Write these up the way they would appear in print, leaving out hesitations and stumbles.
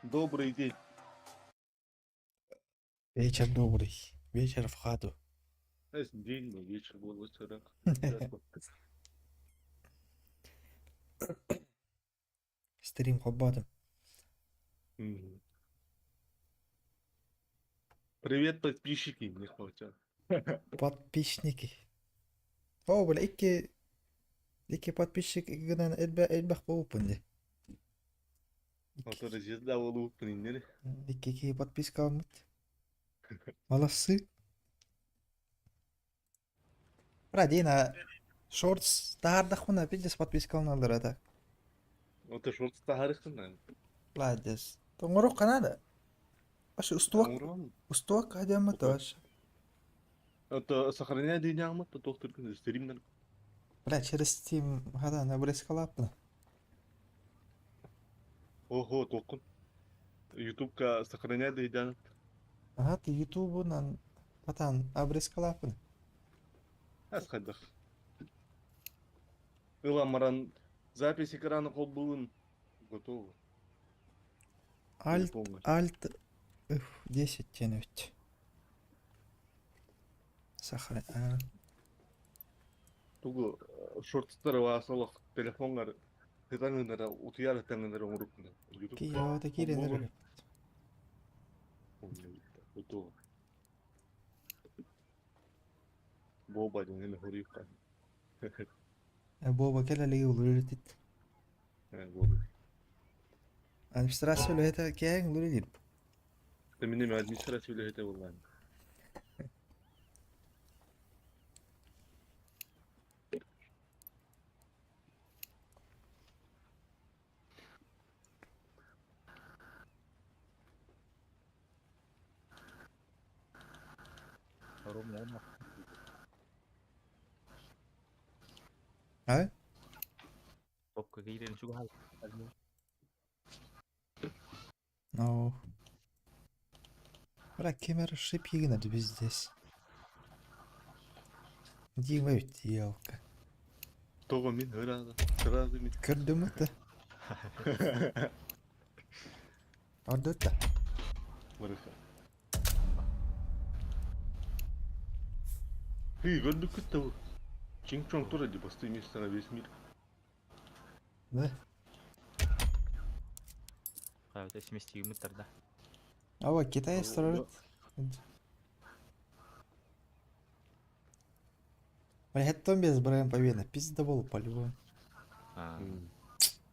Добрый день. Вечер добрый. Вечер в хату. День был, вечер был вчера. Стрим холбоотум. Привет, подписчики, не хватит. Подписчики. О, бля, икки икки подписчик гынан элбэх буолуппун дии. Ото звезда буолууппун иннери. Икки киһи подпискаламмыт. Молодцы. Радина, шортс таһаардахпына пиздец подпискаланаллар это. Ото шортс таһаарыаххын Молодец. Тоҥоруохха наада. Вообще устуок устуок адьаммыт вообще. Ото сохраняй дыйняаммыт то туох түргүн стримнер. Бля, через Steam хата обрезкалааппына. Ого, туоххун. Ютубка сохраняй дыйдаан. Ага, ты Ютубунан хатан обрезкалааппына. Ас хайдах. Ылан баран запись экрана холбуун готово. Alt, Alt F10 тянуть. Сахар. Тугу шортстары ваасалах телефоҥҥар сытан утуйар ытаҥынара оҥоруккуна. Киота киирэн Готово. Боба диэн хоруйукка. Боба кэлэлиги улур Боба. Администрация үлэһитэ кээҥ улур Минем администрация үлэһитэ буоллаан. А? Топка киирэн чугаһаан Ну. Бля, кемер шипигин здесь. Дима телка. Тоҕо мин ыраада, сразу мин. Көрдүм это. Ордута. Барыха. Ты көрдүк того. Чинг-чонг тоже ди посты место на весь мир. Да? Хайа сместигиммит да. Ава, Китай строит. Бля, это без брэм победа. Пиздобол по-любому.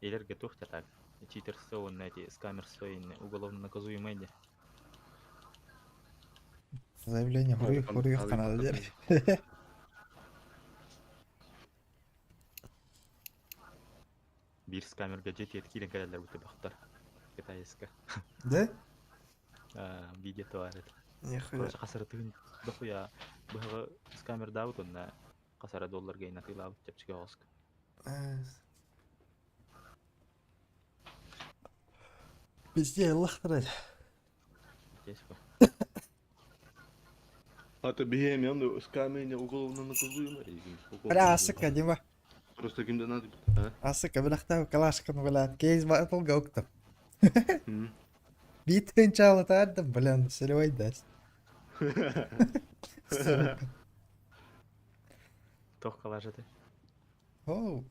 Элерге туох так. Читерство уонна эти скамерство уголовно наказуемое де. Заявление хуруйх канада дер. Биир скамерга дьиэ киирэн кэлэллэр бу бахтар. Китайска. Да? Видео товарит. Нихуя. Короче, хасаратыгын дохуя быһаҕы скамердаабыт уонна хасара долларга инатыылаабыт чэпчэки оҕоско. Везде ыллахтара. Здесь по. А то биһиэм он скамейня уголовно наказуемый. Бля, асыка, Дима. Просто кимде надо. А? Асыка, бляхта, калашканы, бля, кейс батлга уктум. Битвен чалытардым, блин, солевой даст. Сука. Туох калаш этэй? Оу.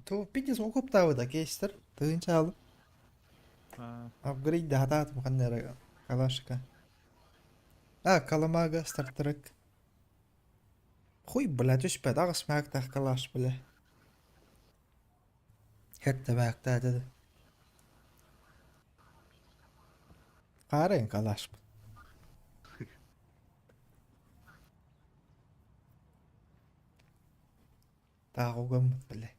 То пиздец окуптаабыта кейстер. Тыынча алып. Апгрейд хатаатым ханна эрэ калашка. А, Каламага стартрек. Хуй, бля, түспэт аҕыс маактаах калаш, бля. Хэттэ маактаата Хаарыан калашпыт. Таах угаммыт, бля.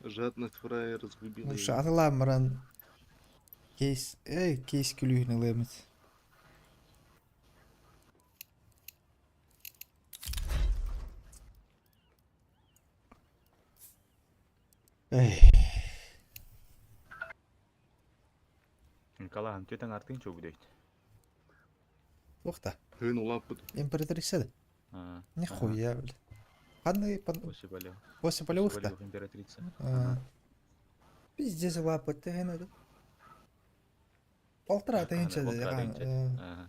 Жадность фраера сгубила Лучше его. атылаан баран кейс, эй, кейс күлүүһүн ылыамыт. Эй, Калаһын түөтэн артыын чугудөйт. туох да, Хын улааппыт. императрица да? Нихуя, бля. Ханны После полевых. после После полевых-то? полевых императрица. А. Пиздец улааппыт тэһэн это. Полтора тыһыынча Полтора тыһыынча.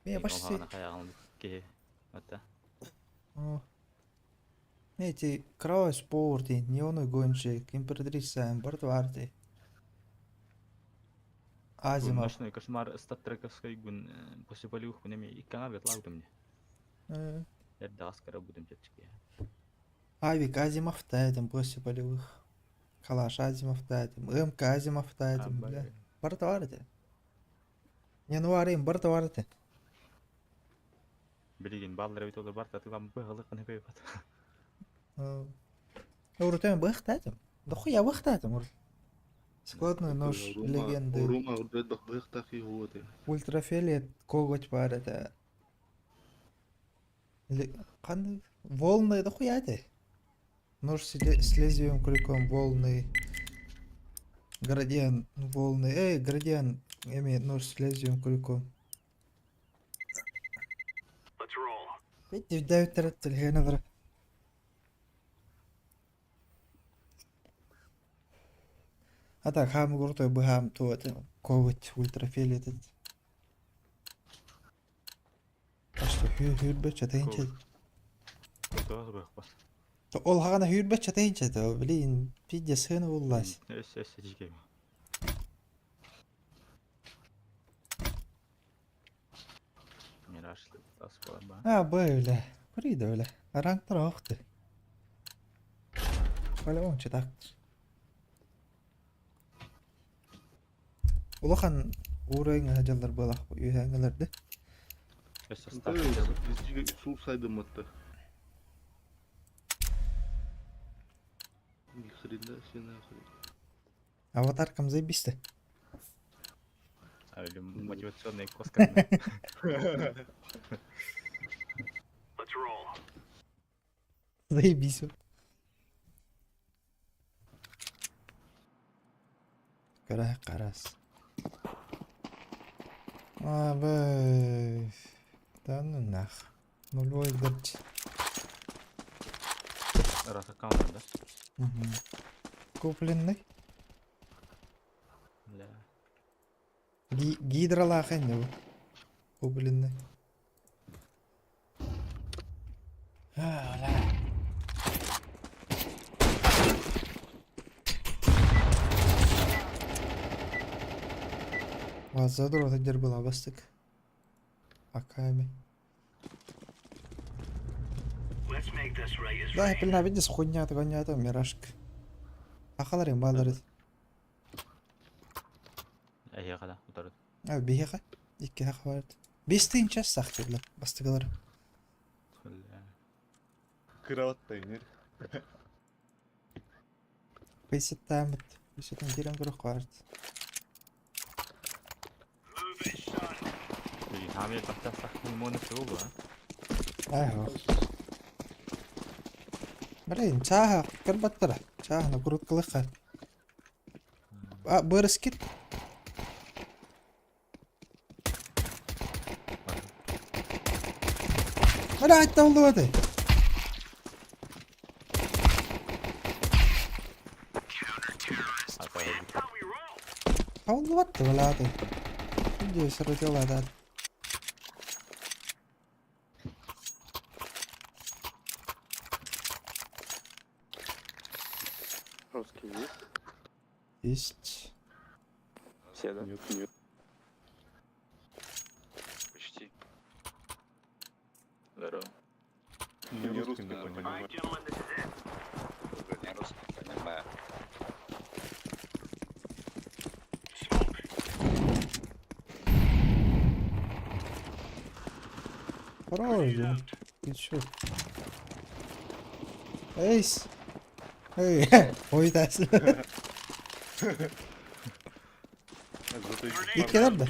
Мен почти... Киһи. Это. Эти Кровавый спорт, Неоновый гонщик, Императрица, Бартварти. Азимов. Ночной кошмар статтрековской гун после полевых күнэми иккаҥа бетлаабытым не. Эрдэҕэс кыра будем чэпчэки. Авик Азимов та этим после полевых. Калаш Азимов та этим. МК Азимов та этим, бля. Барыта бар этэ. Январь барыта бар этэ. Билигин бааллар эбит олор барта тылам быһалык бат. Урутан быахтаатым. Дохуя быахтаатым урут. Складной нож легенды. Ультрафиолет коготь баар этэ. Ханнык волны дохуя этэ. Нож с лезвием крюком волны. Градиент волны. Эй, градиент эмиэ нож с лезвием крюком. Видите, телегенелер. А так, хаамы крутой быһаам ту это коготь ультрафиолет этот. А что, хүүрбэччэ тэйинчэ. Ол хаҕана хүүрбэччэ тэйинчэ блин, пиздец сыана буллаас. Өссө өссө дьикэй. Мираж тас буолан баа. А, бля, Фрида, бля. Ранктар оохты. По-любому читактыр. Улахан уурайҥа дьаллар буолах үөһээҥҥилэрдэ. Өссө старт. Суусайдыммыттар. Ни хрена себе нахуй. Аватаркам заебись-то. А, или мотивационная коска. Заебись. Кара карас. А, б. Да ну нах. Нулевой дать. Раз аккаунт, да? Угу. Купленный. Бля. Гидралаах эн Купленный. А, бля. Задор сылдьар буолабастык. Аками. Да, блин, видишь, хуйня хуйня мирашка. Ахалар им баалар. Эһиэхэ да, утары. А, биһиэхэ икки хабарт. 5 тыһыынча сахтылар бастыгылар. Бля. Кыраваттай нер. Пейсеттаамыт. Пейсеттан киирэн көрөх хабарт. Блин, хаамый баттасах муну сугу, а? Айхо. Блин, чааха көрбөттөрө. Чааһына куруткалыха. А, бырыскит. Бля, айтта болду. А то Болду бля. Иди, сырытыла да. Русский есть? Есть. Все, да? Нет, нет. Почти. Здорово. Не Не русский, русский, не наверное, понимаю. Уже не русский, понимаю. Хорош, да. Ты чё? Эйс! Эй, ой, тас. Зато Иккилэр да?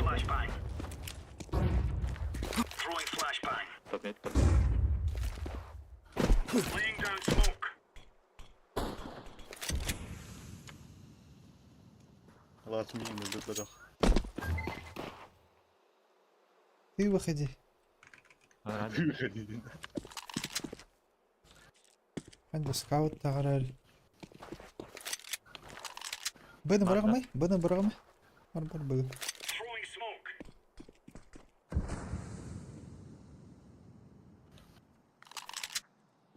Flashbang. Throwing flashbang. Топ мид, топ мид. Laying down smoke. Last me in the dark. Ты выходи. Ана Ты выходи. Ханна скаут таҕарар. Быны Бар да. быраҕымай, быны быраҕымай. Бар бар быгы.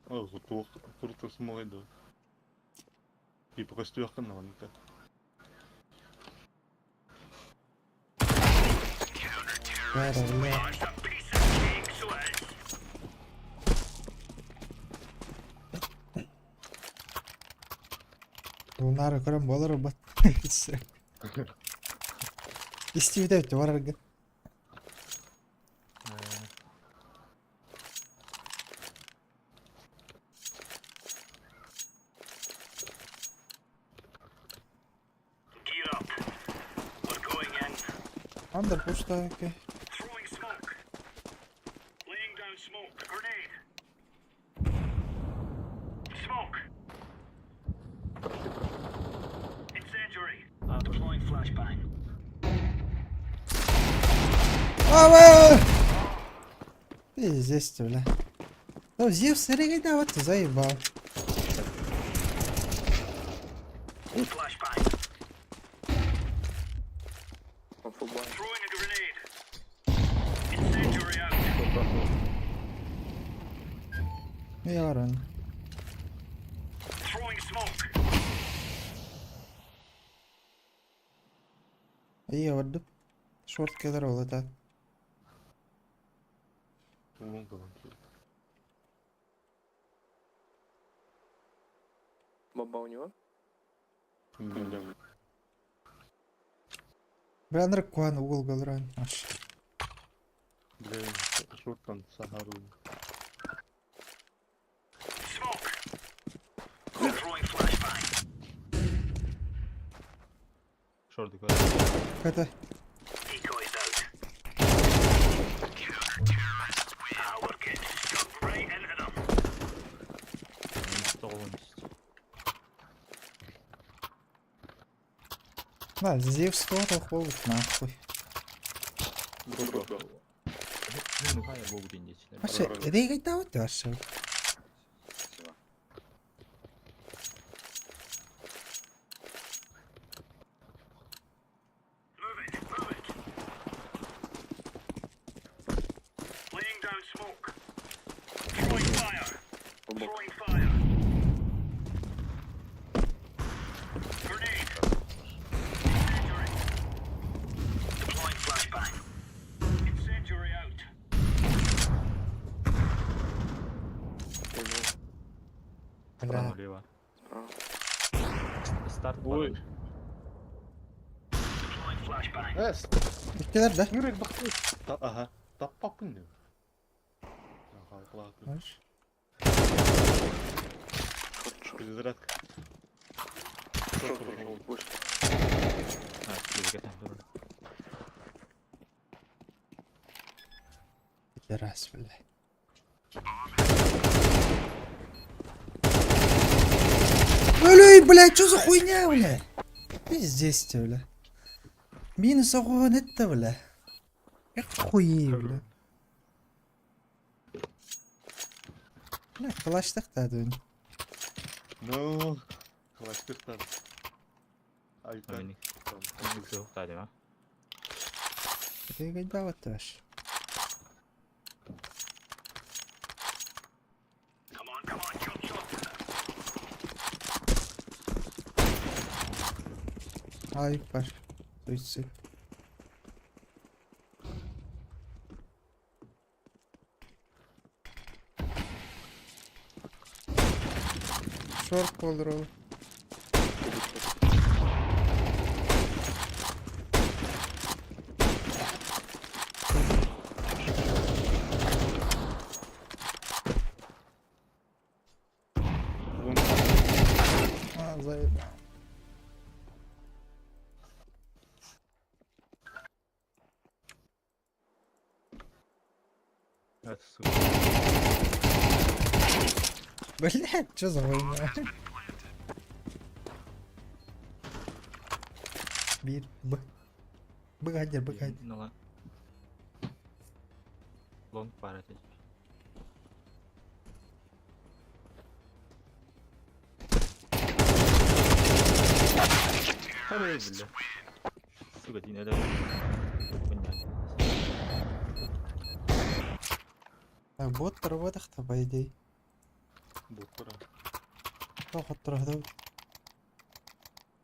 О, туох куртас да. Типа көстүөххүн наҕаныта. Бля. Лунары көрөн буолар бат. Истибитэ өттө барарга. Андер пушта окей. Ава! Пиздец, бля. Ну, Зевс, да, вот ты заебал. Он футбол. Я ворон. Я вот Шорт кедр это. Бомба у него? Бля, наркоан угол галран. Аш. Бля, шорттан сахару. Шорты куда? Это. Тоғыз. На, Зевс тоже ходит нахуй. Вообще, рейгайда вот вообще. Спасибо. Бомба. Бля. Налево. Справа. Старт. Ой. Эс, Иккилер да? yürek bak. Ta aha. Таппаппын деп. Ага, ладно. Знаешь? Шорт, шорт. Перезарядка. Шорт ушел. Больше. А, слева кетем. Пидорас, бля. Өлей, бля, что за хуйня, бля? Пиздец тебе, бля. Минус огонь это, бля. Эх, хуи, бля. Бля, калаштық та дүн. Ну, классиктар. Айта. Регайда вот ваш. Ай, паш. Суицид. Шорт болдыр А, заебал. Это сука. Блять, что за война? Бир, Б. Б один, Б один. Ну ладно. Лонг пара здесь. Бля. Сука, дин это. Понятно. Так, бот работах-то, по идее. Боттара. Тоқоттор.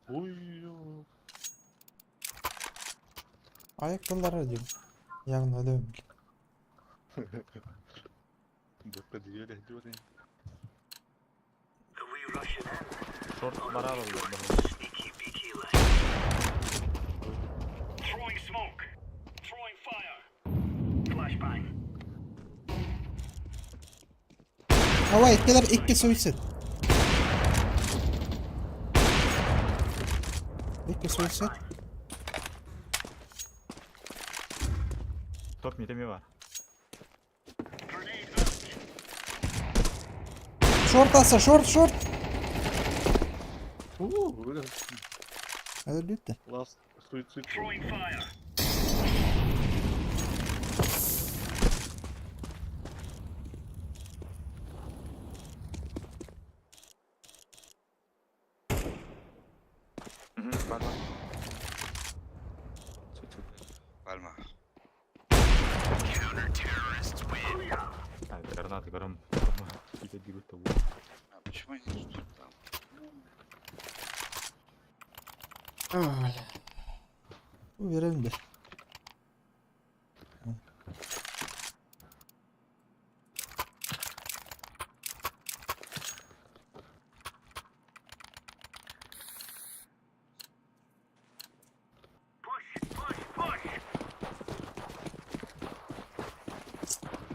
Ой, Аяк тыллары дейм. Ягны ödöм. Ботка диеле диорин. Шорт барабал. Throwing smoke. Throwing fire. Flashbang. Давай, иккилер икки суицид. Икки суицид. Топ не бар. Grenade out. Шорт аса, шорт, шорт. Уу, бля. Өлүттэ. Last суицид. Throwing fire. Угу, пальма. Суицид. Пальма. Так, гранаты гором. Какие-то берут того. А почему они ждут там? Уверен бе. Push, push, push. Smoke.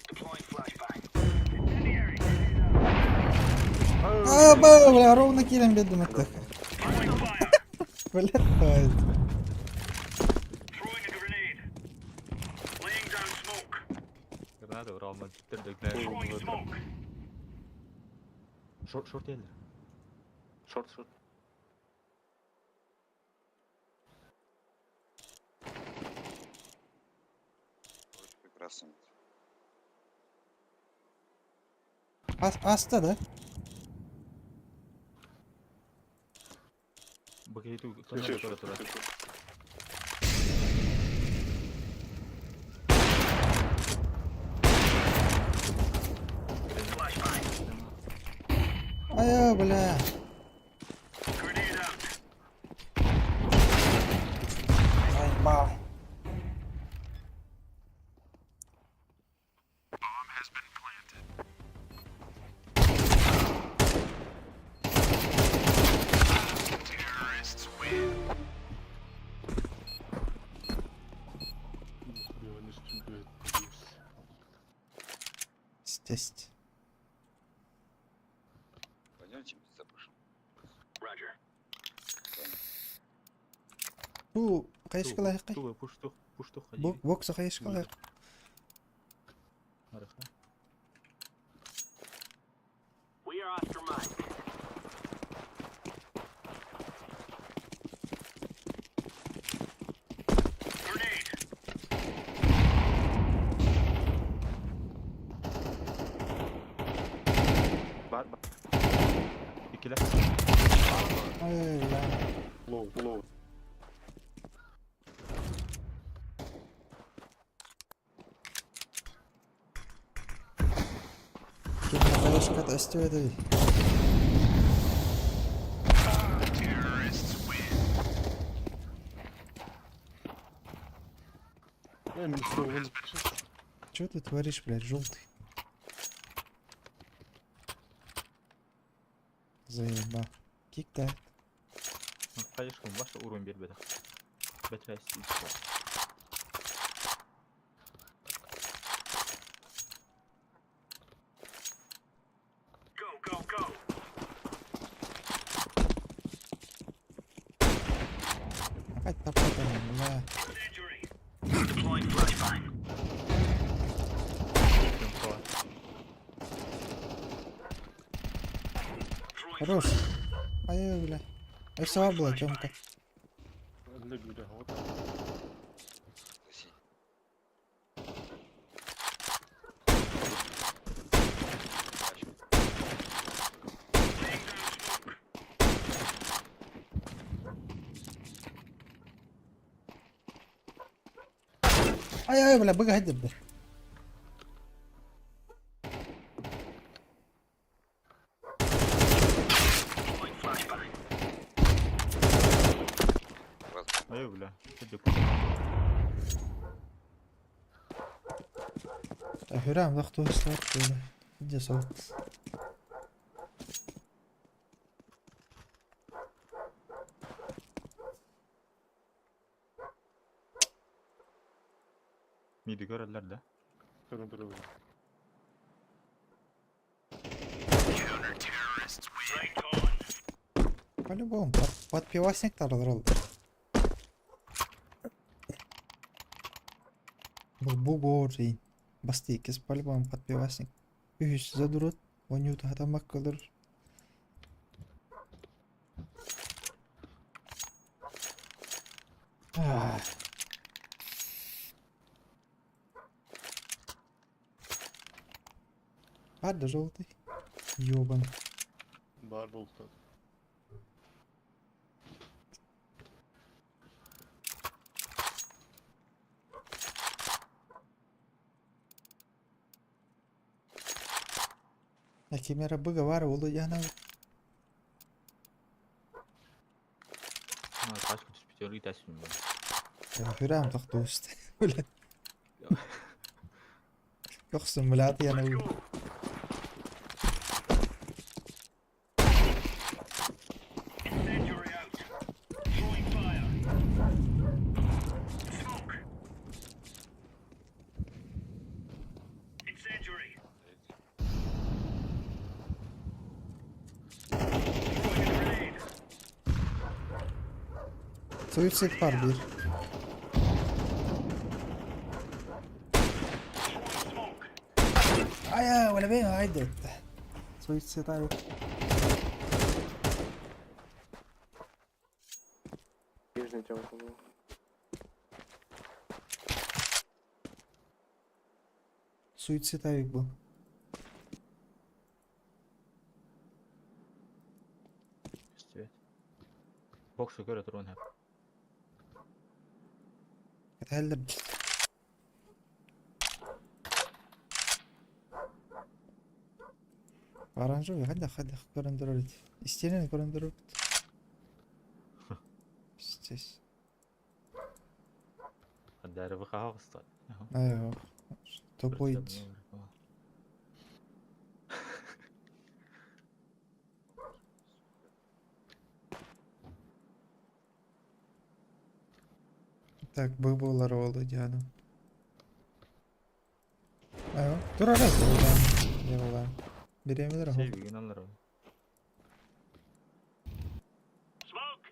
Deploying flashbang. Incendiary. А, бля, ровно килем бедым это. Throwing fire. Бля, давай. Throwing a grenade. Laying down smoke. Гранаты урал, Throwing smoke. Шорт, шорт елдер. Шорт, шорт. Ой, прекрасно. Аста да? Бакейту, Суицид, тура, тура. суицид. Flashbang. Ай, бля. Grenade out. Ай, ба. Не Тест. Пойдемте запушим. Roger. Бу кайышкалайкай. Туга, пуштух, пуштух. Бокса кайышкалайк. Хорошо. We are Oscar Mike. Grenade. Бар, бар. Икиле. Ай, бля. Лоу, лоу. Кимне кайышка тестиведи. Я не что, Чё ты творишь, блядь, желтый? Заеба. Кик-то. Конечно, ваш уровень бербеди. Бәтәс. Go, go, go. Опять топотали, бля. Injury. Deploying flashbang. Throwing Хорош. Ай, бля. Все была, Тёмка. Бля, вот. Гаси. Laying down smoke. Ай-ай, бля, быга хаддырды. Айы, бля. Хүрээм тохтуу сылат Иди солт. Миди көрөллөр да. Көрөн турабын. По-любому, под пивасник таралар. Бугор и бастикес по-любому под пивасник. Үһүс задурут, онют хатамак кылыр. Баар да желтый. Ёбан. Баар буолта. Я кемера быга бар, олу яна. Тачка түспүтөр итәсүн. Хүрээм тохтууст. Бля. Көхсүн блядь, яна. Incendiary out. Throwing fire. Smoke. Incendiary. Throwing a grenade. Суицид бар бир. Throwing smoke. Ай, ай, вала бей, айда. Суицид ай. Нижний тёмка был. Суицид авик был. Свет. Боксы көрө турган хап. Хәллер. Оранжевый, хадда хадда көрөндөрөт. Истерин көрөндөрөт. Здесь. Хаддары быка агыстар. Ай, тупой. Так, был олду Диана. Ай, турара болду. Делала. Беремелер. Сейвигин алар. Smoke.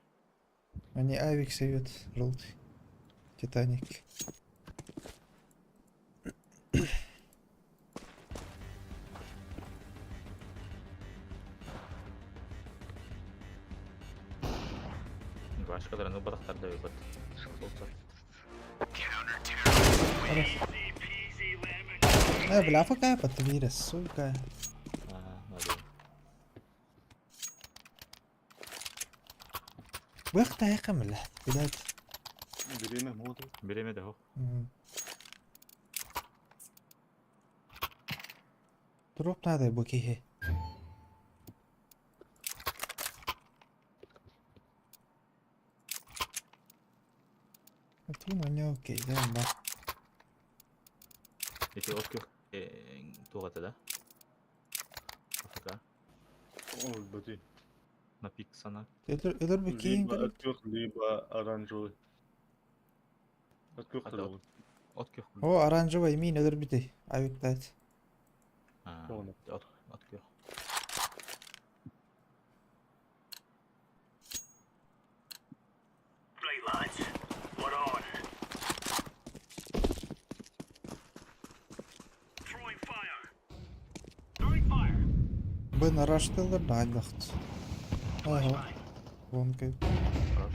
Они авик совет желтый. Титаник. Башкаларын убадактар да бит. Easy peasy lemon. Э, бля, факая подвире, сука. А, надо. Бых та бля. Блядь. Биреме моду. Береме да хок. Дроп надо букихи. Тут у него окей, да, да. Эти от тугата да? АФК. Ол бөти. На пик сана. Өлөр букин Либо открыт, либо оранжевый. Открыт А, ол. От көх. О, оранжевый мин өлөр бити. Авик дать. А, Понял. от от көх. Right, lads. We're on. Throwing fire. Throwing fire. Бын араштылар да айдахт. Ага. Вон кай. Хорош.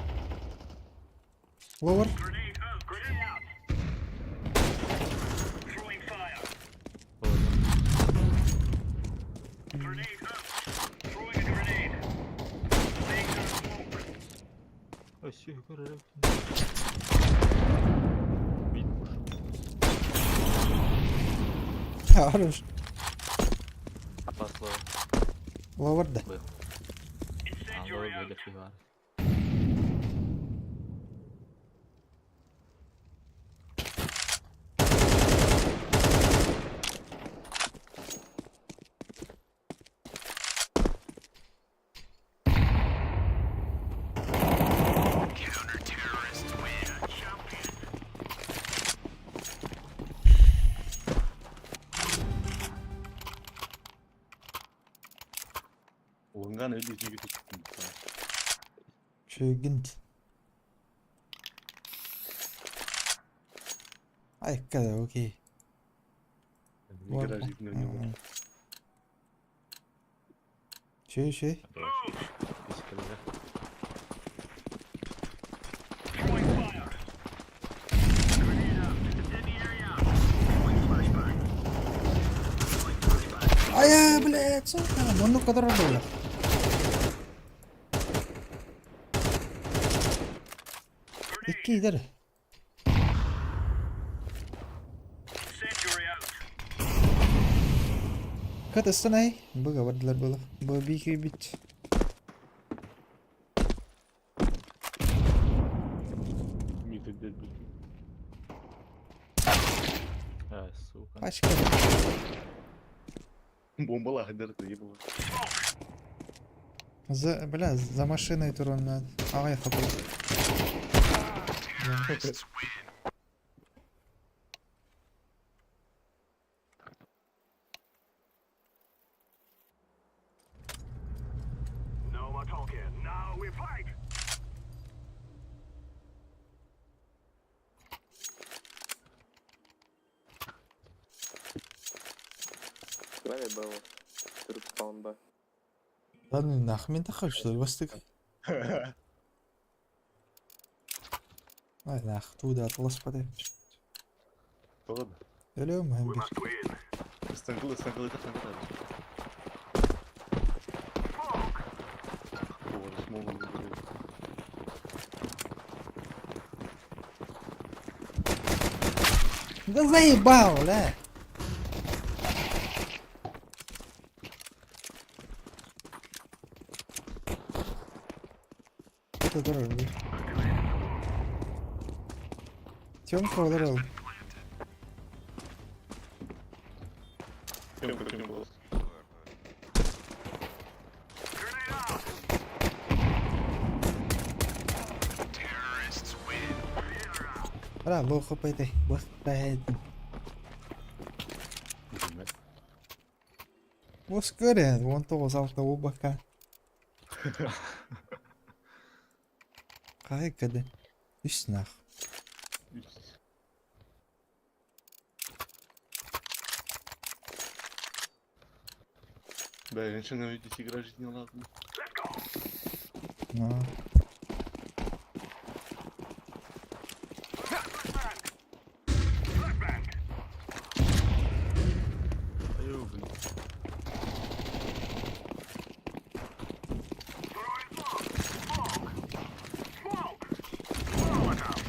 Ловер. Grenade out. Grenade out. Throwing fire. Grenade out. Throwing a grenade. Laying down smoke. Ой, сүй көрөр. Бит пуш. Хорош. Аппас ловер. Ловер да. Был. А, ловер будет фигура. Унган öyle gibi tuttum. Чүгүнт. Айка окей. Игра жизни у него. Чүй чүй. Throwing fire. Grenade out. Incendiary out. Throwing flashbang. Throwing flashbang. Ая, блядь, сука, муннук которого было. Икки идер. Incendiary out. Кат станай. Быга бардылар было. Бу бики бит. Мид дед был. Ай, сука. Пачка. Бомба лагер ебала. За, бля, за машиной турон надо. А, я хапал. No more talking. Now we fight. Давай было. Тут спаун Б. Да ну нахуй мен тахал что ли, бастык. Ай нах, туда атлас подай. Ладно. Өлөм We бир. must win. Станкылы, станкылы, станкылы. Smoke. О, смогу не Да заебал, бля. Это здорово, бля. Тёмка ударил. Тёмка, Тёмка. Grenade out. Terrorists win. Бля, лохо пойти. Бостает. Оскар, вон того завтра убака. Кай каде. Үс нах. Да, я начинаю видеть, игра жизни ладно. Ну. Flashbang. Аю, блин. Throwing smoke. Smoke. Smoke. Molotov.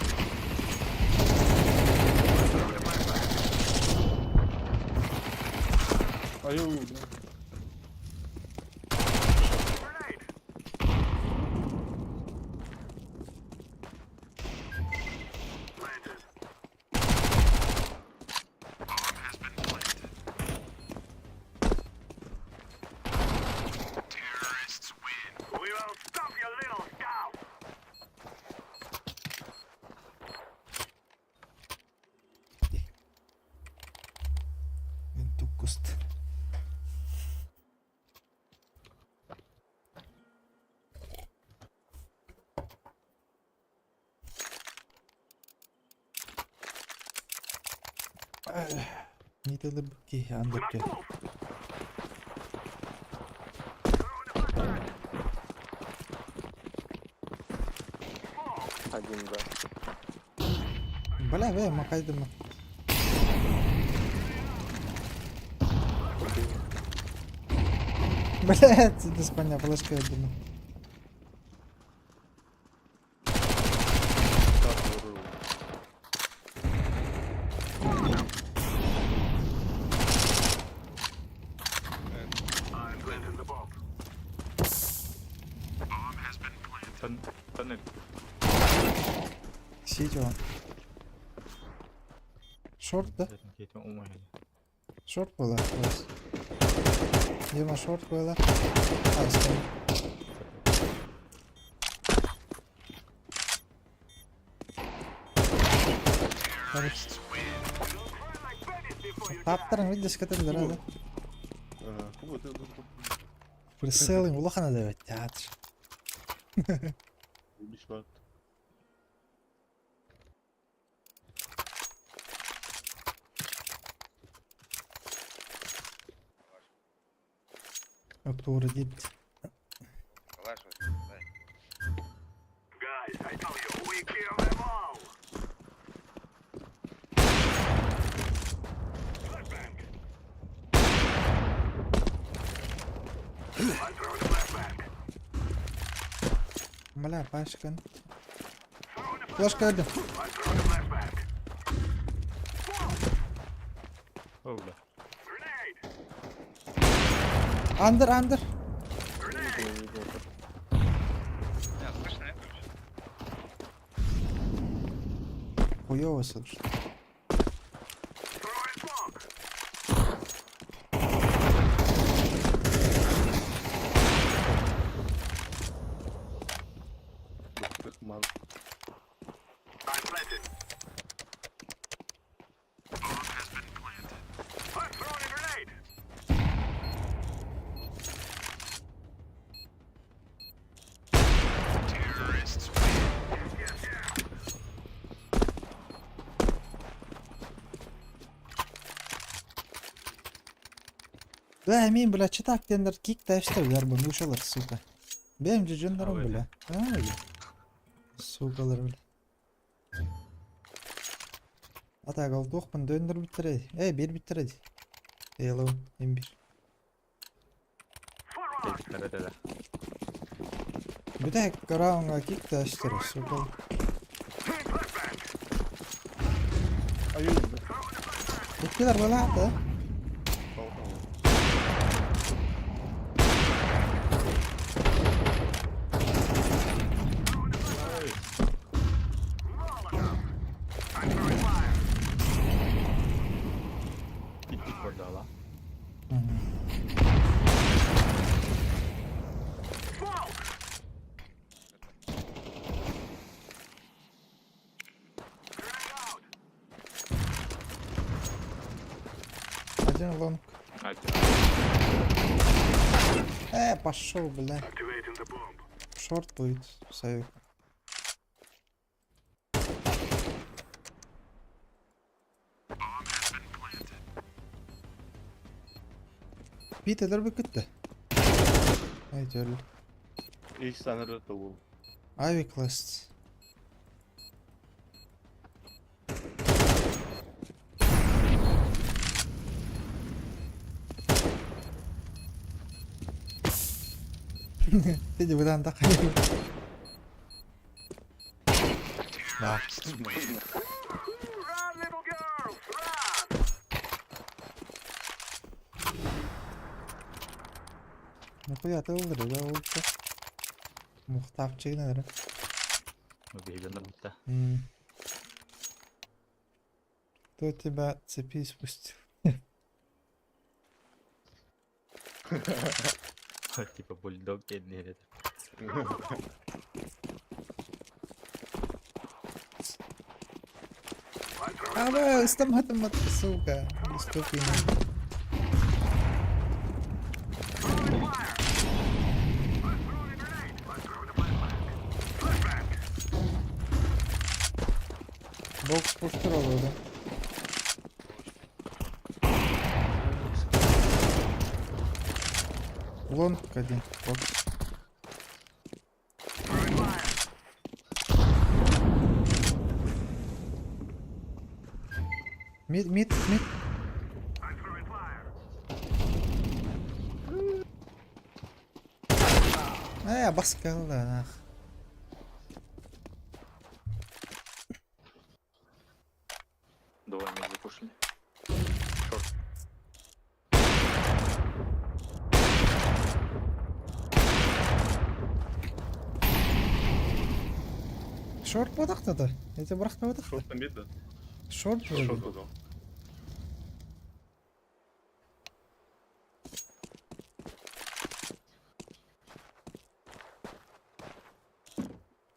Аю, да. Grenade. Planted. Terrorists win. We will stop you little scout. Туккуст. Нитылыбки андырки. Throwing a flashbang. Один Б. Бля, бля, макайдыма. Бля, это спаня, флешка я думаю. Так, говорю. Сити он. Шорт, да? Шорт была. Дима, шорт была. А, стой. Таптарың видишь, который да? Прицелым улахан да театр. Октура дит. Калаш возьми, дай. Guys, I tell you, we kill them all. Flashbang. I'm throwing a flashbang. Бля, пашкан. Throwing a Флешка один. I'm throwing a flashbang. О, бля. Grenade. Андер, андер. Не, слышно, нет вообще? Хуёво слышно. Throwing smoke. Ман. I'm planted. I'm throwing a grenade. Yes, yeah. Бля, мин, бля, читак тендер кик таштыр, бу мушалар, сука. Бэм жужундарым, бля. А, бля. Сукалар, бля. Ата калтуохпун дөндөр бүттереди. Э, бир бүттереди. Эло, эм бир. Forward. Да-да-да. Бүтэ караунга кик таштыр, сука. Flashbang. Аю. Иккилер была, да? Molotov. I'm throwing fire. Икки продала. Smoke. Grenade out. Один лонг. Пошел, бля. Activating the bomb. Шорт будет, совет. Бит элер бүкүттэ. Ай, төл. Их саныры тобу. Айви класс. Ты не выдан так. Да. Run, little girls, run! Нахуя ты ылдыры да олды. Мухтавчыгын эрэ. Убегенер да. Кто тебя цепи спустил? Типа бульдог дедни А, бля, автоматом, сука. Ступи. Бокс пуштырал, да? Лонг один. Бокс. Мид, мид, мид. I'm throwing fire. Баскал, да, нах. Двое мы запушили. Шорт буолахтата. Это бырахтабатах. Шорттан бит да. Шорт Шорт вроде. был.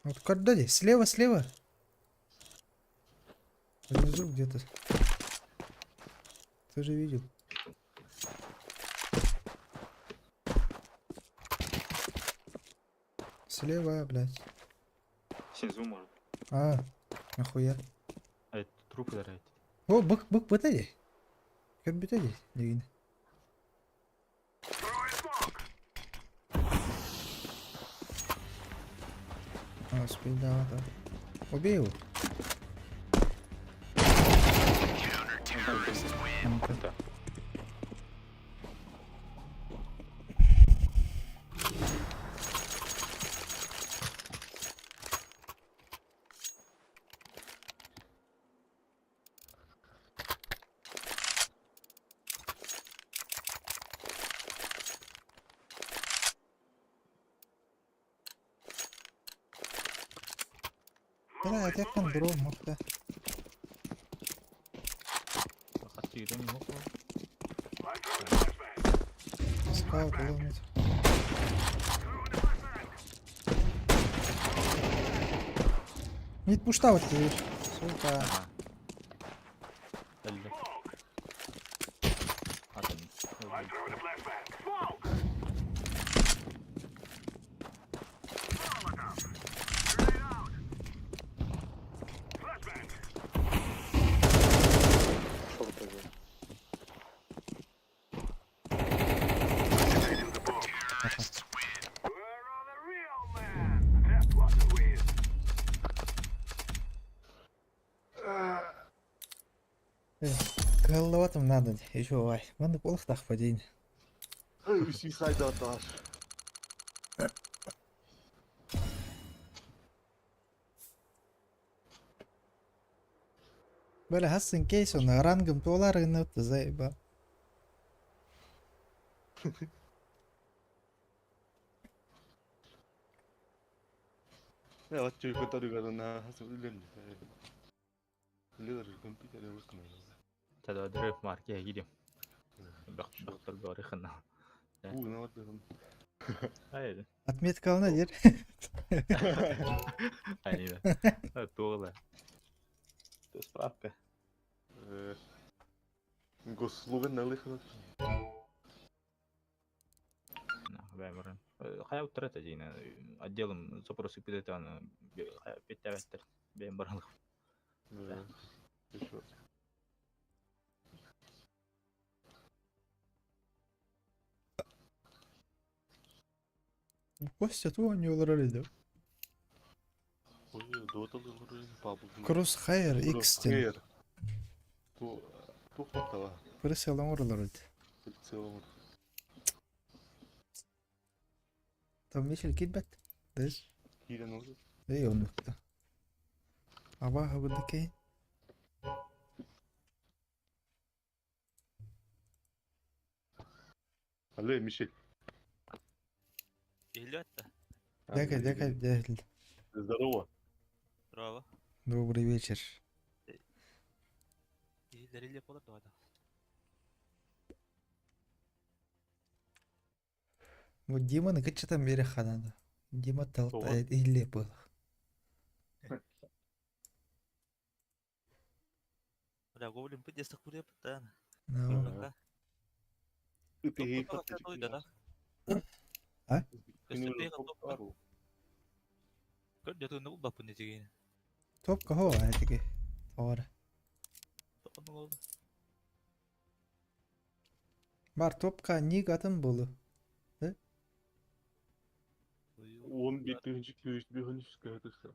Вот когда здесь? Слева, слева. Внизу где-то. Ты же видел. Слева, блядь. Синзу может. А, нахуя. А это труп ударяет. О, бык, бык, бытади. Как бытади, дегин. Throwing smoke. А, спидала, да. Убей его. Ну-ка. Да. Да, это кондро, мохта. Хатчы не мог. I'm throwing a flashbang. Скаут, ловит. Throwing a flashbang. Не пушта вот ты. Сука. Ага. Дальше. Smoke. А там. I'm throwing a flashbang. Smoke. Molotov. Grenade out. Flashbang. Шорт один. Activating the bomb. Where are the real men? That was a win. Кыллаватым надо, еще вай. Маны полых падень. Suicide аташ. Бля, хассын кейс он рангом туолар гынып заеба. Я вот чуй котары на хасып үлем. Үлелер компьютер русский. Тогда драйв марки я едем. Доктор Горихана. У, ну вот. Ай, Отметка алына дер. они да. Тула. Это справка. Госслуга на лихо. Бэмэрэн. Хайа уттар это дина. Отделом запросы пидетана. Петтәвәттер. Бэм баралык. Да. Еще. Костя ту они олар да. Ой, доталы пабл. Crosshair X тен. Ту ту хатала. Прицел оңорлор ди. Прицел. Там Мишель китбет. Деш. Кирен oldu. Эй, онукта. Аба хабыдыкей. Алло, Мишель. Илет-то. Дякай, дякай, дякай. Здорово. Здорово. Добрый вечер. Илер болар да. Вот Дима на там бере ханада. Дима толтает или был. Бля, гоблин бит десек күреп та. Ну, Ага. А? Көр дэтүнү бу бапын деген. топ кого а таки. Тор. Бар топка ник атын болу. 11. 2 bir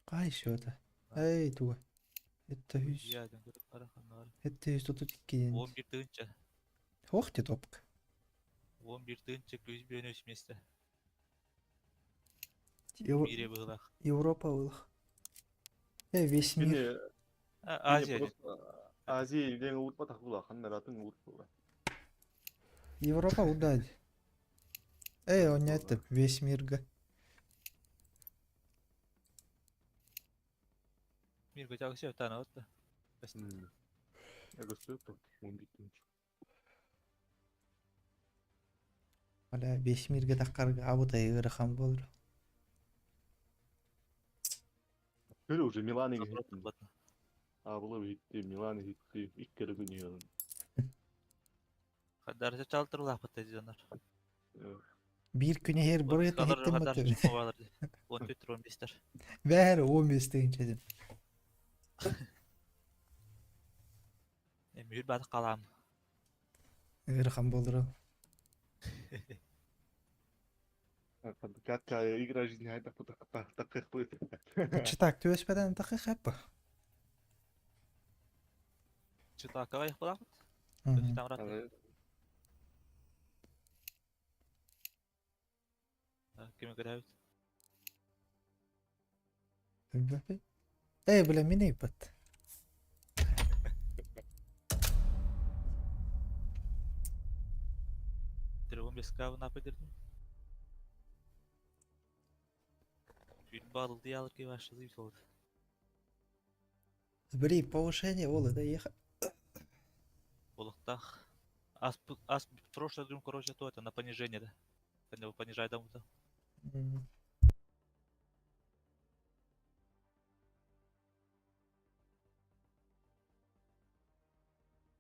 Кай еще это? Эй, туга. Это хүс. Я ден көрүп караханнар. Это хүс тут иккен. 11 тыгынча. Ох ты топка. 11 тыгынча 253 месте. Евро- Бире быгылах. Европа был. Э, весь мир. Азия. Азия ден урпа такула, ханна ратын урпа. Европа удаль. Эй, он не это, весь мир га. Мир көтөҕө таана отта. Агысты 11 Бля, 5 мирге таххарга абытай ыарахан буолар. Şöyle уже Миланы gitti. Абыла gitti, Миланы gitti. İlk kere gün yiyorum. Хадаржа чалтырлаах дьоннор. Биир күнү һэр барыта Хадар иһиттим хадар баттыр. чукмабалар. 14 15-тер. Бэһэр 15 тыһыынча. Мүр бат калам. Ыарахан буолар. Катка игра жизни хайдах такых будет. Читак түөспэтэн тахы хэппа. Чытаакага яхпалаахпыт. Тамрат. Кими көрөбүт? Эй, бля, мине иппат. Телефон беска напыдырдым. Bir bağlı алыр ки башлы болду. Бри, повышение ол да ехать. Улуктах. Ас ас прошлый день, короче, то это на понижение, да. Понижай дам да.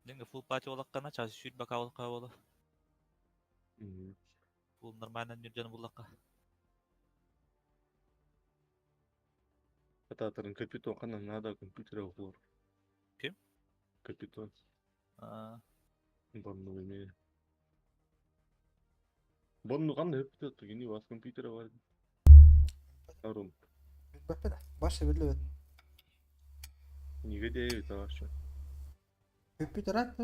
Денге фул пати олаққана часы сүйт бака олаққа болы. Фул нормально нүрден буллаққа. Кататорын капитон қана надо компьютер оқылар. Ким? Капитон. Бонну эме. Бонну қандай өпті гини вас компьютер бар. Арум. Башы билбет. Неге де тавашы. Компьютер ат.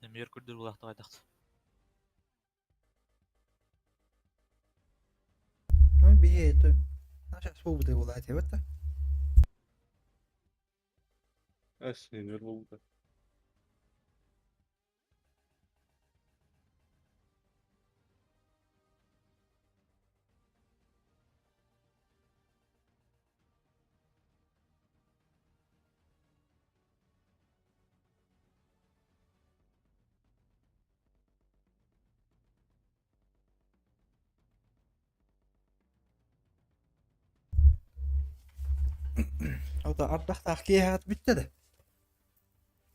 Мер күрдүр булақта кайтакты. Ну, бие, то наша свобода була тебе. Әс, нелер болды. Ота ардахтаах киэһэҕит бүттэ да.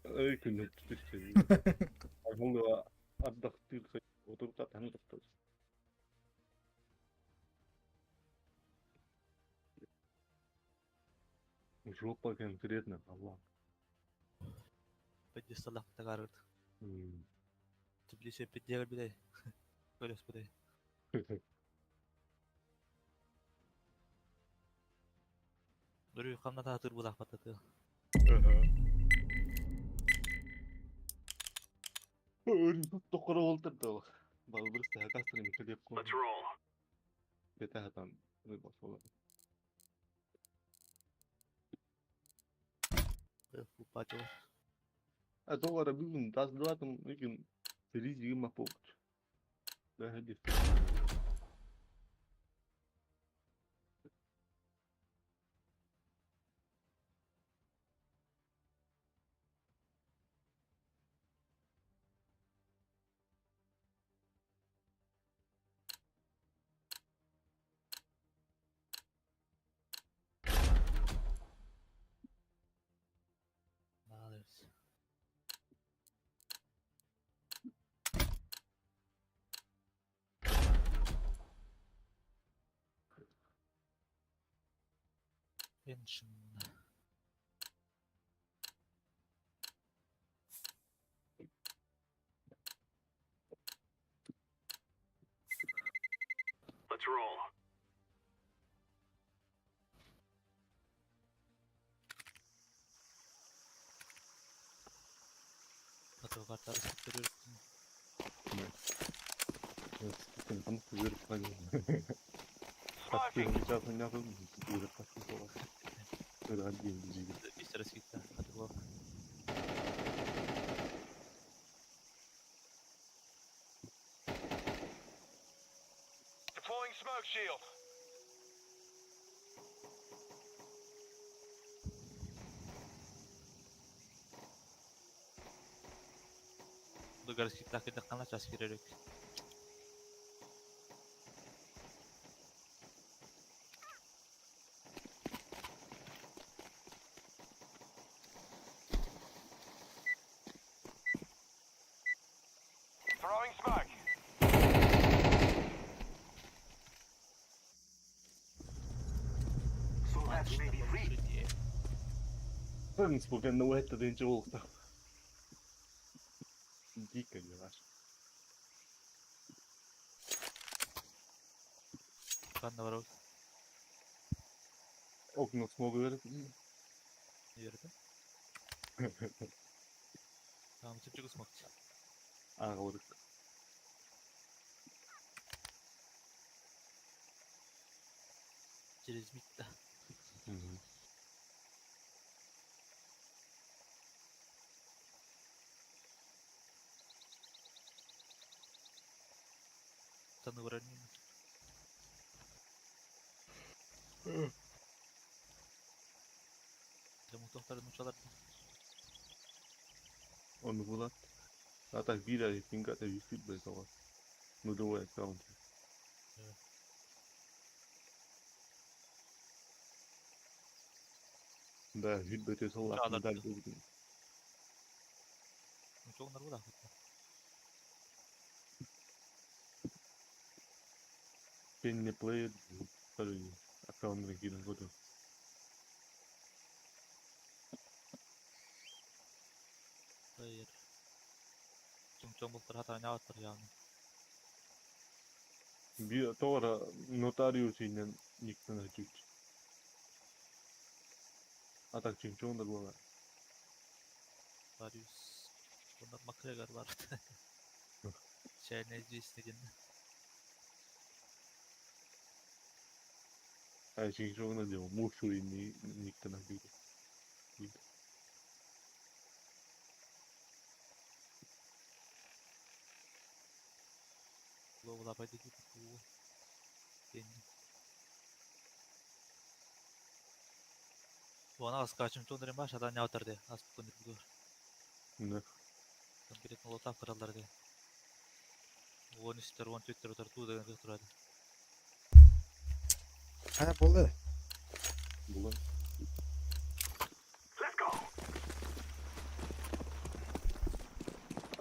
Эй, күн өттү. Архунга ардахтыр отырып таң. Жопа конкретно, Allah. Педисталах тагарыт. Тбилиси педдегер билей. Көрөс билей. Дөрү хамна таатыр булақ бататы. Тоқыры олтырды ол. Балбыр сағастырын деп қой. Let's roll. Бете хатан. Бас болады. Фул пати. А доғара бүгін таздылатым егін ризигі мапоқ. Да, хадис. Молодец. Эншин. Let's roll. Атылгартары сыттырыр. Бистер скидка. Атылгар. Deploying smoke shield. Дугар скидка кыдаккана час киререк. Throwing smoke. So that may be free. Дико дела. Канна бар Окна смогу верить. Верді. Там чепчик смокчу. А, говорит. Через мид. Таны барар. Жамутоқтарын учалар. Он булат. А так бира и фингата висит без того. Ну давай аккаунт. Да, вид бы ты солдат, Да, да, да, да. да. Учоңнар була. Пенни плеер, аккаунт накинул году. Плеер. Чоң-чоң бултар хата няваттар яғны. Би тора нотариус инен никтен хачуч. А так чемпиондар була. Нотариус. Bunlar McGregor var. Şey неизвестный деген. А чемпиондар демо мушу и никтен хачуч. Ловла пайда кетіп Ден. Ona az чемпиондар баш адам няваттар де. Аз көндүр бугөр. Да. Конкретно лотап кыралдар де. 13-тер, 14-тер отыр туу деген кык турады. Ана болды. Була. Let's go.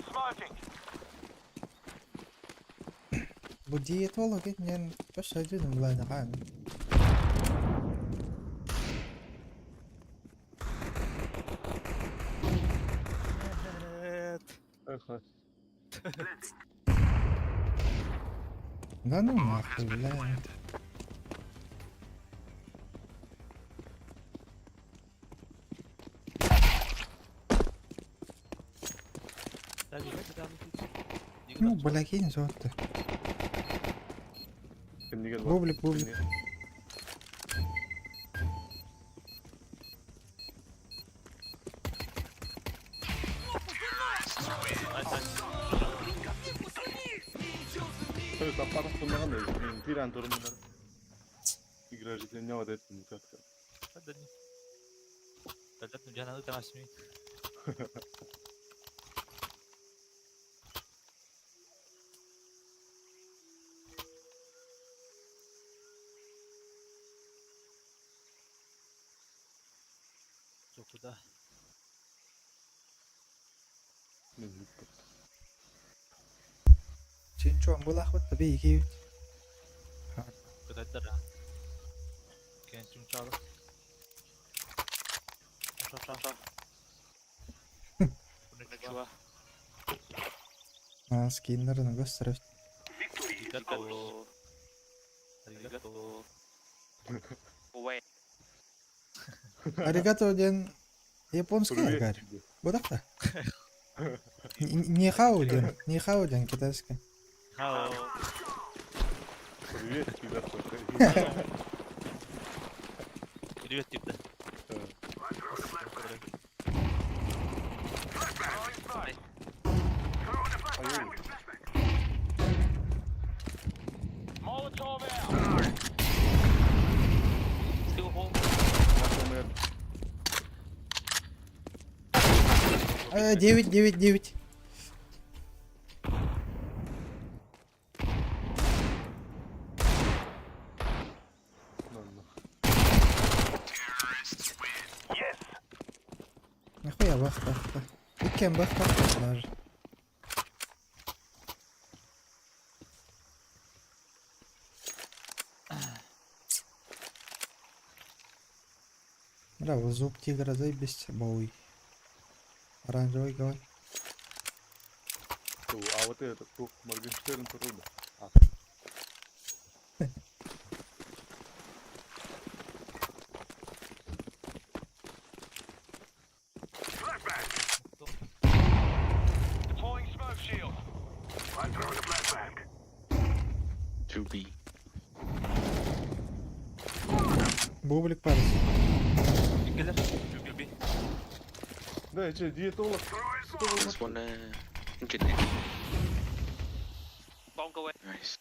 Smoking. Бу диетолог мен баш айдым булайна хан. Ага. Да ну нахуй, бля. Ну, бля, кинь золото. Бублик, бублик. Игра же не вот это не как-то. Куда? Чинчон булах вот таби ики. Кытайдар. Кен чумчалы. Ша-ша. Конничуа. А, скиннерин көстөр. Аригато. Аригато. Уэй. Аригато диэн японский Привет агаар. тебе. Бодах да? Нихао диэн, нихао диэн китайский. Хао. Привет тебе, сука. Привет, тип, да. Ай, Molotov out. Still home. например, 9, 9, 9. ладно. Нахуя бах бах бах. Иккен бах бах бах даже. Браво, зуб тигра, заебись, боуй. Оранжевый говори. Ту, А вот этот, тух, Моргенштерн трудно. Deploying smoke shield. I'm throwing a flashbang. 2B. Бублик парус. Кэлэр. Би. Да, че, диетолог. This one, engineer. Bomb go away. Nice.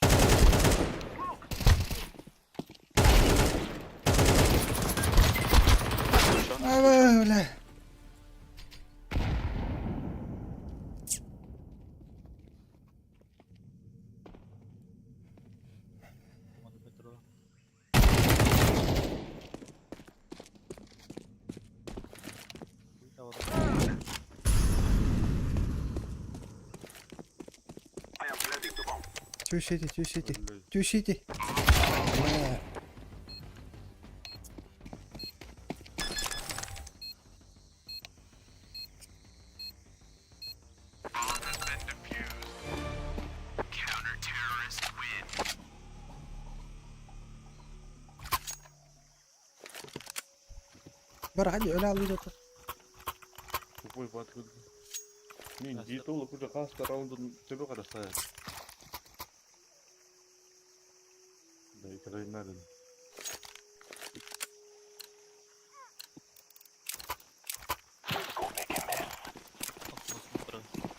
А, бля. Команда метро. I am planting the bomb. Тюсите, тюсите. Блядь. Тюсите. Бля. Бар, hadi öyle al bir de. Тупой батыр. Не, диетолог уже хаста раундын тебе қарасай. Да, и когда надо.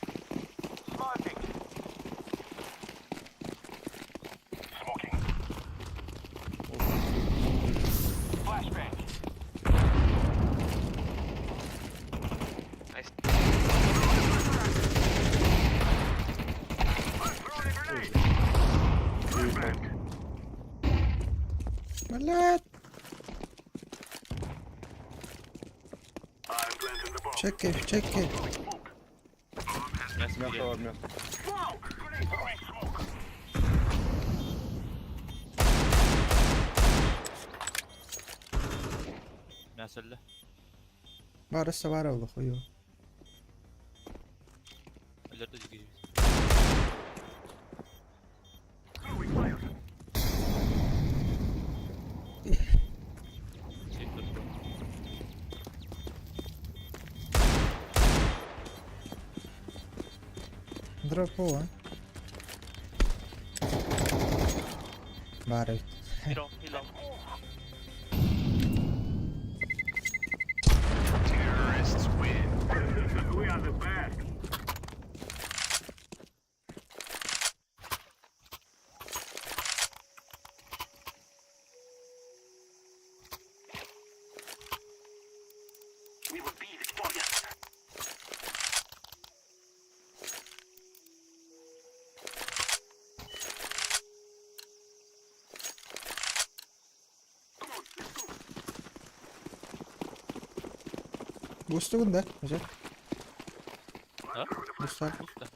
Smoking. Smoking. Flashbang. Nice. I'm throwing a grenade. Flashbang. Блядь. I'm planting the bomb. Чекай, чекай. Smoke. Мясо, мясо. Smoke. Grenade. Throwing smoke. Мясо Барысы бар oldu хую. Өлөрдө жиги. Throwing fire. Дропу, а? Бары. Хиро, хило. We are the best. We will be victorious. Come on, let's go. Бустугун да, уже. А? Бустар. Пусто.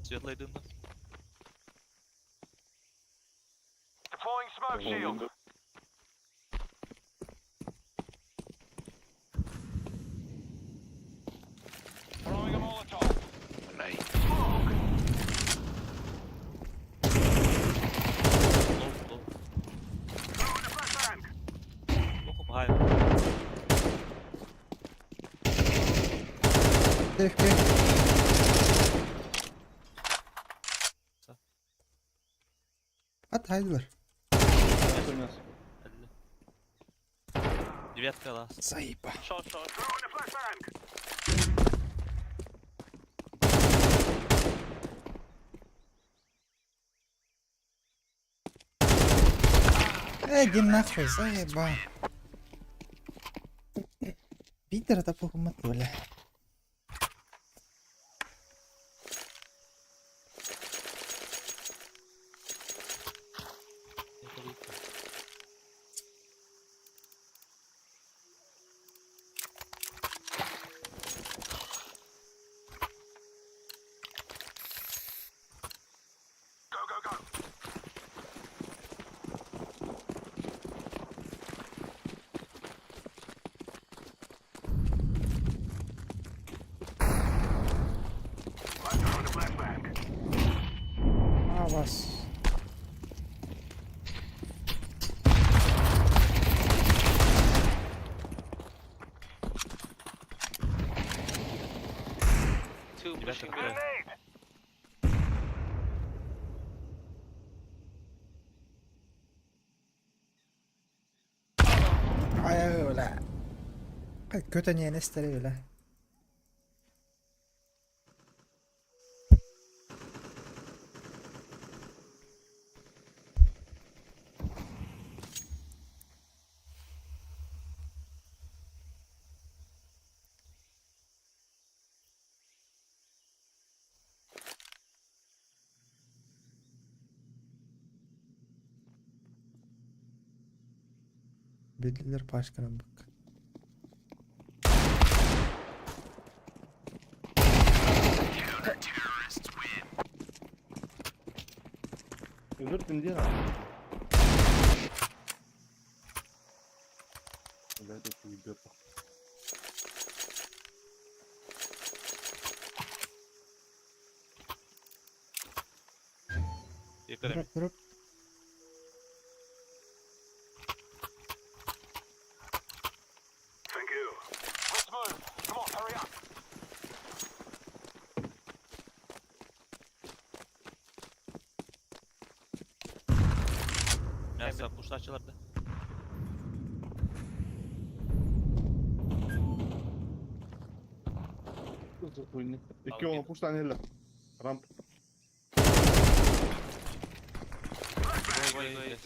Светлый дым. Deploying smoke. Smoke shield. Throwing a Molotov. Smoke. Low, low. Throwing a flashbang. Лоху бахай. Девки. At haydiler. Мясо, мясо. Девятка last. Заеба. Short, short. Throwing a flashbang. Эй, иди нахуй, заеба. Питер это похумат, бля. Go, go, go. I'm throwing a flashbang. А вас. Two Девятка pushing какая? B. Grenade. Ай, бля. Kötü niye nestere bile. Bildiler başkanım bak. Өлөрдүм дии. Блядь, это уебёт. Екарем. Durup durup. Thank you. Let's move. Come on, hurry up. Мясо пуштачыларды. Икки оны пуштан эле. Рамп. Ой, ой, ой.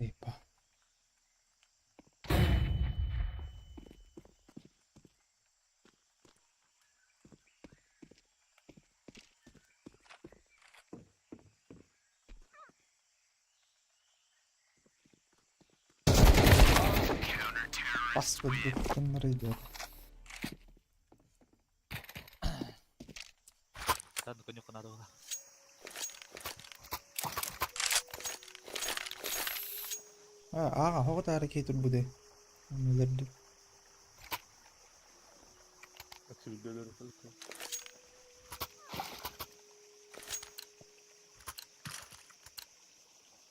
Eyvah. Бас bunları ediyor. Ладно, конюха надо было. Ha, ага, хоҕо таары кей турбуды. Өлөрдү.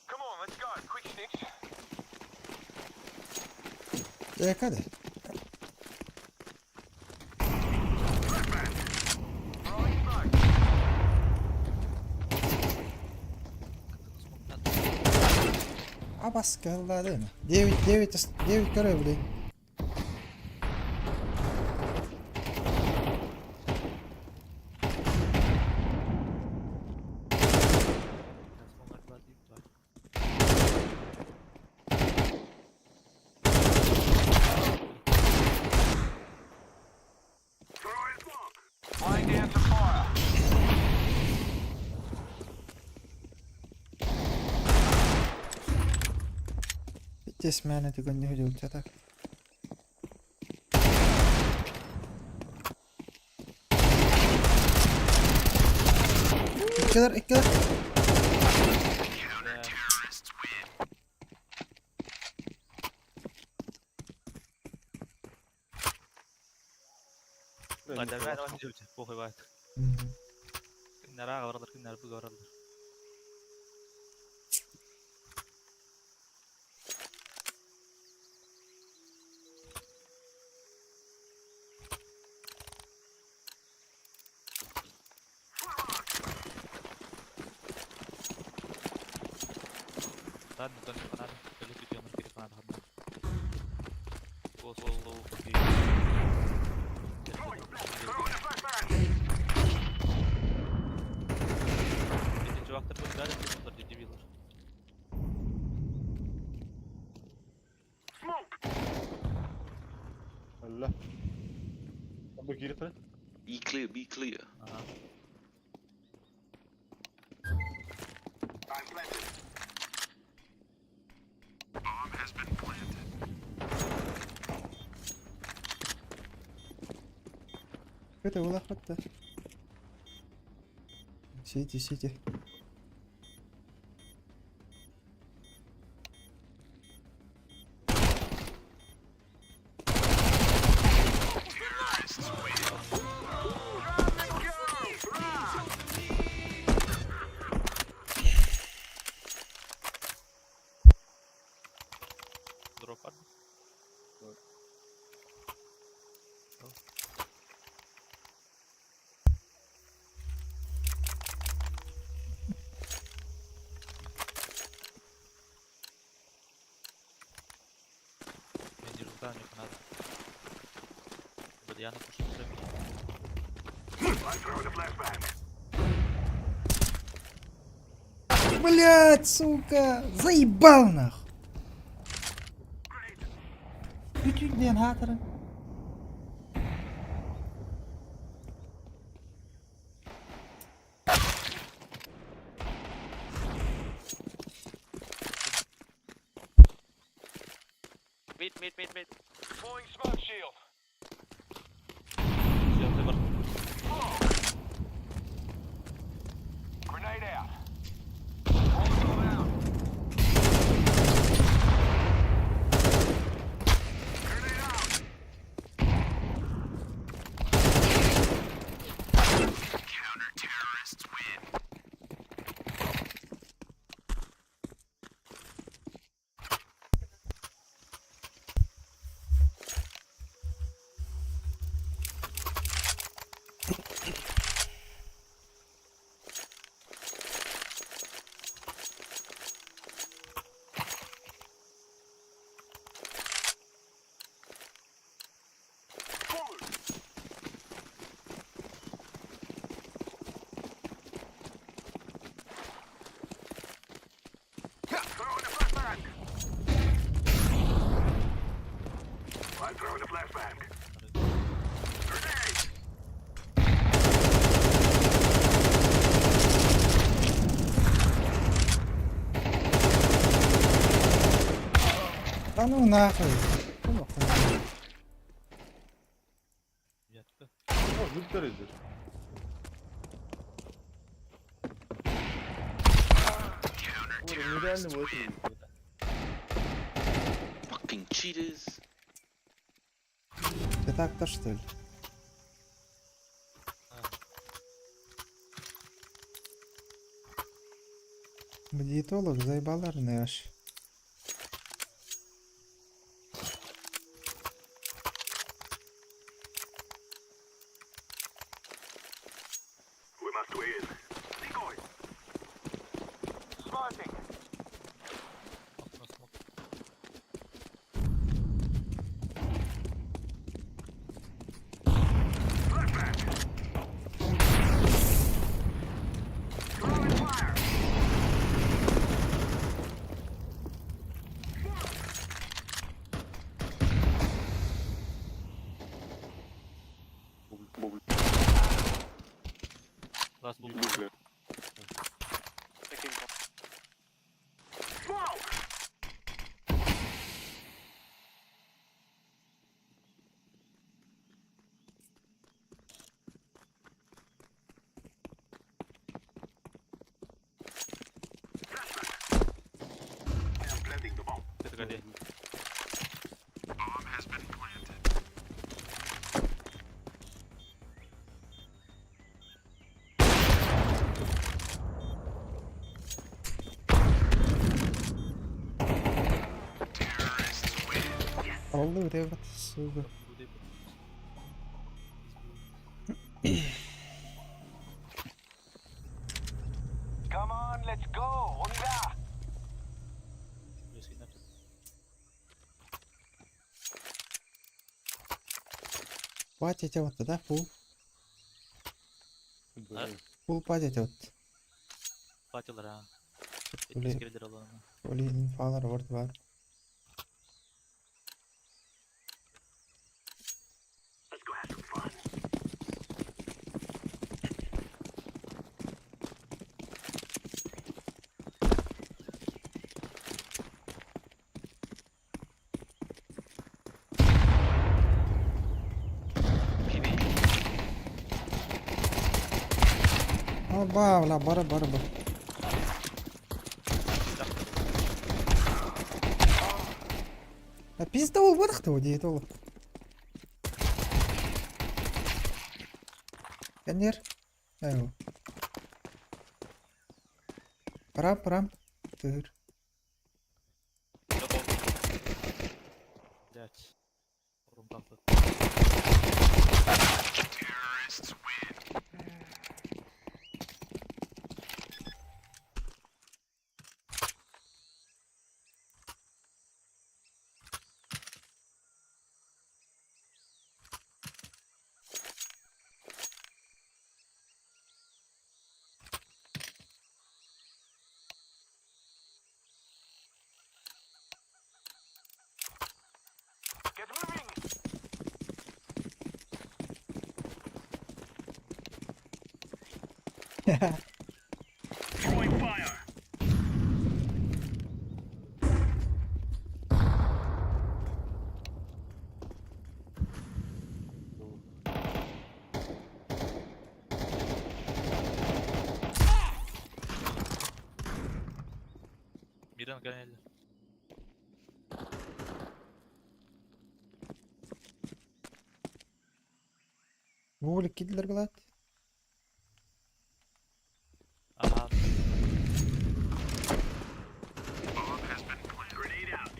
Come on, let's go. Quick sticks. Э, каде? Throwing smoke. Абас кылла değil mi? 9 9 9 көрө билей. Throwing smoke. Laying down some fire. Тесмәне түгөн не хөдөл чата. Иккилэр, иккилэр. Бля. Бля, Давай, давай, не похуй бает. Мгм. Киннер аға баралар, киннер бу баралар. Ладно, дон фанат, только идем на фанат одна. Go solo, окей. Эти чувактар будет дальше, смотрите, дебилы. Allah. Бу киирэ турар. Be clear, be clear. Ага. I'm planted. Это улахатта. Сиди, сиди. Дроп арм. Я не жду, мне надо. Бля, я напишу I'm throwing a flashbang. Блять, сука! Заебал нахуй! Чуть-чуть, блин, хатера. Mid, mid, mid, mid. Deploying smoke shield. Все, ты бар. Grenade out. Molotov out. Grenade out. Forward. Throwing a flashbang. I'm throwing a flashbang. Grenade. Да ну нахуй. Ну нахуй. Я тут. О, бүттер эдер. Ой, нереально вот это. Fucking cheaters. Ты так-то что ли? Диетолог заебалар аж. We must win. Decoy. Smoking. Окно смог. Flashbang. Throwing fire. Last бум. Taking bomb. Smoke. Где? Аллы ребят, сука. Come on, let's go. On y va. Патя вот да, фул. Фул патя вот. Патилар ha. Блин. Эткилер аланы. Оли инфалар орд бар. Let's go have some fun. PB. Аба, бля, бара, бара, бара. А пизда ол барахты о дейді ол. Канер. Ай. Парам, парам. Тыр. Блять. Орун kalktı. Get moving. Throwing fire. Miran gel. Бу кидлер билат. Aha. Grenade out.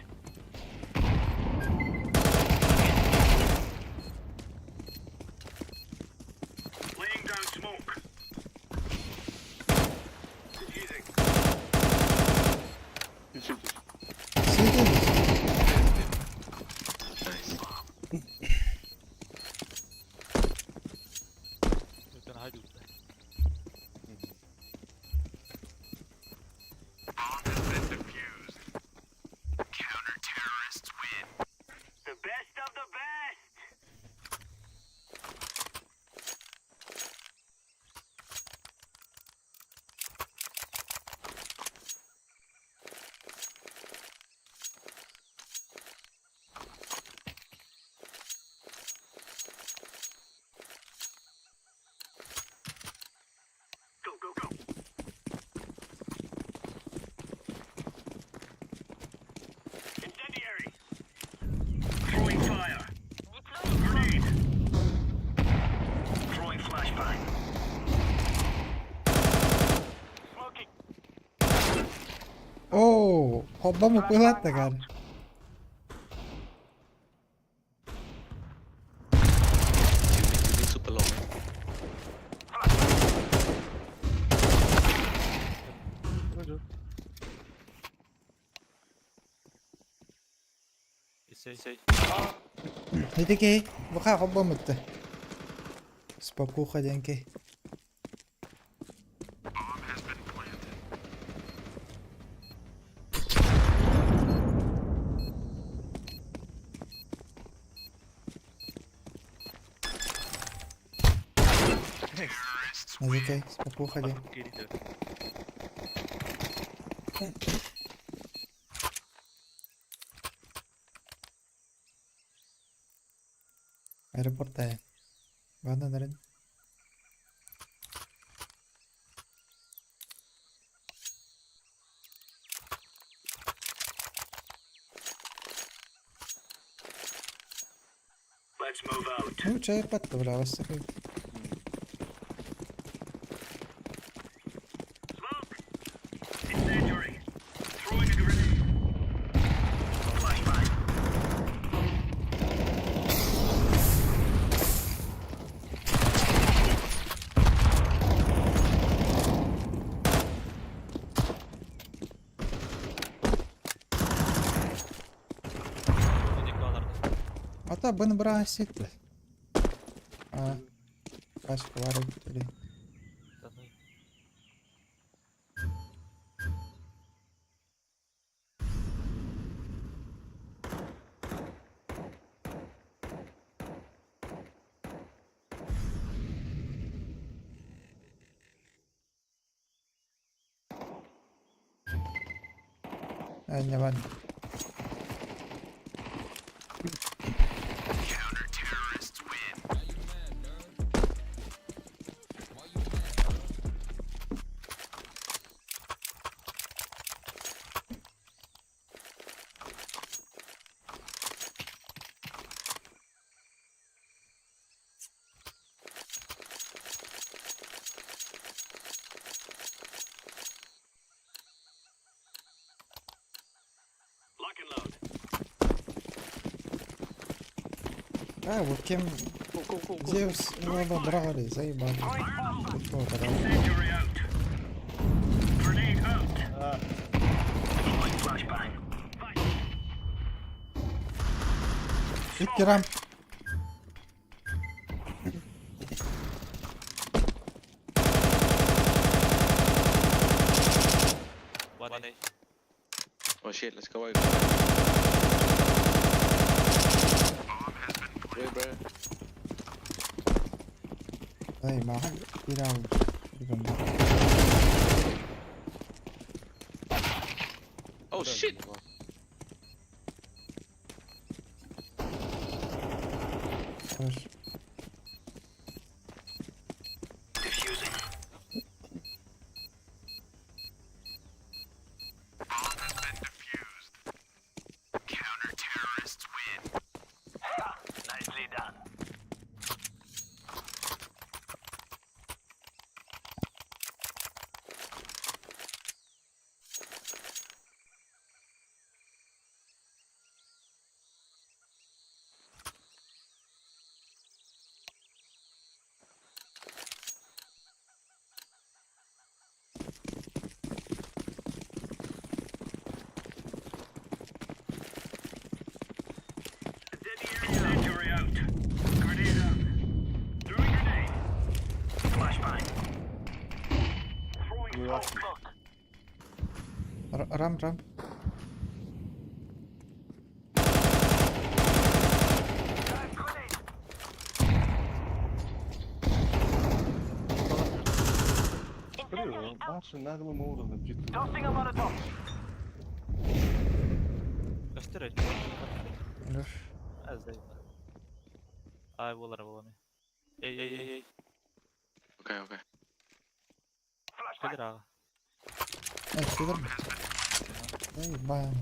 Laying down smoke. Defusing. Сидит. Nice. Ben haydi usta. The best of the best. Go, go, go. Incendiary. Throwing fire. Grenade. Throwing flashbang. Smoking. Оу, хобба пилат дагар. Two mid super long. İse. Say. Нетекей, бұқа хобба мүтті. Спокуха денкей. Назикей, спокуха ден. Geri dön. Аэропорта. Ладно, нарын. Ну, чай подправился. Ата бын брасит. А, кашка варит или. А, не ладно. А, вот кем Зевс его брали, заебали. Тут его брали. Икки рамп. One One A. A. Oh shit, let's go out. Wait, bro. Эй, мага bir aldı. Bir bomba. Oh shit! Хорош. Рамп, рамп. Баши наглым образом чисто. Көстөр Хорош. Аз Ай болар болами. Эй эй эй эй. Okay, okay. Кэлэр аҕа. Эй, кидер. Заебали.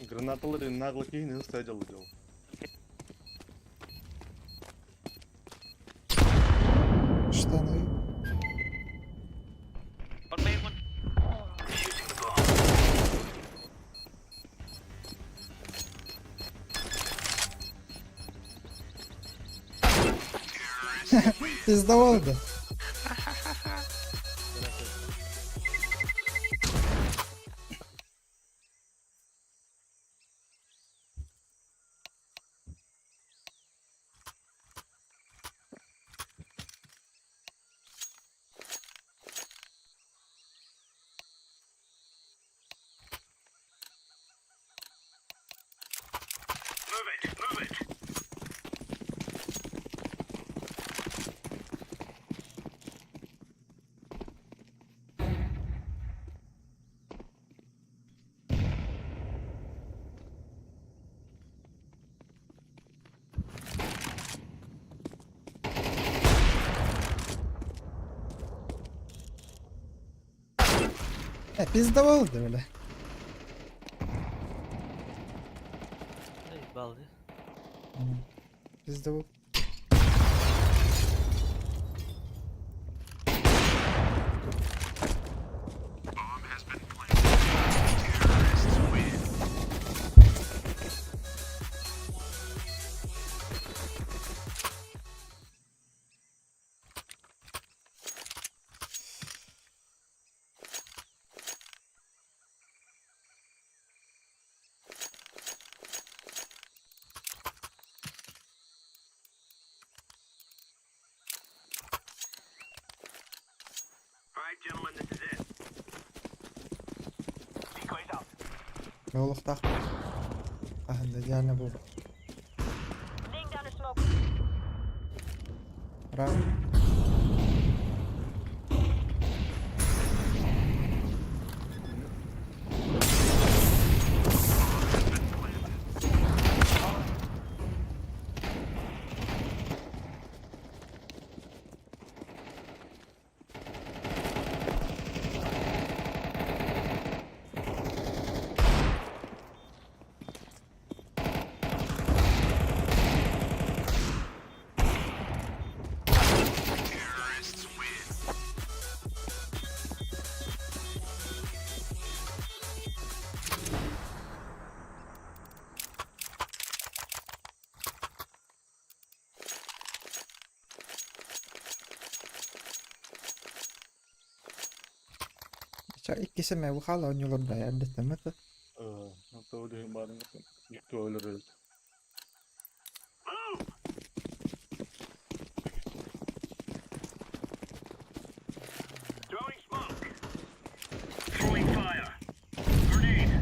Гранаталары нагло кейни устадил дел. Штаны. One main, one. Пиздовал да? Пиздовал да, бля. Эй, балды. Пиздовал. Олохтоох хаһан да идеально буолбут. Раунд. Ча иккисе мэ бу хаала оонньуулар да эрдэттэммэт да. Throwing smoke. Throwing fire. Grenade.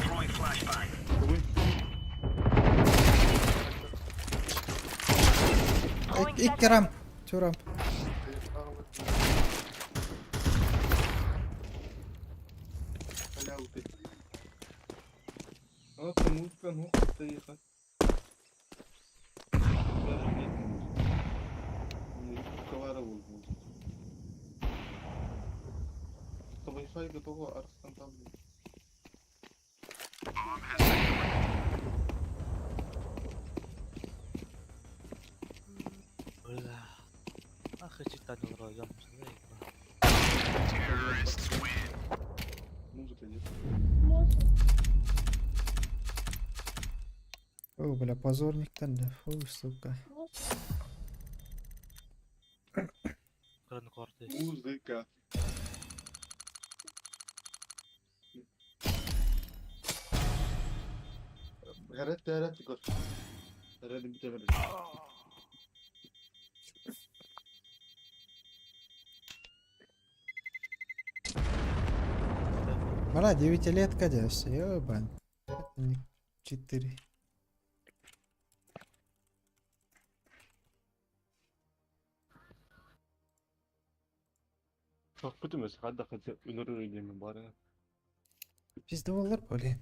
Throwing flashbang. Икки рамп. Two ramp. Бля. Ах, эти танил О, бля, позорниктар да. Фу, сука. Музыка. Бля, девятилетка дьэ, всё, ёбан. Это не четыре. Пиздоваллар, блин.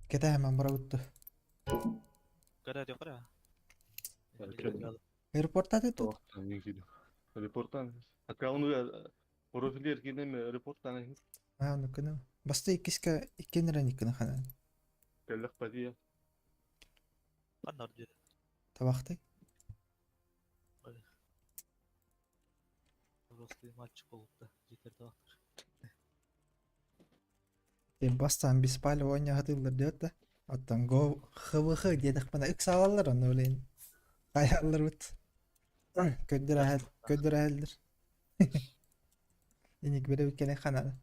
Кэтэһэмэн барабыт Аэропортаты тут? Аа, ну кына. Баста иккискэ иккиэн иккини ханан. Табахтай. Бастаан беспалево оонньоһатыыллар диэт да. Оттон го ХВХ диэтэхпинэ ыксаалаллар онно билигин. Хайаалларбыт. Көрдөрөһөл көрдөрөһөллөр. Иник бere кэлэн ханана.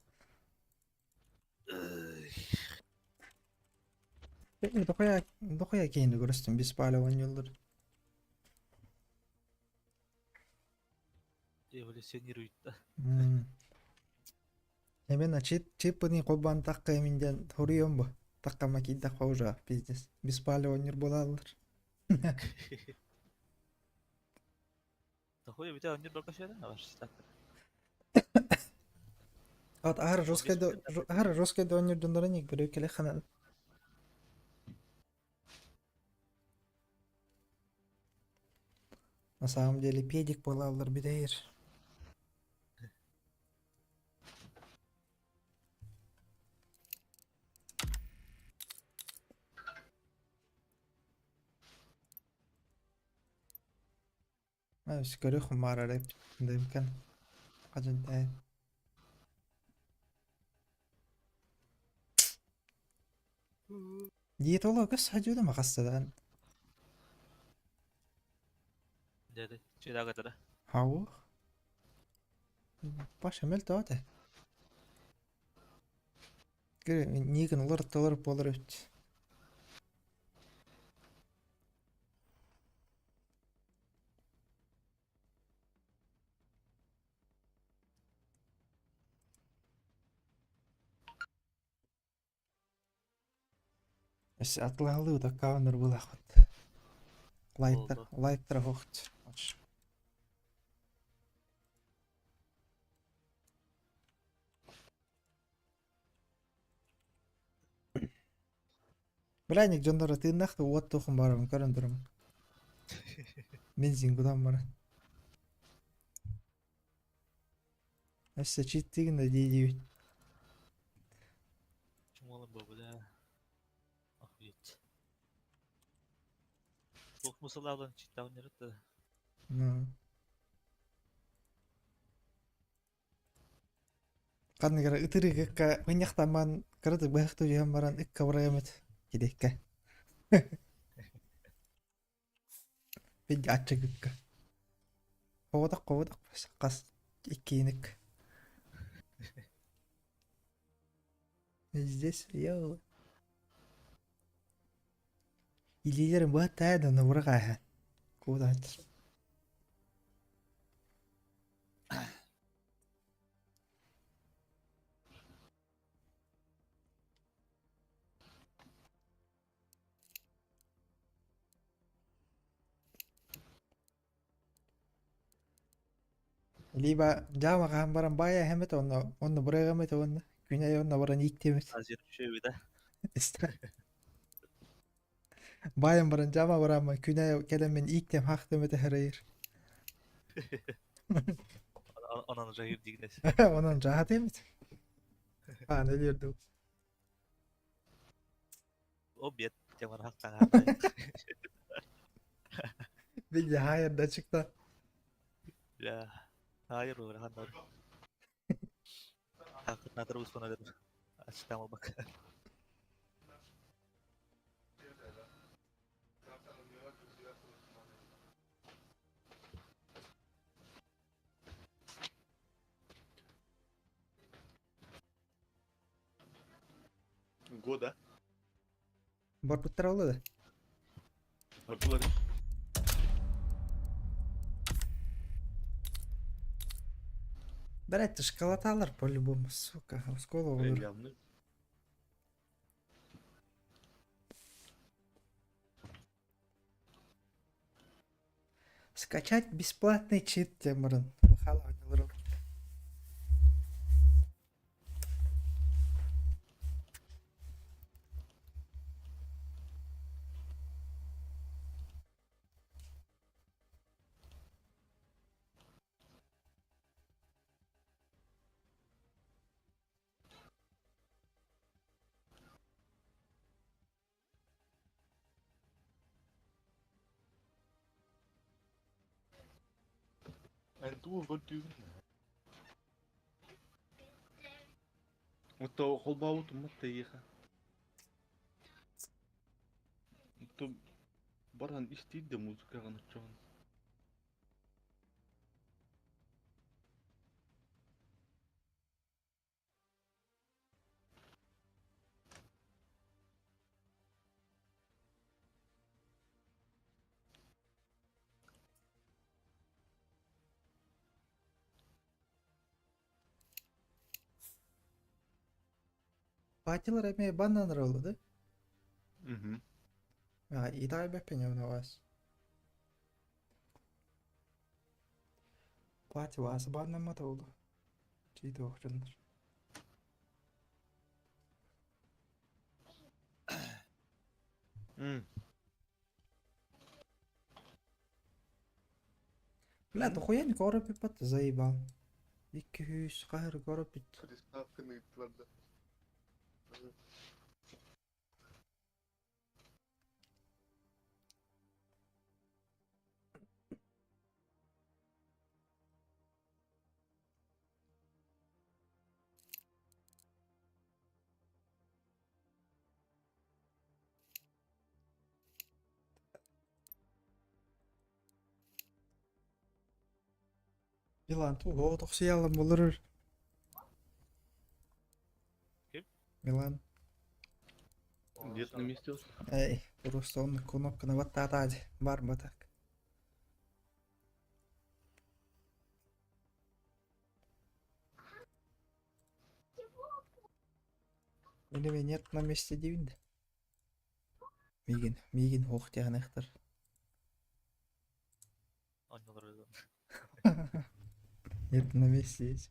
Дохуя дохуя киһини көрөстүм беспалево оонньууллар. Эволюционирует да. Именно чиппыны холбоон тахха мин диэн хоруйуом бу. Таххама киирдэххэ уже пиздец. Беспалево оонньуур буолаллар. Тахуя бите оонньуур барбашыра ваш Вот аһара жесткай да аһара жесткай да оонньуур дьонноро ник бere кэлэ ханан. На самом деле педик буолаллар бүтэйэр. Көрүөх баар эбит Хадьынтай. Диетолог садьыыда махастадан. Деді, чыдагатара. Хау. Паша мөлтөөтө. Нигин олор болор эбит. Эс атлаалыы таккааннар булахат. Лайттар, лайттар хохт. Бляник дьонноро тыыннах да уот туохун барабын көрөн турабын. Бензин кутан баран. Өссө читтигин да дии-диибит. Чумалым бу, бля. Охуеть. Туох мусалаалан читтаҕын да. Ну. Ханнык эрэ ытырык ыкка мынньахтамман кыратык быһахтыы түһэн баран ыкка барайаммыт кириэккэ. Видя аччык ыкка. Хоҕотох хоҕотох хас иккииник. Здесь я Илиилэрин быһаттаа да набыра хааһа. Куутааччы. Либо дьаама хаһан баран баайа эһэммит онно онно бырайыаммыт уонна күнэ онно баран ииктиэмит. Азия үчүгэйбит ээ. Баайан баран дьаама барааммын күнэ кэлэммин ииктиэм хаахтыам этэ харайыр. Онон жайыр диигинэс. Онон жаатыаммыт. Аан өлүөрдүм. Обед темар хактаҥаандай. Билли хаайарда чыкта. Бля, хаайыр урахан Хакытнатыр успанадыр. Ачтам бак. Года. Барбыттар ол да. Бардылар. Блять, шоколадалар по-любому, сука, осколок олор. Явно. Скачать бесплатный чит темырын. Эн тугу көрдүүгүн? Отто холбообутум тэйиэхэ. Отто баран истиир да музыкаҕын оччоҕун. Патилар эмиэ баннанар ол да? Мгм. А, итэҕэйбэппин вас. Пати вас баннаммата ол. Чиит дьоннор. М. Бля, дохуя не коропиппат, заебал. 200 хаһыр коропит. Приставканы ыыттылар да. Милан туох тохсуйаллан булурur. Ким? Милан. Дед на месте. Эй, просто он кнопканы баттаатаadi. Бар батак. Или нет на месте диибин да. Миигин, миигин хуохтианыахтар. Онньолор Нет на месте есть.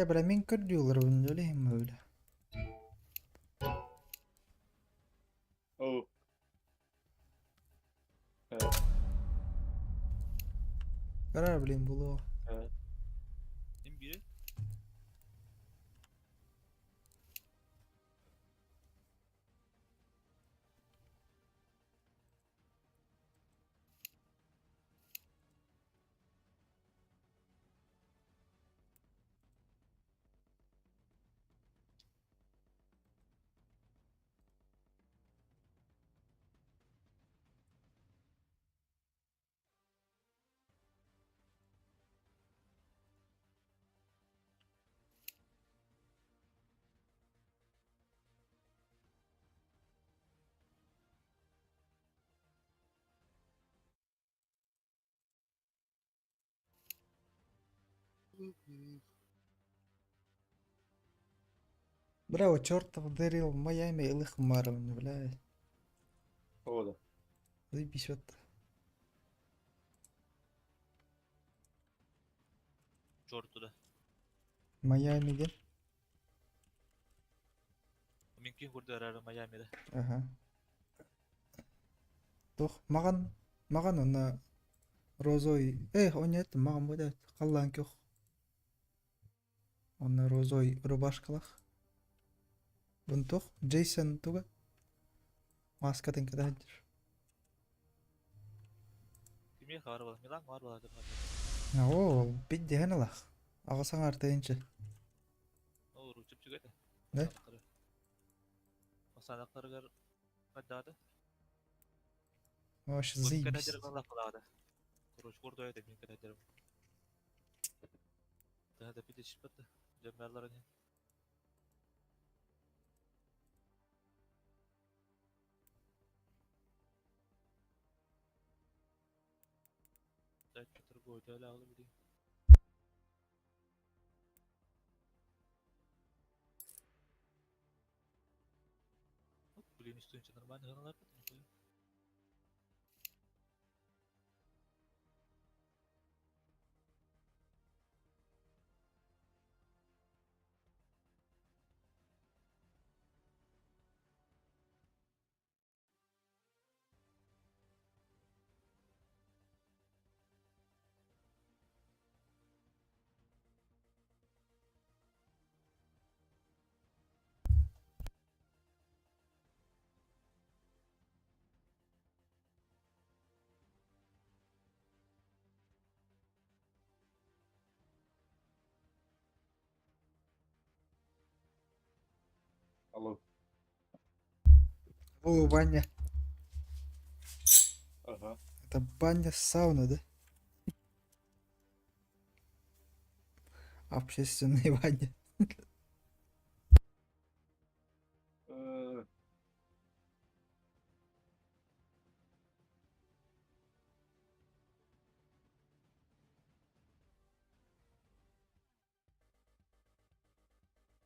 Э, бля, мин көрдүүлэр өлейм бля. О. Карар, блин, булуо. Ким бири? Бля, о чертов Дэрил в Майами илых Марвин, бля. О, да. Заебись вот. Чорту да. Майами где? Мин ким көрдө арары Майамида. Ага. Тух, маған, маған она розой. Эх, он нет, маған будет. Қаллан көх. Онна розой рубашкалах. Бун тух, Джейсон туга. Маскатын кададыр. Кимге хабар бар? Милан бар бар. О, бидде ханалах. Ағасаң артайынчы. Ол ручып чүгөтө. Не? Масанактарыгар каддады. Вообще Бу заебись. кададыр калла калады. Короче, көрдө эти мин кададыр. Да да пите чипатты. Жамбарлар не. Да, торгует, да, ла, Блин, үстүнче нормально гыналар. Алло. О, баня. Ага. Это баня сауна, да? Общественная баня.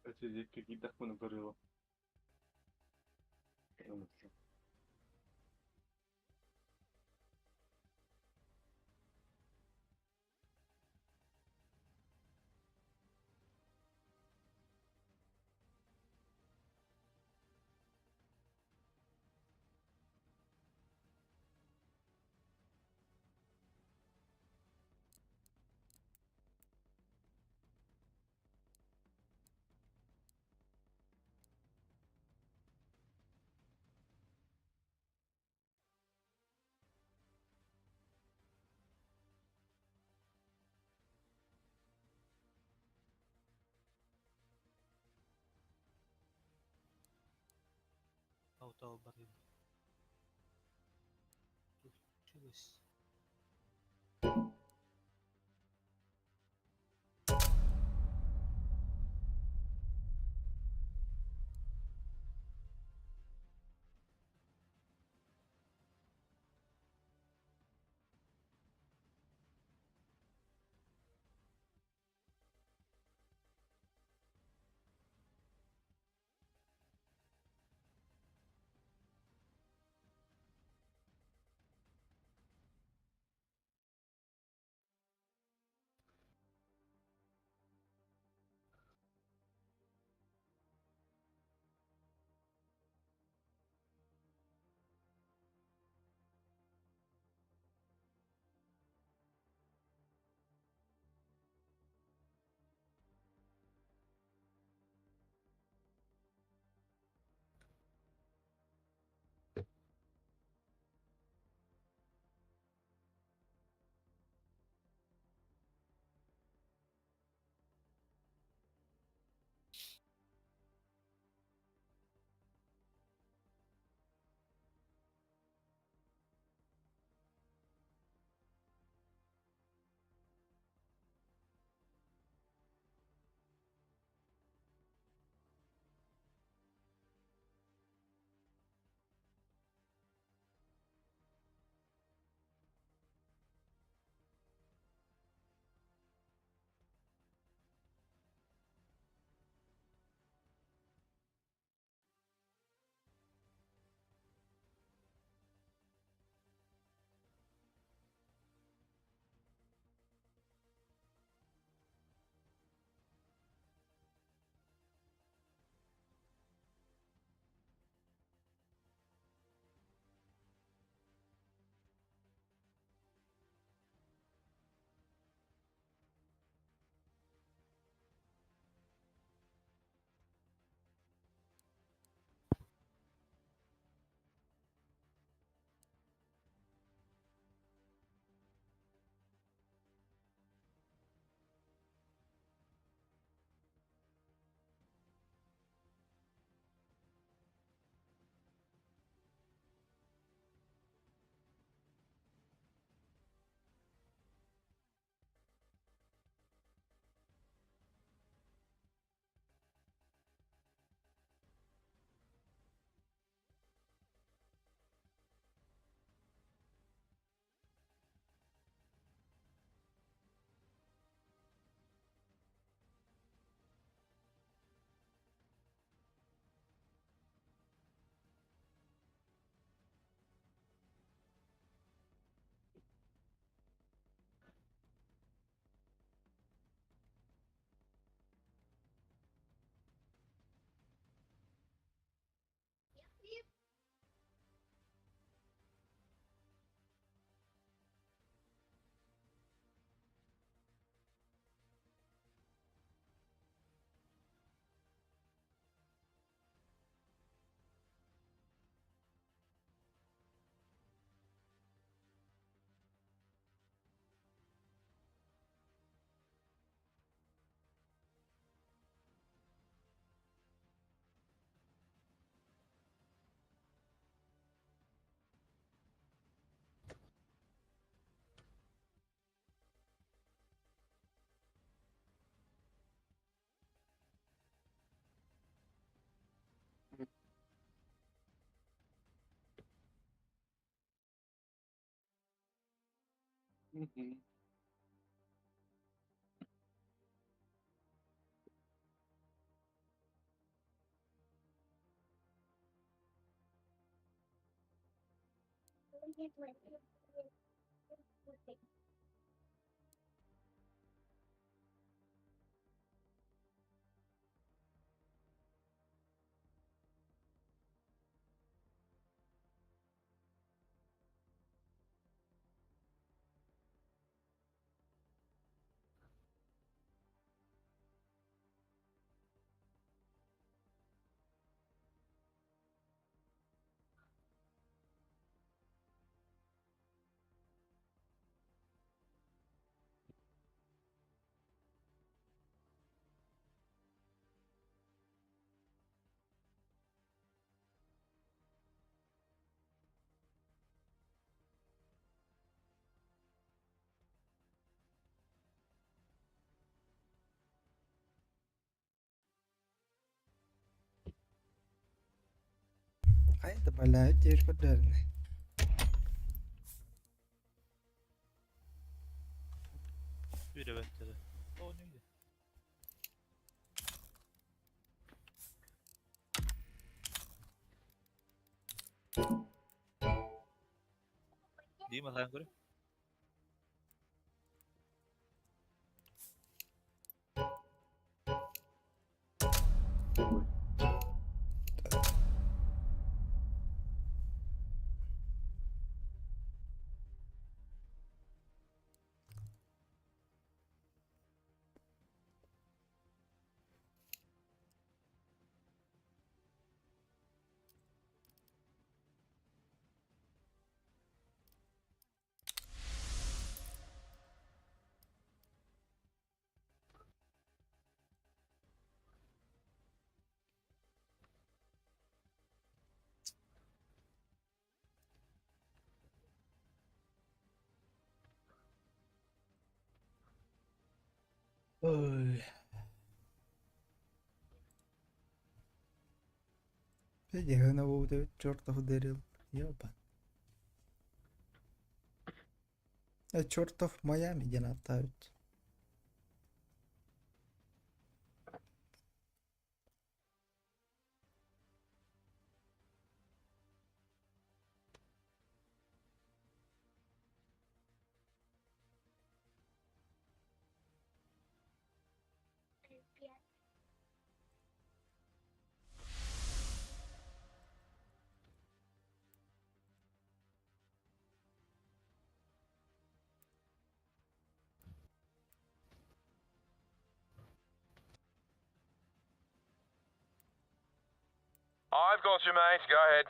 Эти какие-то горело. Аутал бардым. Что случилось? Хайа да балаайыт диир көрдөөрүнэ. Үрэбэттэрэ. О, не Дима, хаан көрө. Ой. Дьэ, буолбут чертов Дэрил. Ёба. Чертов Майами диэн ааттаабыт. I've got you, mate. Go ahead.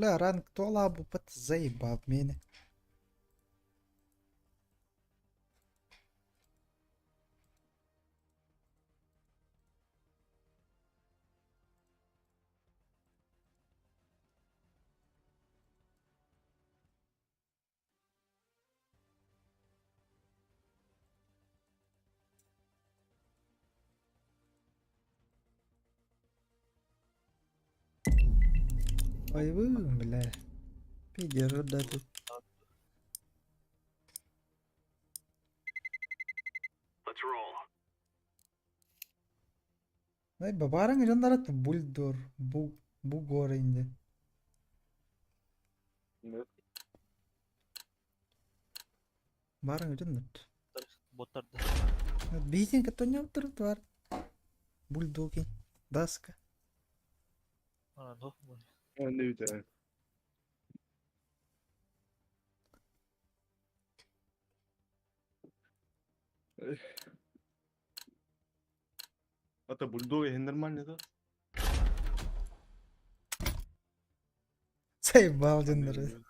Бля, ранг туола бупат заебал меня. Ой, вы, бля. Пидер, да тут. Let's roll. Ай, бабарың жондарат бульдор, бу, бугор инде. Нет. Баарыҥ үтүннүт. Боттар да. Биитин кытта оонньообуттар бар. Бульдоги. Даска. А, ну, Онно үтэ. Это бульдог нормально, да? Заебал дьоннору.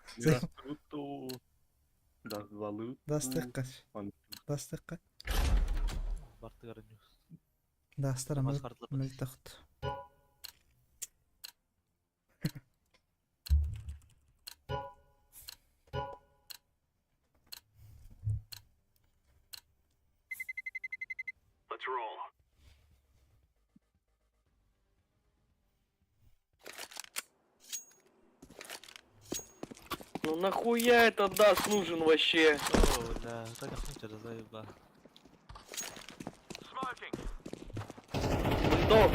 Дастыкка. Дастыкка. бартыгар Дастара Бас хардылар. мөлтөхт. Let's roll. Ну нахуя этот даст нужен вообще? О, бля, так охнуть это заеба. Smoking. Бульдог.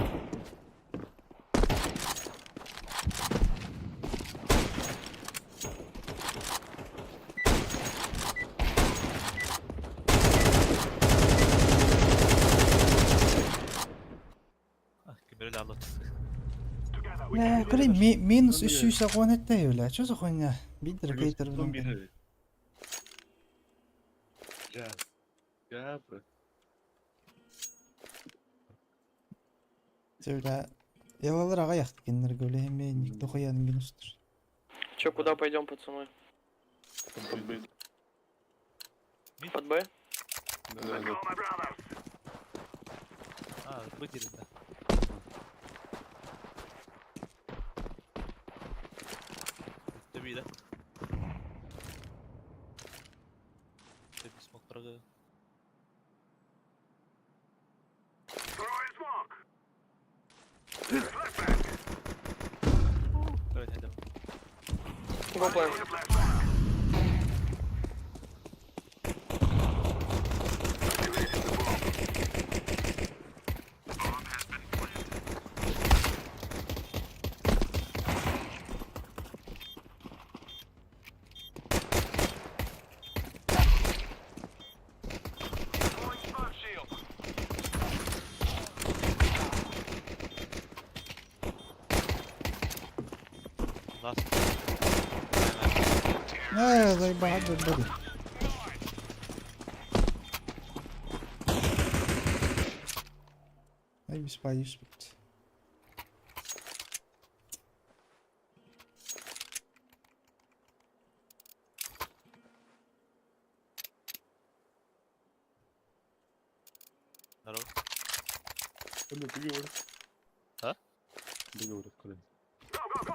Кемереле алат. Together we Бля, can кри минус үс сүүс это бля. Что за хуйня? Бидер кейтер. Я. Я, бро. Бля. Ялалар аға яқты кеннер гөле эме никто хуяның минустыр. Че, куда пойдем, пацаны? Под Б. Под Б? Да, Let's да. go, my brothers. А, выделен, да. Төби, да? Төби смог прыгаю. Throwing smoke. Flashbang. Давай, найдем. Го план. Throwing a flashbang. Activating the bomb. Bomb has been planted. Throwing smoke shield. Last. Э, заебал, буду. Ай, беспаюсь, блядь. Здорово. Ну, ты говоришь. А? Ты говоришь, Колин. Go, go, go!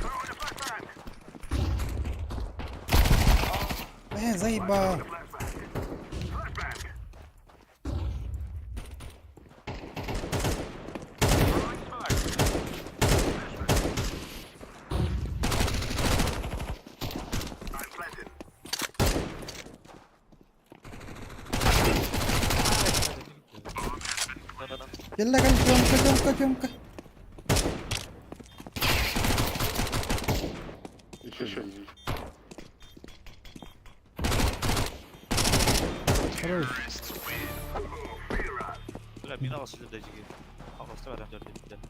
Throwing a flashbang! Э, заебал. Flashbang! Flashbang! Throwing smoke! Flashbang! I'm planted. Да-да-да. Кэллэ кэл, Тёмка, Тёмка, Тёмка. Еще, еще не вижу. Хорош. Бля, мин аласы деп жеге. Аласы бар әмдер деп.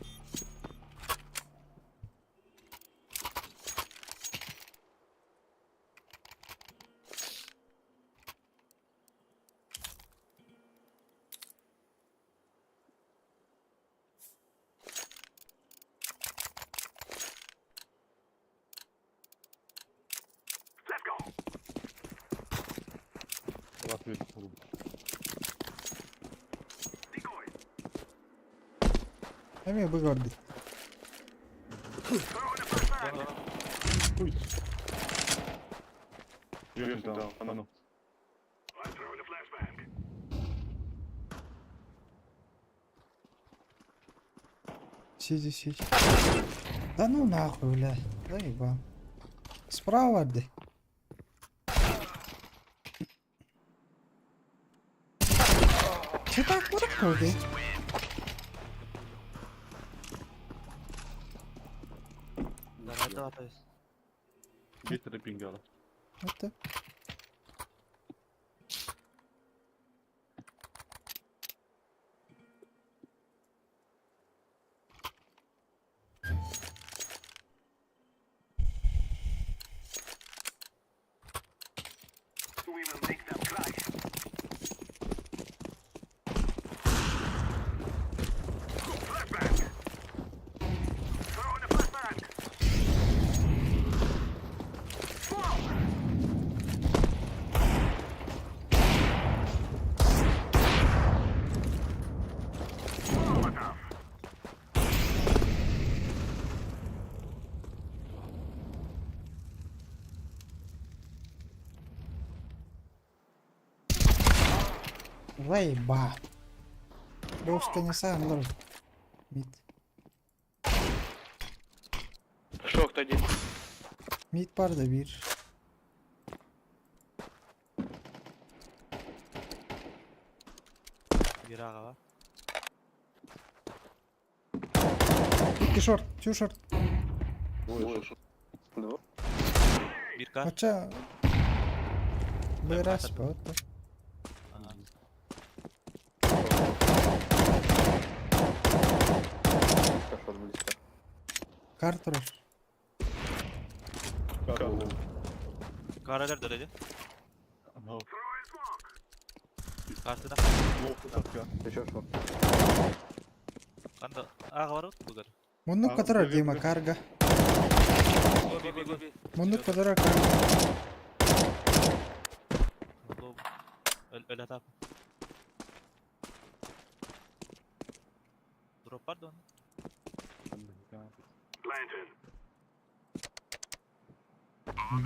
Let's go! Вас вижу. Decoy! Эме быгарды. Throwing a flashbang! Хуй. Верхний дал, оно. I'm throwing a flashbang. Сиди, сиди. Да ну нахуй, бля. Заебал. Справа, да. Читак барах дии. Давай, давай, то есть. Биир пингала. Это. We will make them cry. Flashbang. Throw in the flashbang. Smoke. Molotov. Заеба. Бовска не сам лор. Мид. Шок один. Mid var da bir. Bir ağa var. İki short, two short. Двое шорт. Два. Bir kar. Haça. Bıras bu. Ага. Близко, шот близко. Картров. Karalar da dedi. Ага. Throwing smoke. Karşıda. Еще шот. Kanda ağa var bu kadar. Муннук А, которая привет, Дима привет. Карга. Go B B go B. Муннук которая Карга. Go. Öl öyle tap. Drop var da onun. Planted.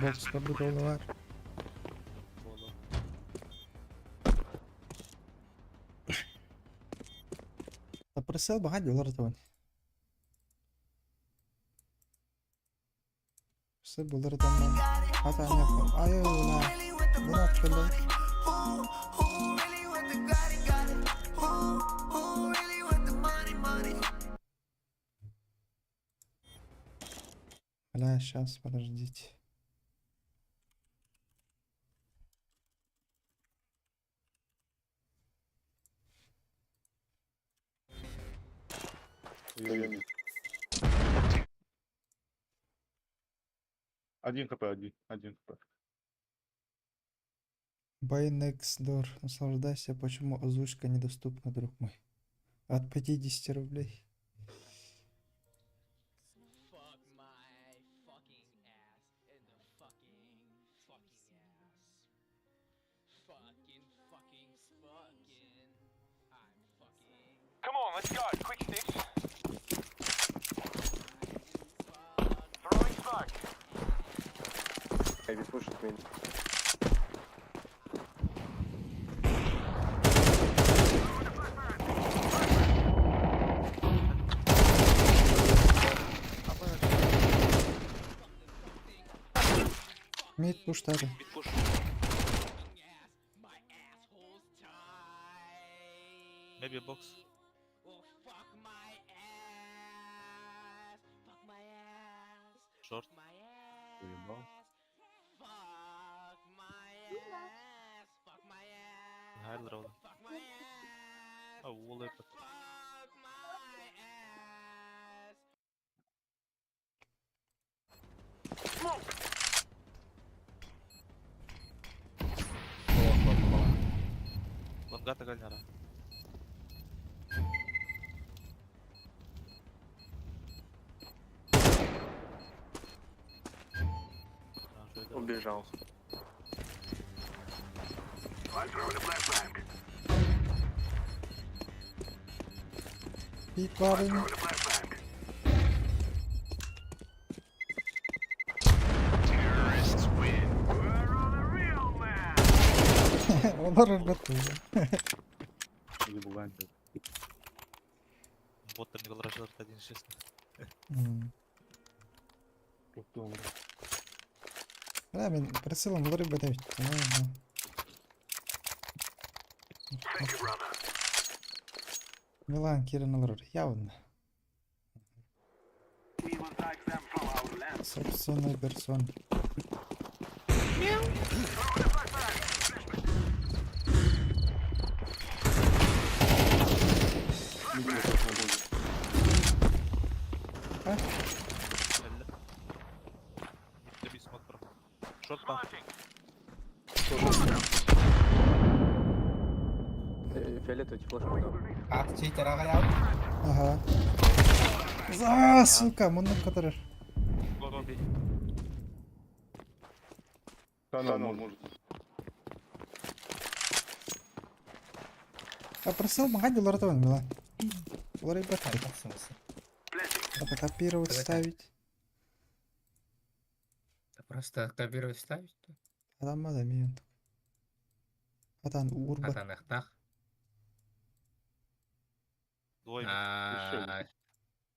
Бокста bir dolu var. Bolu. Та присел багато долар того. Все було там. А там не Ай, ула. Була чудо. Бля, сейчас, подождите. Один хп, один, один хп. Buy next door. Наслаждайся, почему озвучка недоступна, друг мой. От 50 рублей. Fuck my fucking ass in the fucking fucking ass. Fucking fucking fucking. I'm fucking. Come on, let's go. Quick sticks. Throwing smoke. Maybe push it mid. Мид пуштады. Mid push. My asshole's tight. Maybe box. Oh fuck my ass. Fuck my ass. Short. My ass. Заебал. Fuck my ass. Fuck my ass. Hayırdır oğlum. Fuck my ass. Ha wall hep. Fuck my ass. Smoke. Лангата гальнара. Убежал. I'm throwing a flashbang. Mid var Throwing a flashbang. Terrorists win. Where are the real men? Олар ыргытты. Забываем. Боттар Николай Рашидов один честно. М. Бля, мен прицелом олар бітіп. Thank you, brother. Милан киирэн олорор явно. Собственной персоной. Кэллэ. Бүттэ биир смок бырах. Шорт баар. Фиолетовый флешку дал. А, читер аҕайаҕын. Ага. За, сука, муннук которыр. Го, го, бей. Канал может. А просил магадил лоратован, Милан. Лорай бат. Это копировать, ставить. Просто копировать ставить. Адам адам Атан уурбат. Атаныахтаах. Двое.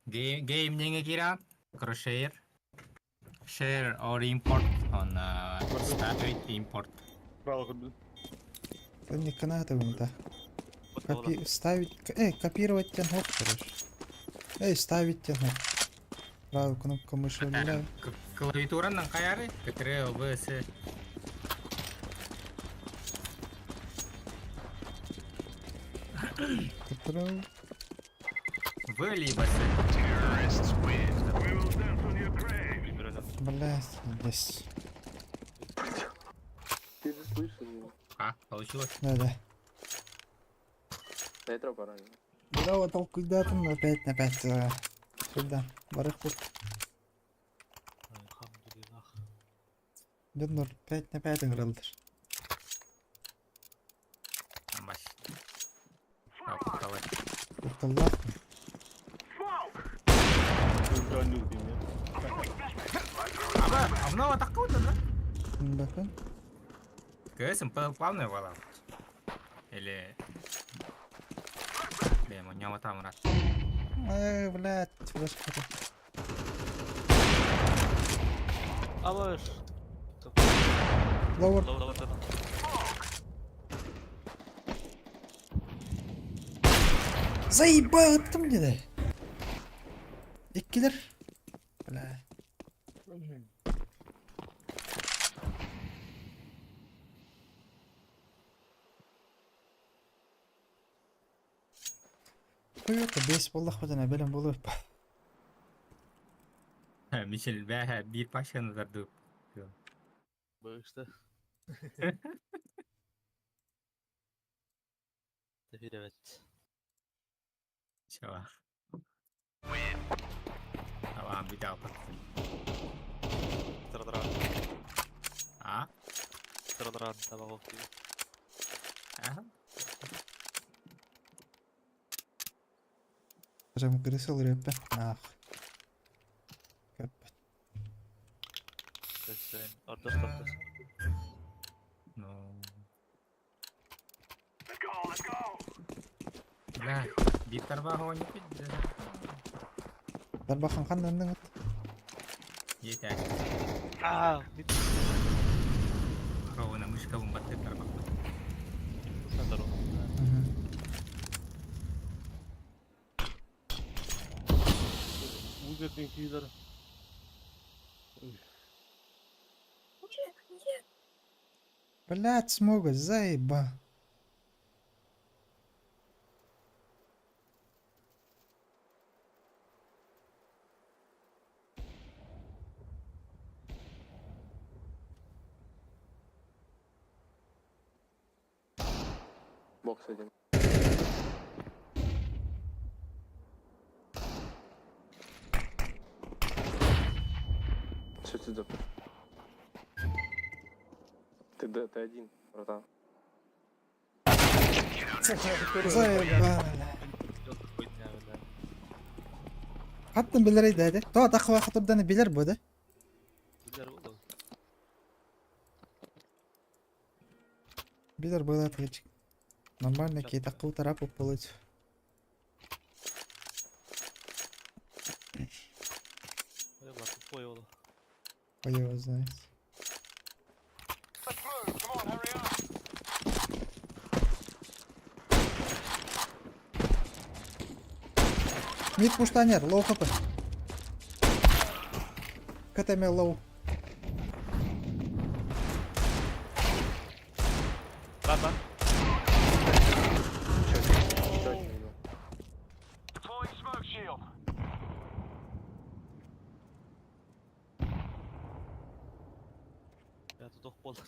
Game неңе киран. Share. Share or import on ставить import. Право көрдүм. Не каната да. Копи ставить, копировать тен хоп, короче. Эй, ставить тен хоп. Правую кнопку мыши удаляю. Клавиатуранан хайары? Ctrl, V, S. Ctrl. В либо S. Блять, здесь. Ты же слышал меня. А, получилось? Да-да. Да я пора. Да вот толкуйдатын опять на пять. Сюда. Барых пут. Алхамдулиллах. Дөннөр 5 на 5 ыҥыраллар. Амбас. Кутталай. Кутталлаах. Аба, обнова такой-то, да? Бакын. КСМ плавная вола. Или... Бля, у него там рад. Эй, блядь, флешка. Алыш. Ловер. Ловер, ловер. Заебал там где Иккилер. Бля. Хуёта бес боллах бутана белем болуп. Мишель бәһә бир пачканы зарды. Бышты. Теперь evet. Чего? Tamam bir daha bak. Sıradıran. А? Sıradıran tamam okey. Ага. Прям крысыл рэпе. Нахуй. Капец. Sen orada stop. Ну. Бля, бир тарбаҕы оонньуу Тарбахан ханнан ат. Етә. Аа, бит. Ровно мышка бумбатты тарбах. Здорово. Узертин кийлер. Блять, смогут, заеба. Бокс один. Что ты за... Ты да, ты один, братан. Заеба. Хаттын билер иде. То тахва хатырдан билер бу да. Билер oldu. Билер было ответчик. Нормально ки такуу тарапу получ. Ой, тупой oldu. Ой, его знает. Mid pushtanер, low HP. КТМ low. Бар бар. Еще один видел. Deploying smoke shield. Я тут ох буолла.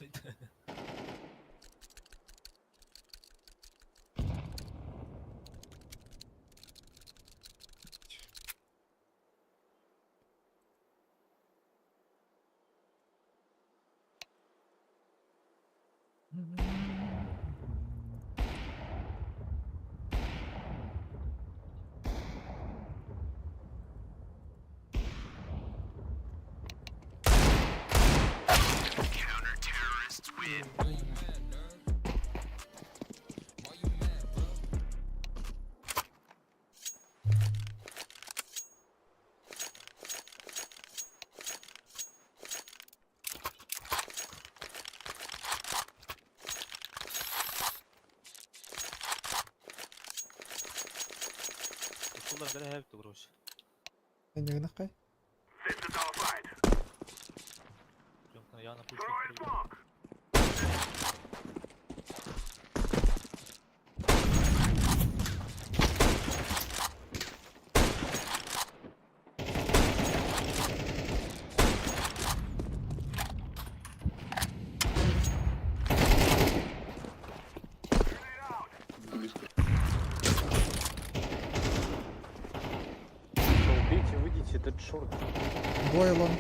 Устулар бere hep короче. Нагнахай. This is our fight. Прям я на пушку. Throwing smoke. Близко. Что, убейте, выйдите, этот short. Двое long.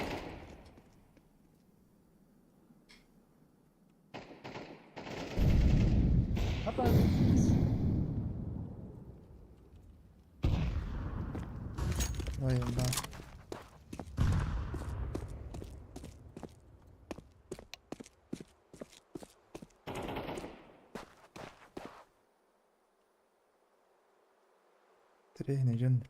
Ой, да. Трейный жөн.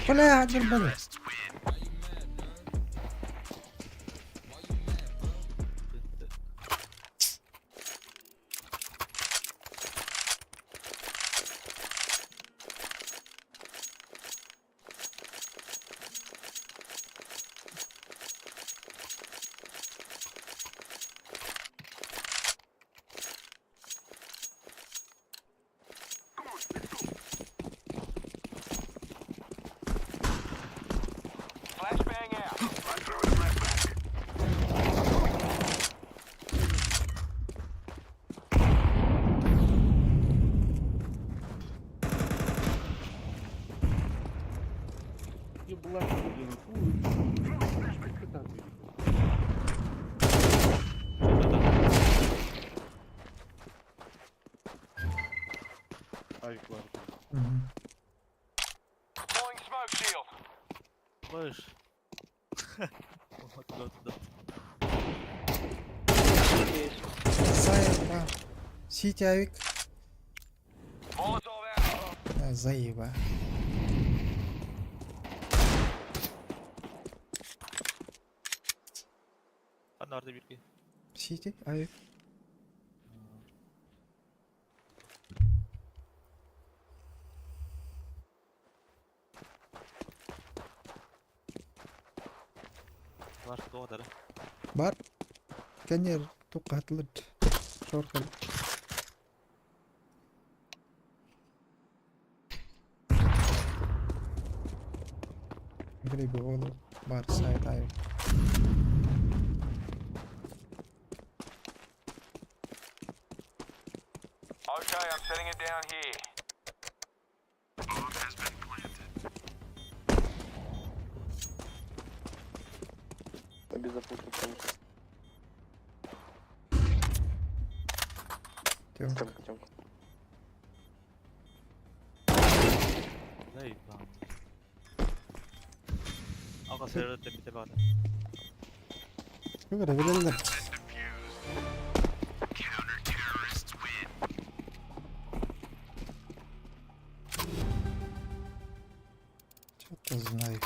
Бля, блин. Flashbang out. I'm throwing a flashbang. Еблать, блин, фу. Как там видно? Ай, классно. Мгм. Deploying smoke shield. Слышь. Вот туда, туда. Заеба. Сити авик. Molotov out. Заеба. Анарды бирки. Сити авик. Бар тоғдар. Бар. Кенер туқатылыр. Шорқыл. Грибы олу. Бар сайт авик. Okay, I'm setting it down here. Без запуска Тёмка. Тёмка. Тёмка, Тёмка. Заебал. Алға сәрі бите барды. Көгірі білелер. Что-то знаю.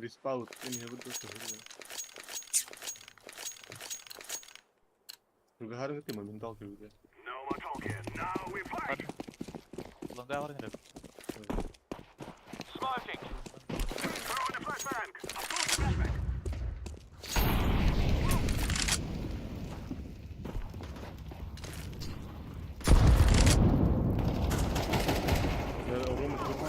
Респаун, не буду Тугахарга моменталка күйде. No more talking. Now we fight. Лонга бар инде. Smoking. Throwing a flashbang. I'm throwing a flashbang. Рома Турма.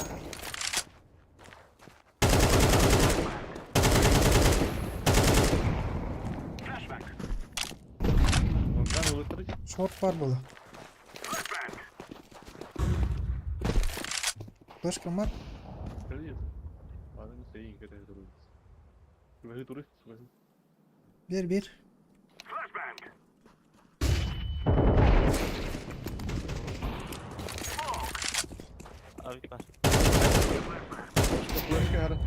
Flashbang. Лонганы өлтірді. Шорт бар было. Flashbang. Флешка бар. Привет. Ладно, не стои, когда я турист. Турист, турист, турист. Бер, бер. Flashbang. Авик бар. Флешка хара.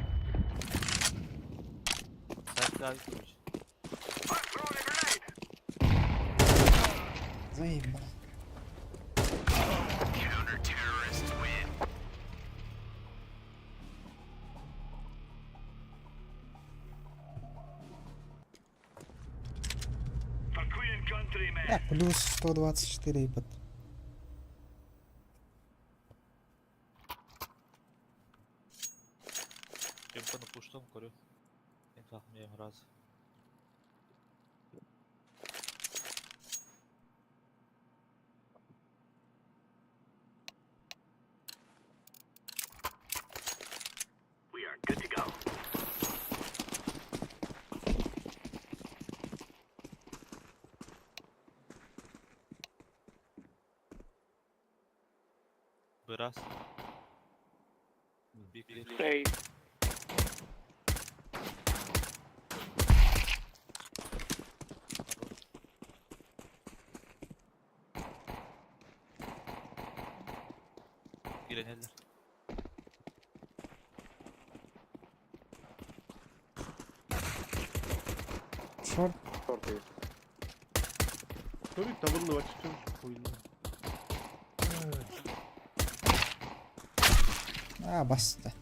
Сайтка авик короче. I'm throwing a grenade. Заебал. For Queen and country, man. Да, плюс 124 ебать. Чемпиону пуштом көрү. Мен тахмием раз. We are good to go. Бираз. Биг биг. Эй. Киренелер. Шорт. Шорт есть. Турист табылды вачы. Хуйня. А, басты.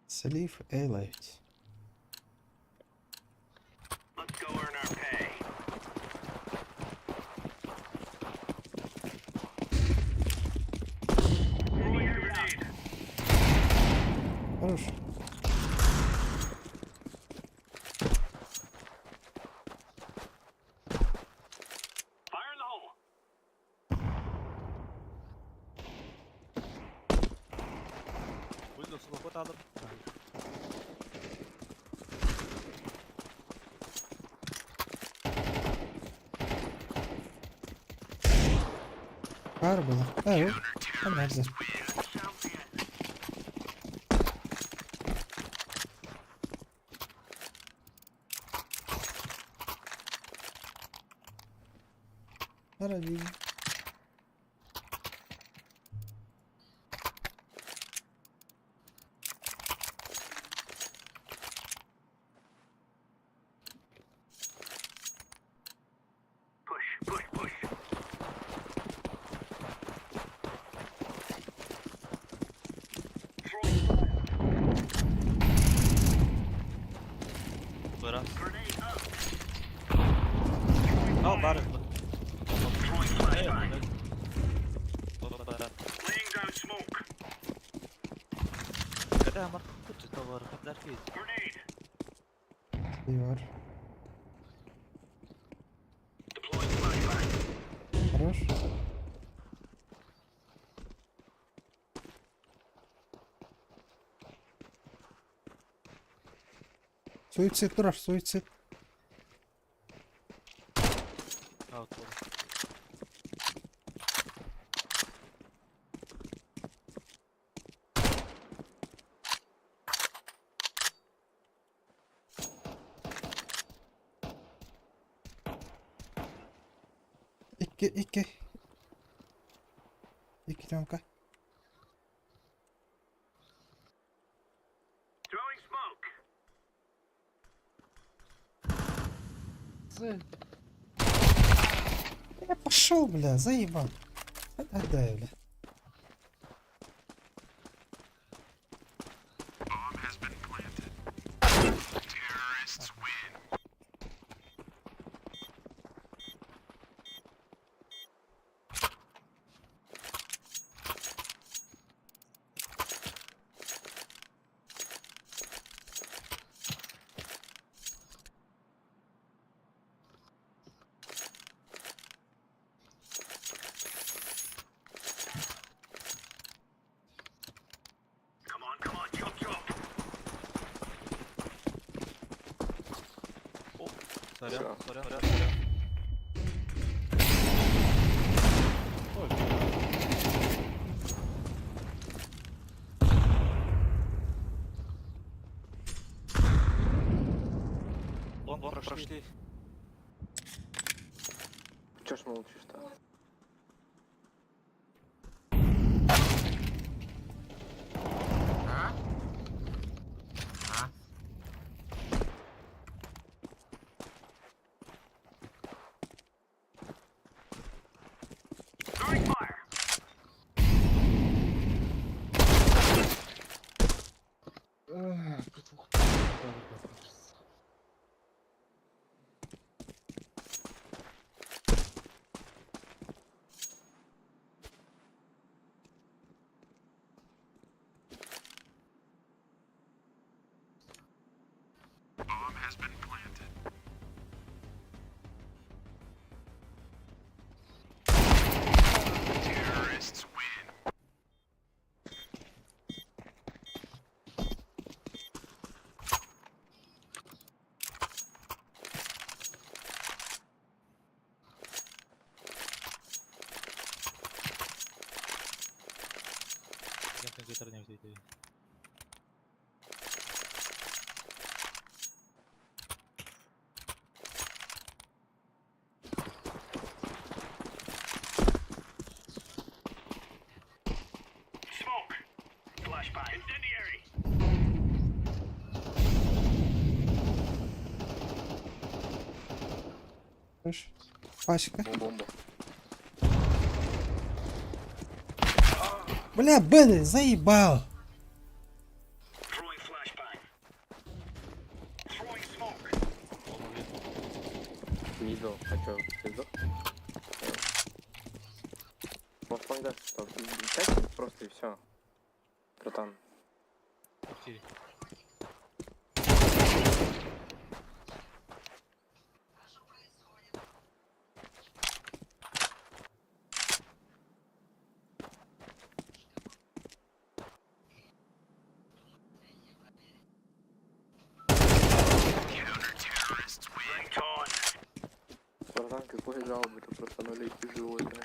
Слив Элайт. Let's go earn our pay. Throwing a grenade. Хорош. Fire in the hole. Windows лохот алып. Бар было. Да, вот. Там надо. Параллель. Push, push, push. Throwing Бираз. grenade out. Ал бар. Throwing flashbang. Laying down smoke. Когда амар кут товар хатдар ки. Grenade. Бар. Deploying flashbang. Хорош. Суицид турар, суицид. Аут буолла. Икки, икки. Икки тёмка. Throwing smoke. Я пошел, бля, заебал. Отдай, бля. Bomb has been planted. Terrorists win. Come on, come on, chop chop. Сорян, сорян, сорян, сорян. Вон, вон, прошли. Чё ж молчишь-то? А? А? Throwing fire. Bomb has been planted. Terrorists win. Я компьютер не взял. Smoke. Flashbang. Incendiary. Слышь? Пачка. Бомба. Бля, Б, заебал. Throwing flashbang. Throwing smoke. Мидл. А чё, ты сдох? Может, он даст, что? Сядь просто и все. Братан. Квартире. Counter-terrorists win. on. Братан, какой жалобы, ты просто нули и живой, да.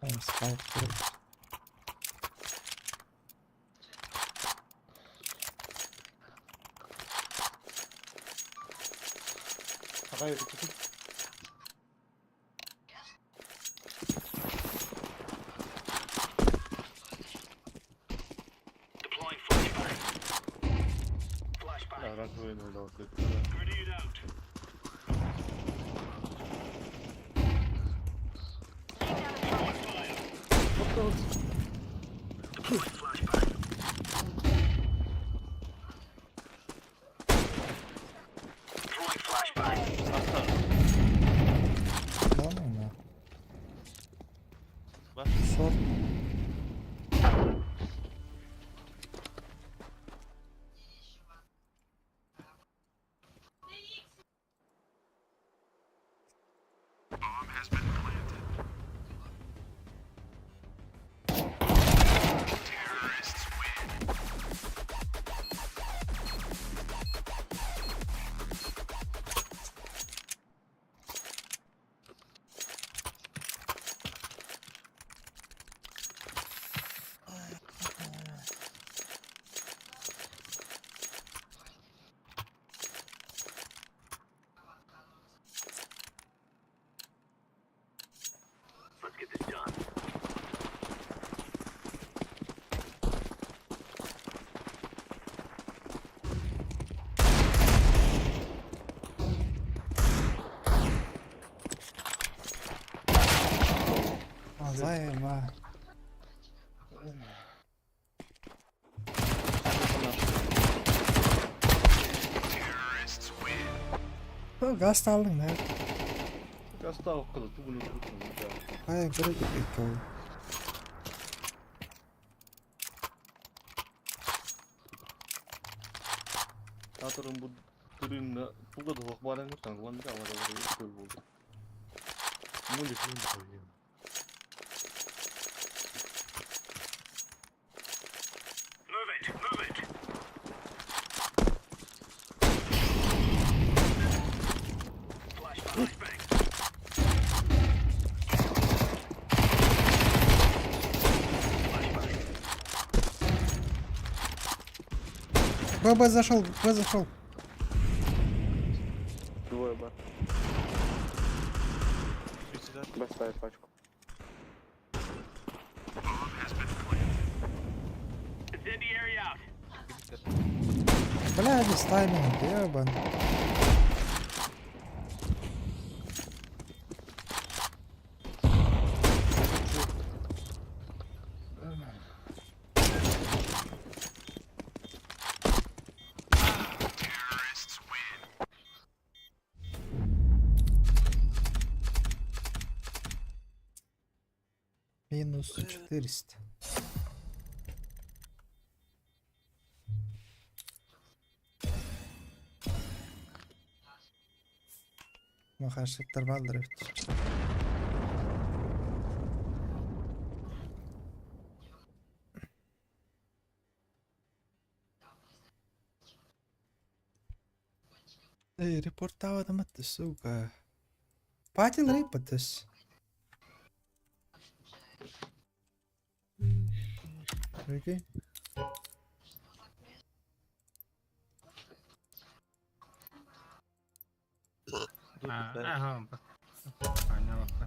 Там спал, короче. Ага, это тут. Deploying flashbang. Flashbang. Да, раковину дал. Grenade out. Throwing fire. Deploying flashbang. Throwing flashbang. Да ну на. Ба. Шорт. Bomb has been planted. Заеба. Газ алдың да. Гастаах кыда тугун өлөрүп. Хайа көрө кеппекке ол. Татырын бу түрүнне туга да хох баран таңлан да алар алар көл болду. Мули күн койдum. Move it, move it. Flash, flashbang. Б, Б зашел, Б зашел. Двое Б. Суицид. Б ставит пачку. Incendiary out. Бля, без тайминг, ебан. Минус 400. Махашыттар балдыр өт. Эй, репорттавадым атты, сука. Патил репотес. Прикинь. А, ага, понятно.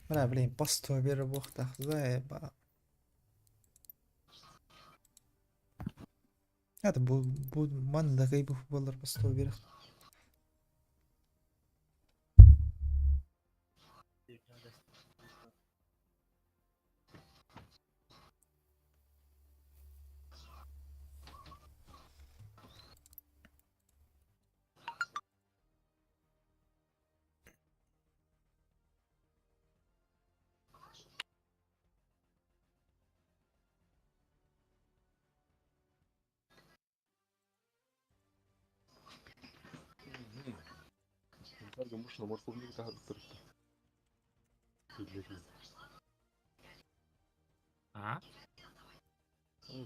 Бля, блин, постой бері боқтақ, заеба. Это бу бу ман да кай бу болар постой бері. Тарга мушна морковник тахар туртта. А?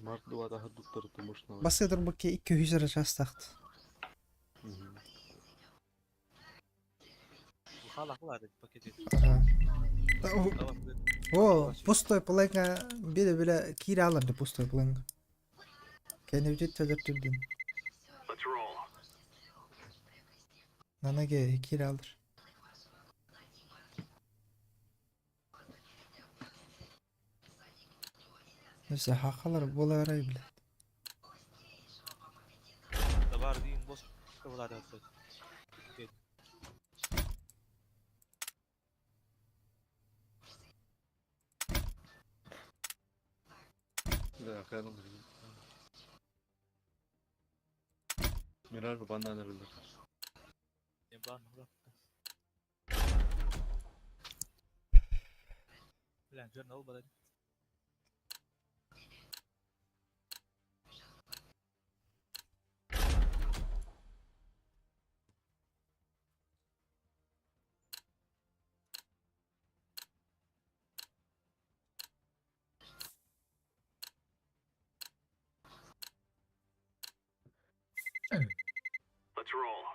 Март дуа тахар туртта мушна. Басыдыр бу ки 200 лira частакт. Ага. О, пустой планка биле биле кире аларды пустой планка. Кені үтет төлөр түрдүн. Let's roll. Нанаге кире алыр. Neyse hakalar bola arай bile. Товар дейін бос. Кывылады. Да, кайран. Мираж банана билер. Блин, жирно olmadı. Let's roll.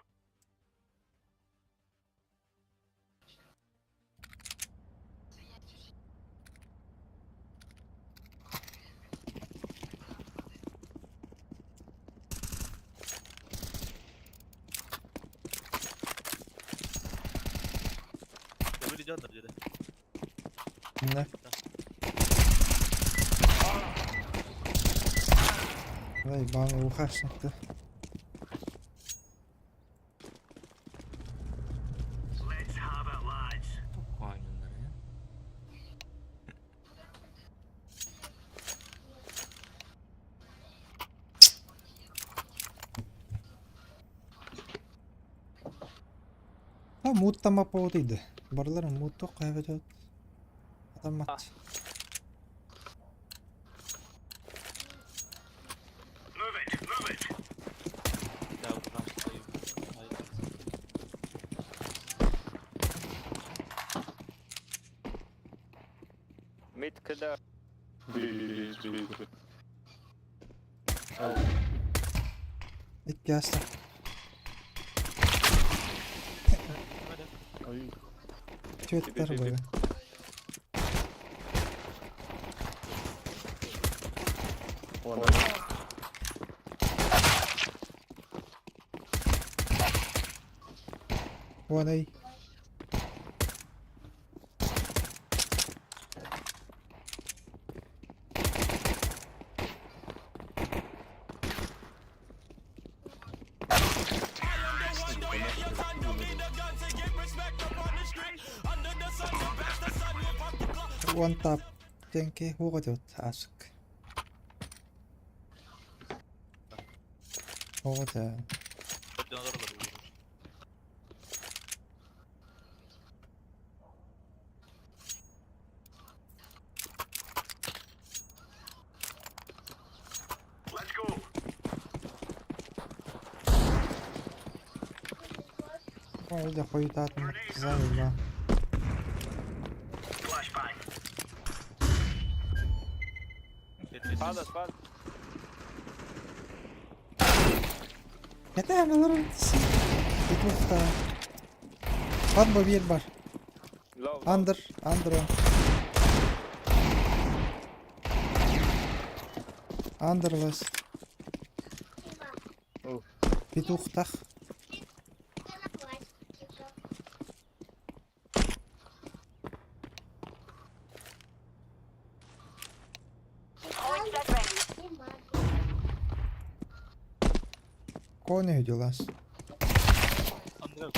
Böyle candır dedi. Ne? Заебал, ухашник ты. Let's have it, lads. Оонньуулар ээ. Ha muuttama pootide. Барыларын муутtu кайбетет. Атаммат. Move it, move it. Да, вот там стою. Ай, Mid кида. B B B B. Икки аста. Ай, Түөттэр бары. One. One A. One tap. Тенки хугадют аск. Хугада. Донор бар уже. Let's go. Ой, хуйтат заебал. Flashbang. Падас, пад. Кэтэ олорор Битвухта. Бат бир бар. Low. low. Under, under one. Under last. Oh. Битухтах. Кони дилас. Андрей,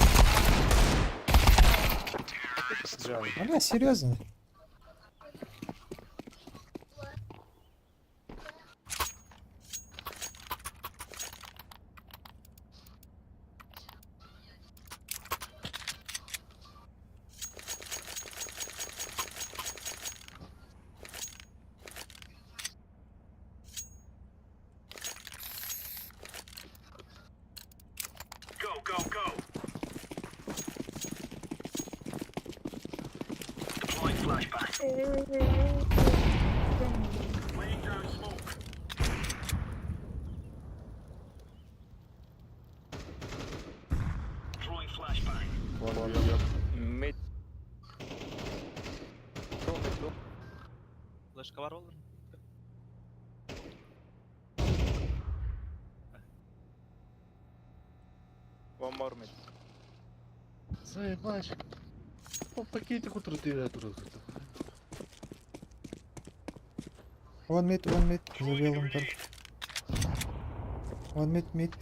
Бля, серьезно? Go, go, go. Deploying flashbang. Laying down smoke. Throwing flashbang. One one yep. Mid. Two mid, two. флешка бар olur. One more mid. Заебать. По пакетику трудила друг. One mid, за белым там. One mid, mid.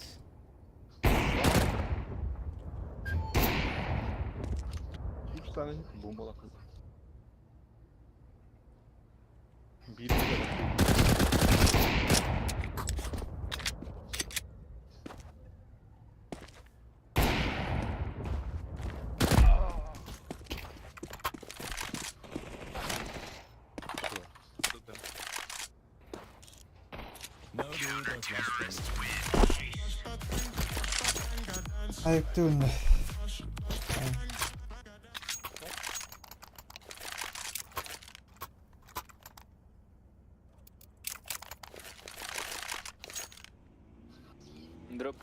Üç tane bombalar kız. Bir de bak. Ayıktı önüne. Drop.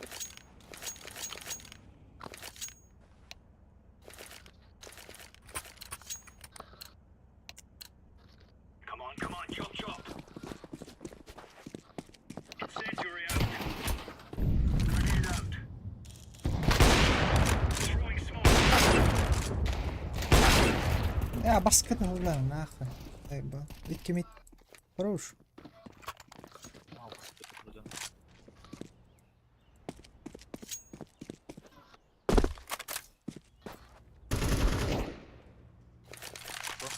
Come on, come on, chop, chop. Incendiary out. Grenade out. Throwing smoke. Я баскет улар нахуй. Заебал. Икки mid. Хорош. Мал,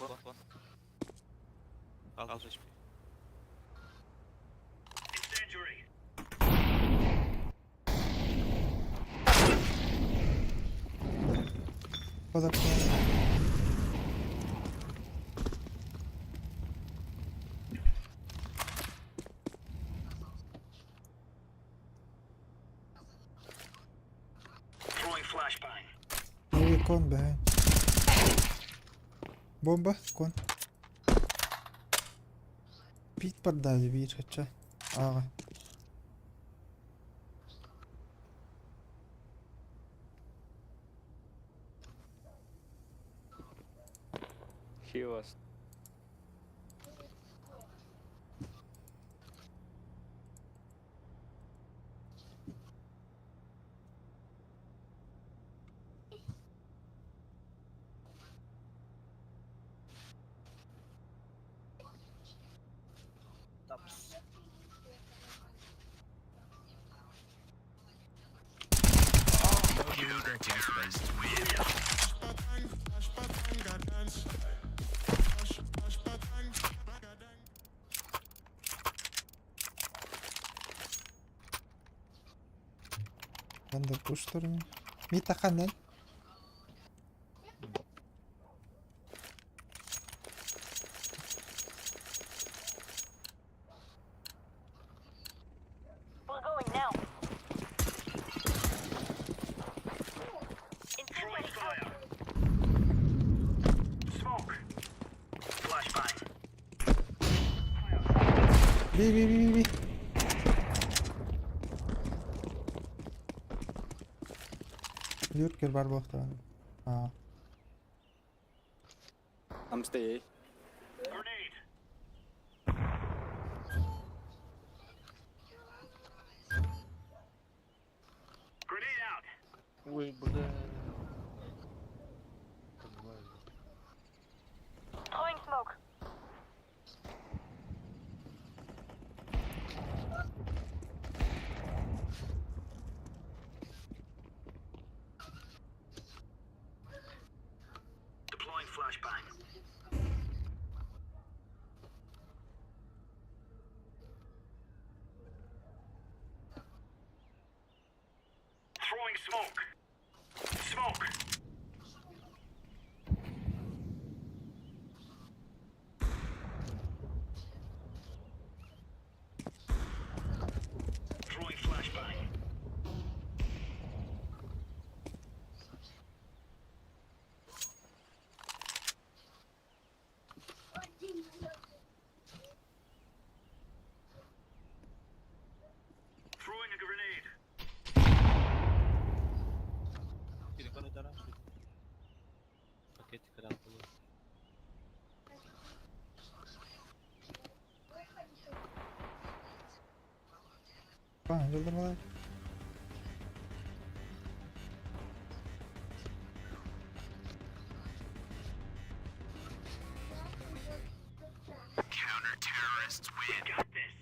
Con, con. Half HP. Incendiary. Подокон. Throwing flashbang. Maybe con behind. Бомба, кон. Пит продали, видишь, хотя. Ага. He was. Taps. Bende push durmuyor. Mid takan lan. We're going now. Throwing fire. Smoke. Flashbang. B B B B B. Lurker бар буолуохтаах. Аа. I'm stay. Grenade. Grenade out. Ой, бля. Понимаю. Throwing smoke. Deploying flashbang. Throwing smoke. Smoke. Throwing flashbang. Throwing a grenade. Кири кон это раньше. Пакетик рад было. Паан жолдорбалар. Counter-terrorists win. Got this.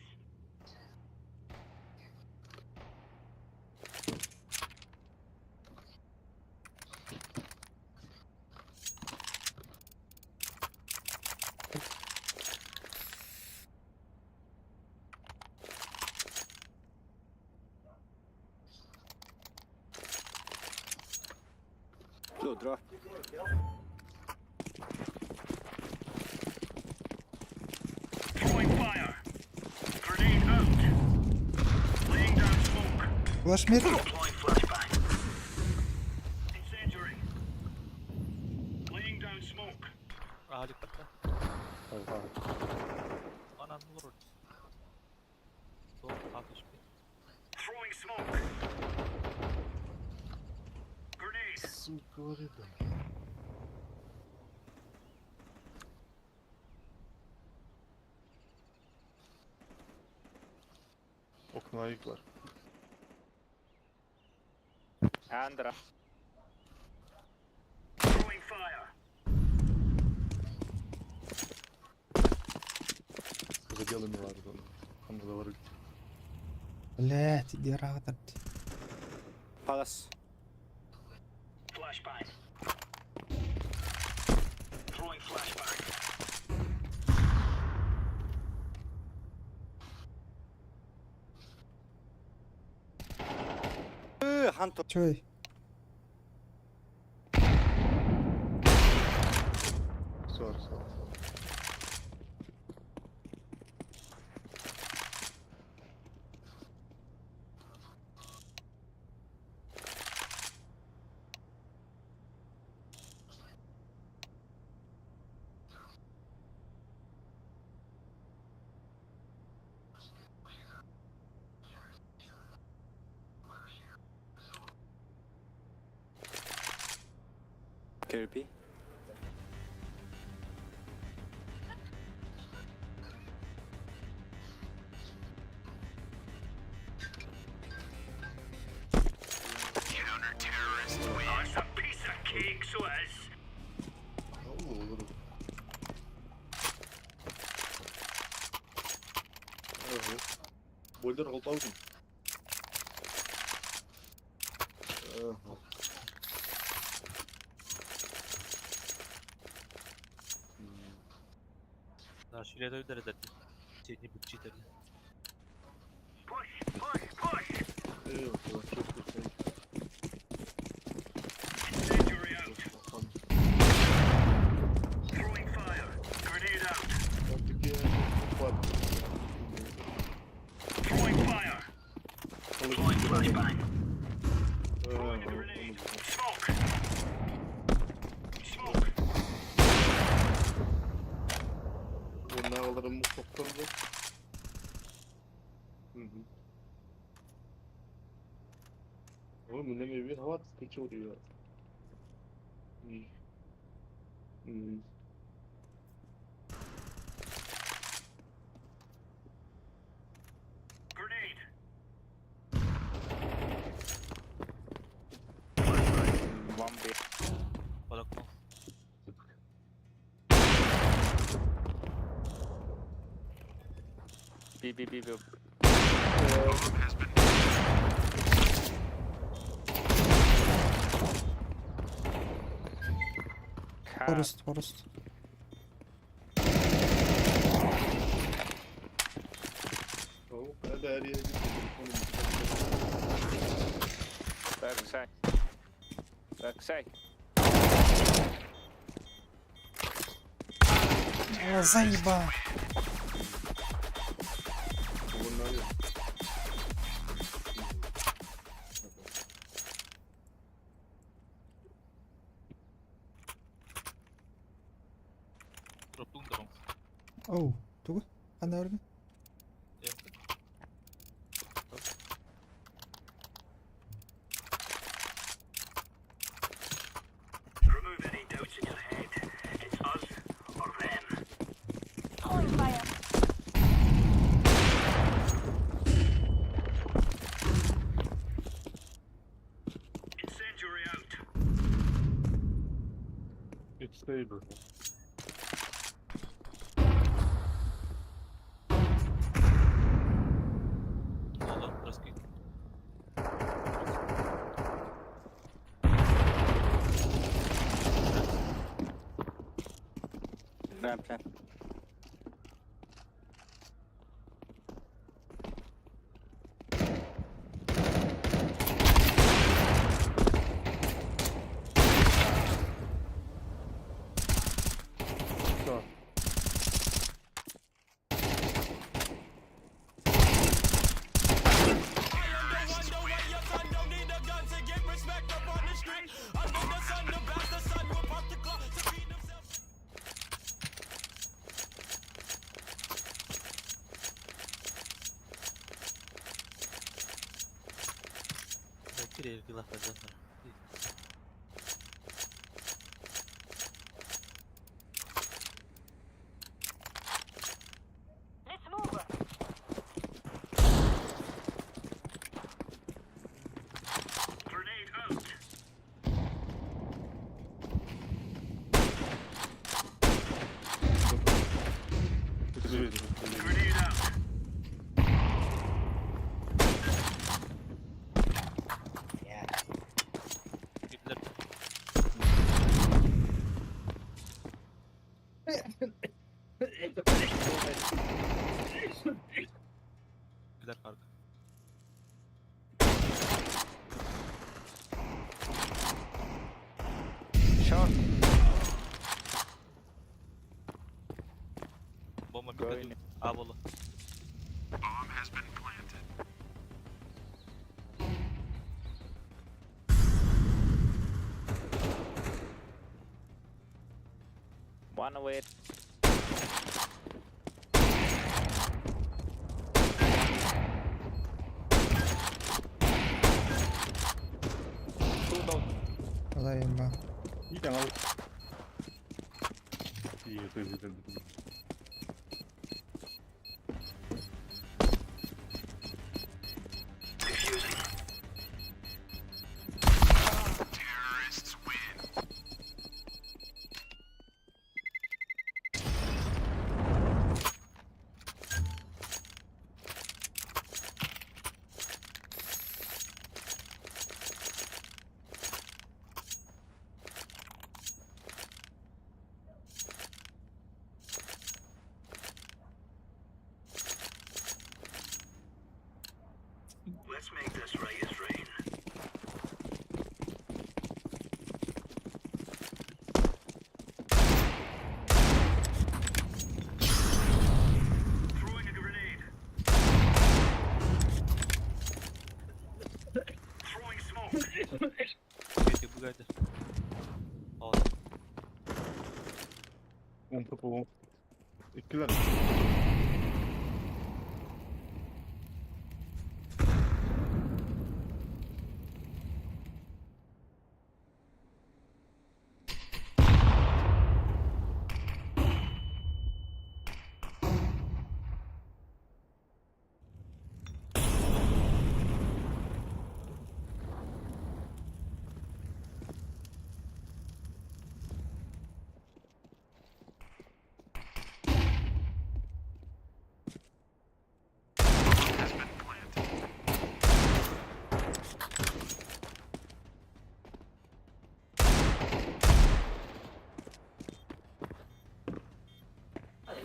Blue drop. Throwing fire. Grenade out. Laying down smoke. Flash mid. Deploying flashbang. Incendiary. Laying down smoke. Али пока. Ой, ой. Она лорд. То half HP. Throwing smoke. Grenade. Сука, ребят. Окна var. Andra. Throwing fire. За белыми воротами. Там заварить. Блять, генератор. Palace. Flashbang. Throwing flashbang. Аахан Чой. Sorry, sorry. Kirby. Counter-terrorists win. Oh, it's a piece of cake, so it is. Olur. Evet. Boiler алтауын. Да, шиле өйдөрө деді. Сени бүтчитер. Push, push, push. Incendiary out. Throwing fire. Grenade out. Throwing fire. Throwing flashbang. Throwing a grenade. Smoke. Smoke. Оннағыларым тоқтырды. Oğlum ne bir hava sıkıcı oluyor. Grenade. One B. Под окном. B B B B. Forest, Forest. Hadi her yere gittim. Back side. Back side. О, заеба. Дроптун дором. Оу, тугу? Ана өргөн? Remove any doubts in your head. It's us or them. Throwing fire. Incendiary out. It's stable. Ола, раскид. Ramp ramp. Tamam. Кире лафа. Let's move. Grenade out. Grenade out. Short. Bomba Go mid in. A bolu. One away. Two down. Заеба. И канал. И это это. Let's make this right as rain. Throwing a grenade. Throwing smoke. Bugatti Bugatti. Al. Он пропал. Иккилер.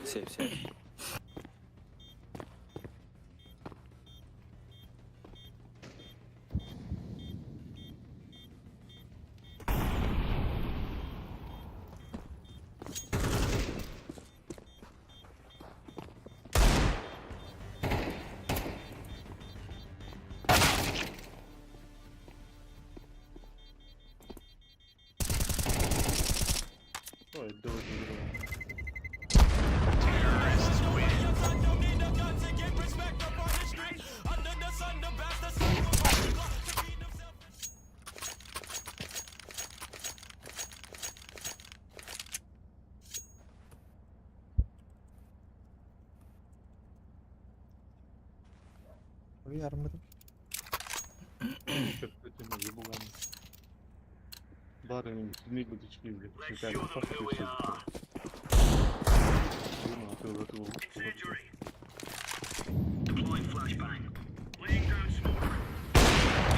Safe, safe. Ой, давай, давай. Yarmadım. Incendiary. Deploying flashbang. Laying down smoke.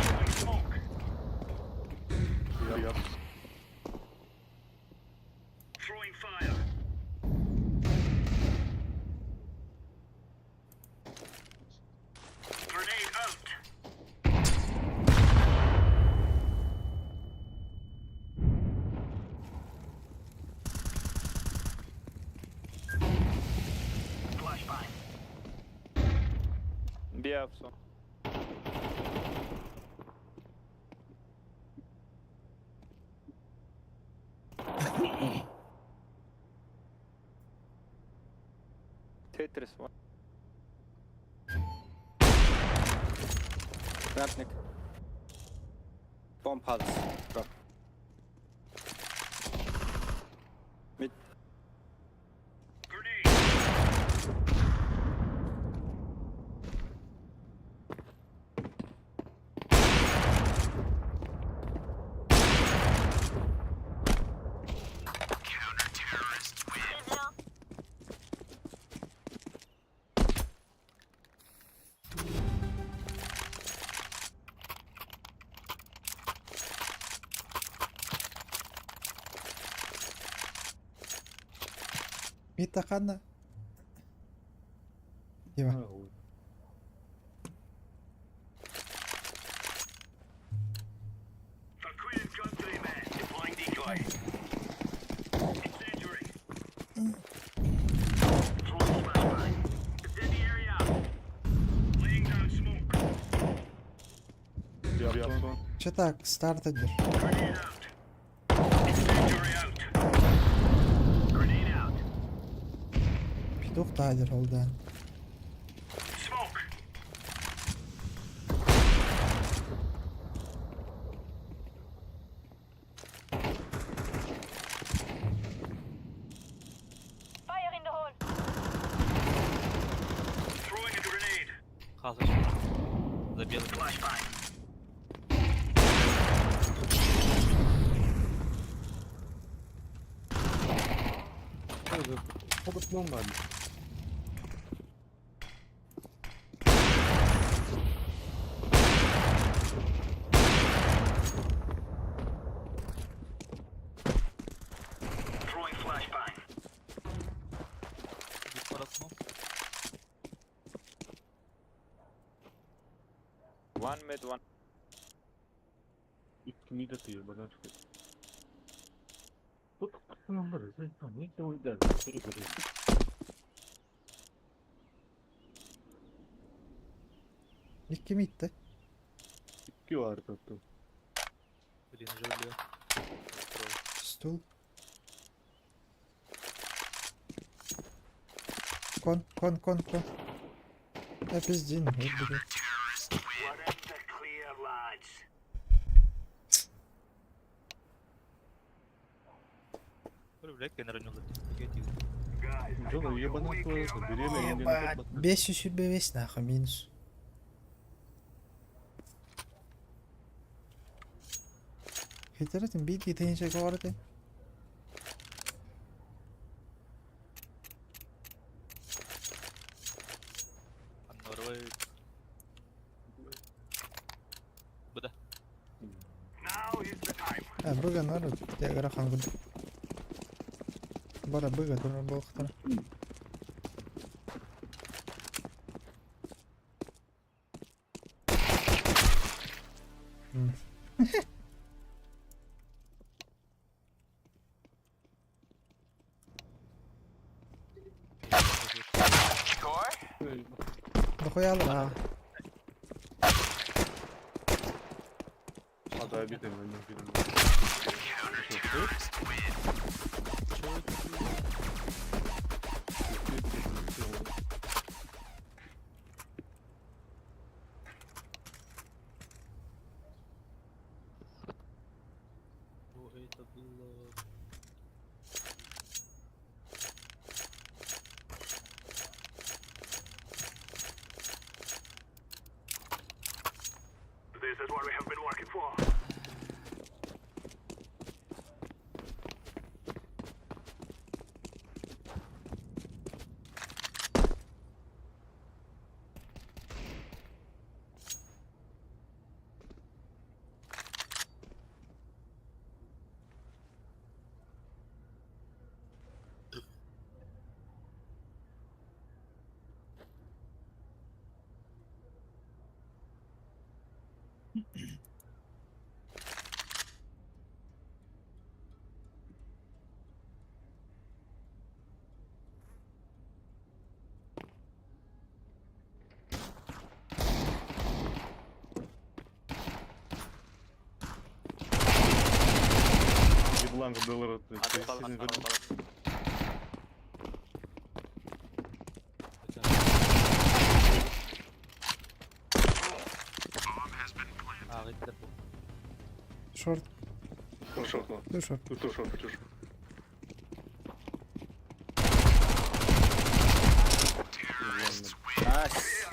Throwing smoke. Throwing fire. Grenade out. Flashbang. B also. Tetris one. Ramp, Nick. Bomb pulse. Drop. Mid. Grenade. Très bien. Митахана. Дима. For Queen and Country, man. Deploying decoy. Че так, старт одер. Grenade out. Incendiary out. Grenade out. Петух тадер, олда. Smoke. Fire in the hole. Throwing a grenade. Хазыч. За белым. Flashbang. Хоботном var. Throwing flashbang. Git parasını. One mid, one. İki mid atıyor bana çıkıyor. Tut kısmı Ne de o der. İki mid de. İki var tuttum. Блин, уже убил. Стул. Кон, кон, кон, кон. Да пиздин, вот, блядь. We're in the clear, lads. Блять, я наверное, Guys, I Жона got you. ебана We твоя, kill them беременна all. Ебать, бесю себе весь нахуй, минус. Хитеретин бити тенче горды. Now is the time. А, быга народ, я грахан буду. Бара быга тура бохтара. Дохуя ла. Aday bir tane önden Это было... This is what we have been working for. Еблан доллар. А, это был. Шорт, Шорт, ты шорт. тут шорт, тут шорт. Nice.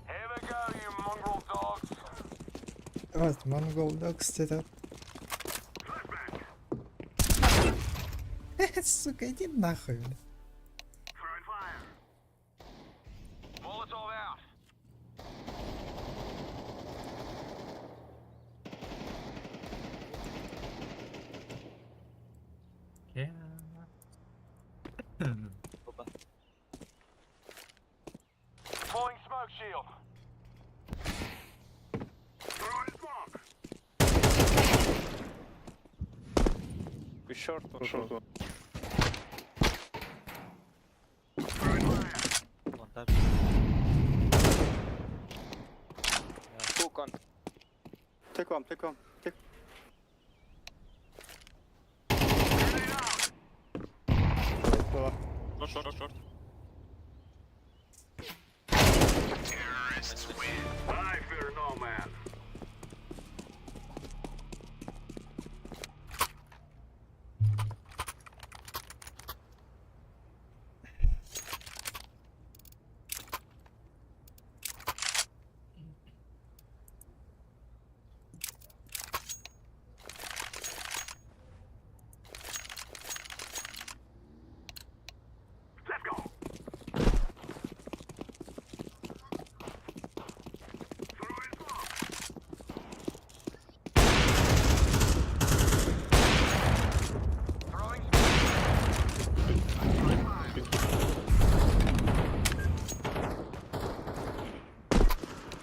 Here we go, you mongrel dogs. Вот, Монгол Докс, это. Сука, иди нахуй, бля. Throwing fire. Molotov out. Yeah. Smoke shield. Throwing smoke. We short one. Short one. Throwing fire. One tap. Two con. Take one, take one. Take. Grenade out. Short, short, short, short. Terrorists win. I fear no man. Let's go. Throwing smoke. Throwing smoke.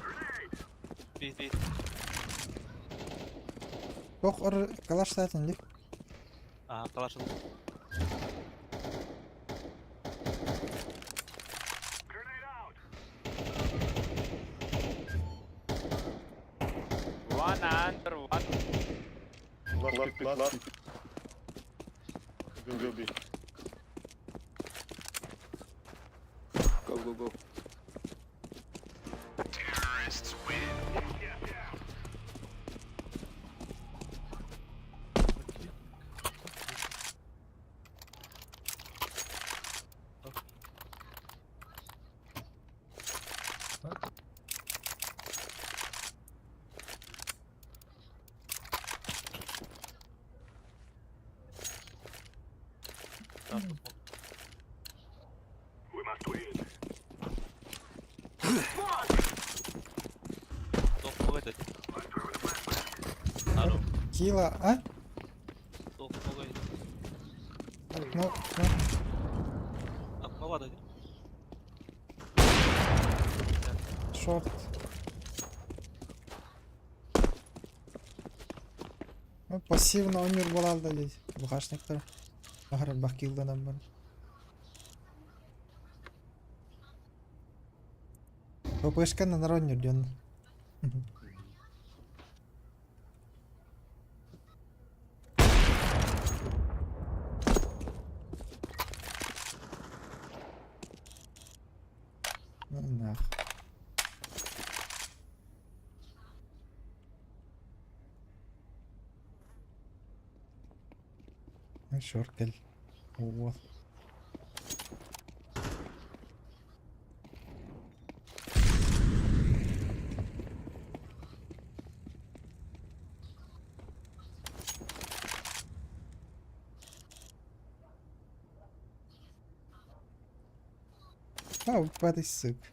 Grenade. B, B. Ох, ор калаштаатын дии. А, калаш ыл. Grenade out. One under, one. Last pit, last pit. Go, go B. Go, go, go. Terrorists win. Yeah, yeah. Там smoke. We must win. Топ много это. Нару. Кила, а? Топ много это. Ну, ну. Окно да. Шорт. Ну, пассивно ойнуур буолаллар дии. Бухашниктар. Бахар бахкилданан бар. ППшка на народнюр диэн. Ну нах. Шоркель. Вот. А, падай, сука.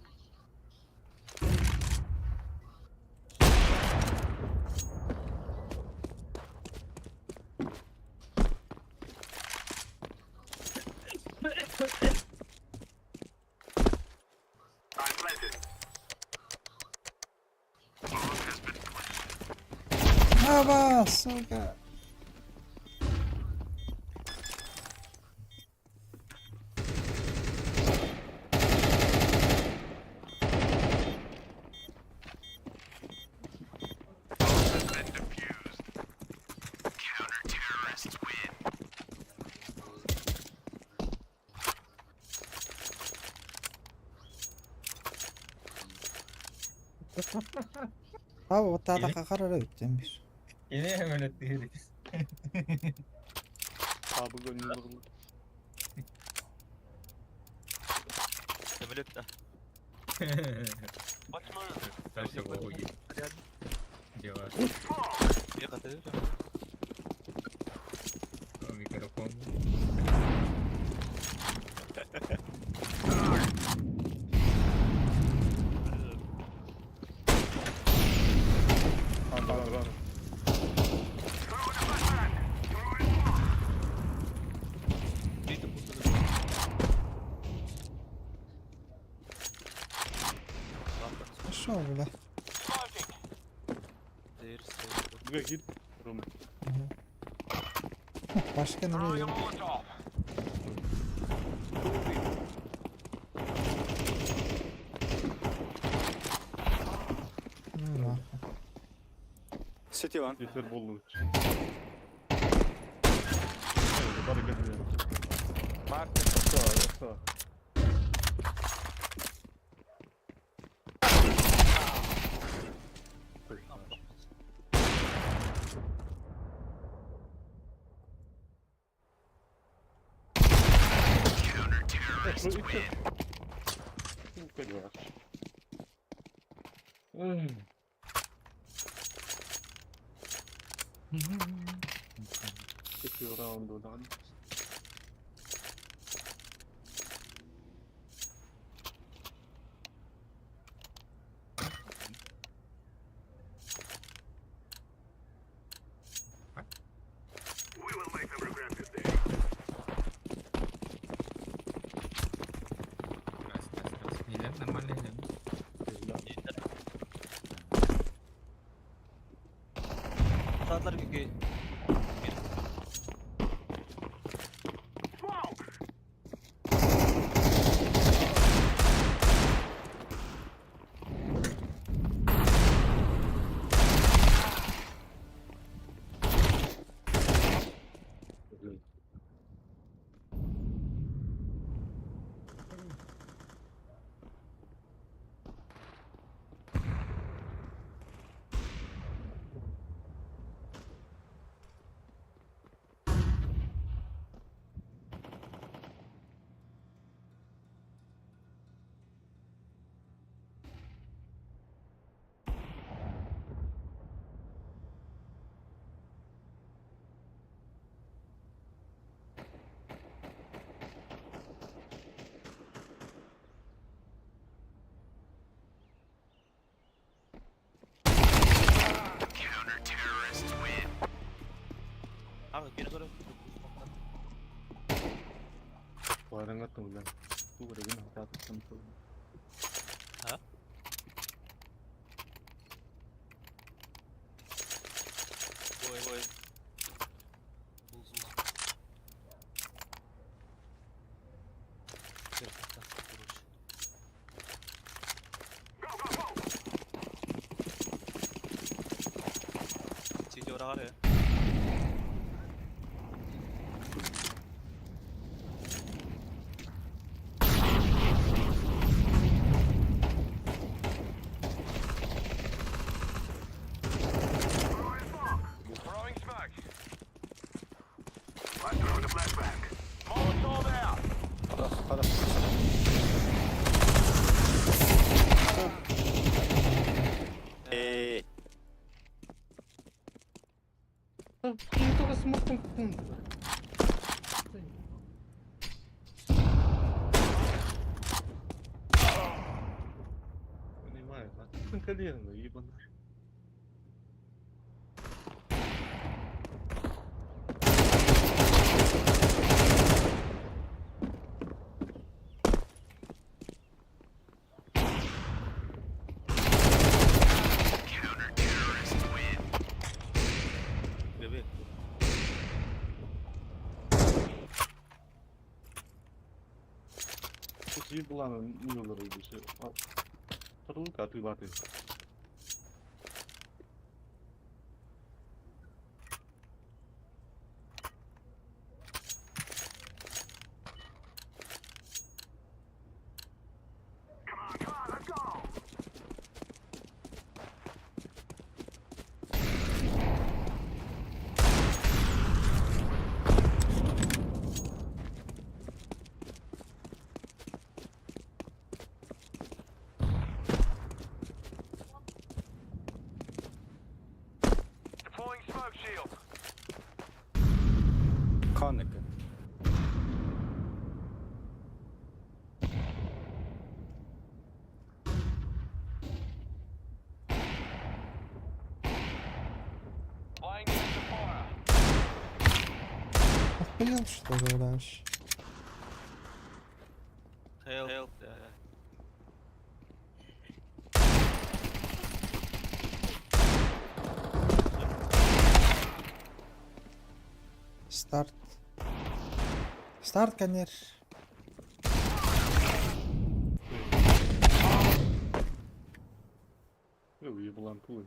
I'm planted. Ава, сука! Has been defused. Counter-terrorists win. Ава, вот та хахарара өттен бир. Yine hemen öttü Abi gönlüm kırıldı. Самолет, да. Спасибо, Боги. Дела. Я готов. Микрофон. Run, run, run. Throwing a flashbang. Throwing smoke. B допустим. Пошел, бля. Бля, гид, Рома. Башка на меня. Ну нахуй. City one. Yeter bollu. Bari gel. Market. Sağ, sağ. Round done. We will make them regret this day. Раз, раз, раз. Нельзя, нормально, нельзя. Саатар кики. Smoke! Abi geri doğru. Барыңа тыңда. Тугрыгын хататтым. Ha? Ой, ой. Бул-бул. Go, go, go! Сити орағары. Throwing smoke! Throwing smoke! I'm throwing a flashbang. Molotov out! خلاص خلاص. Эй. Только смог. Понимаю, а ты колено, ебаный. Бебе. Ебланы не olur bir şey. Тұрылық атылаты. Come on, come on, let's go! Deploying smoke shield. Connect. Laying down some fire. Охуел, что ли, дальше? Help. Help. Старт. Старт кэннэр. Еблан пулы.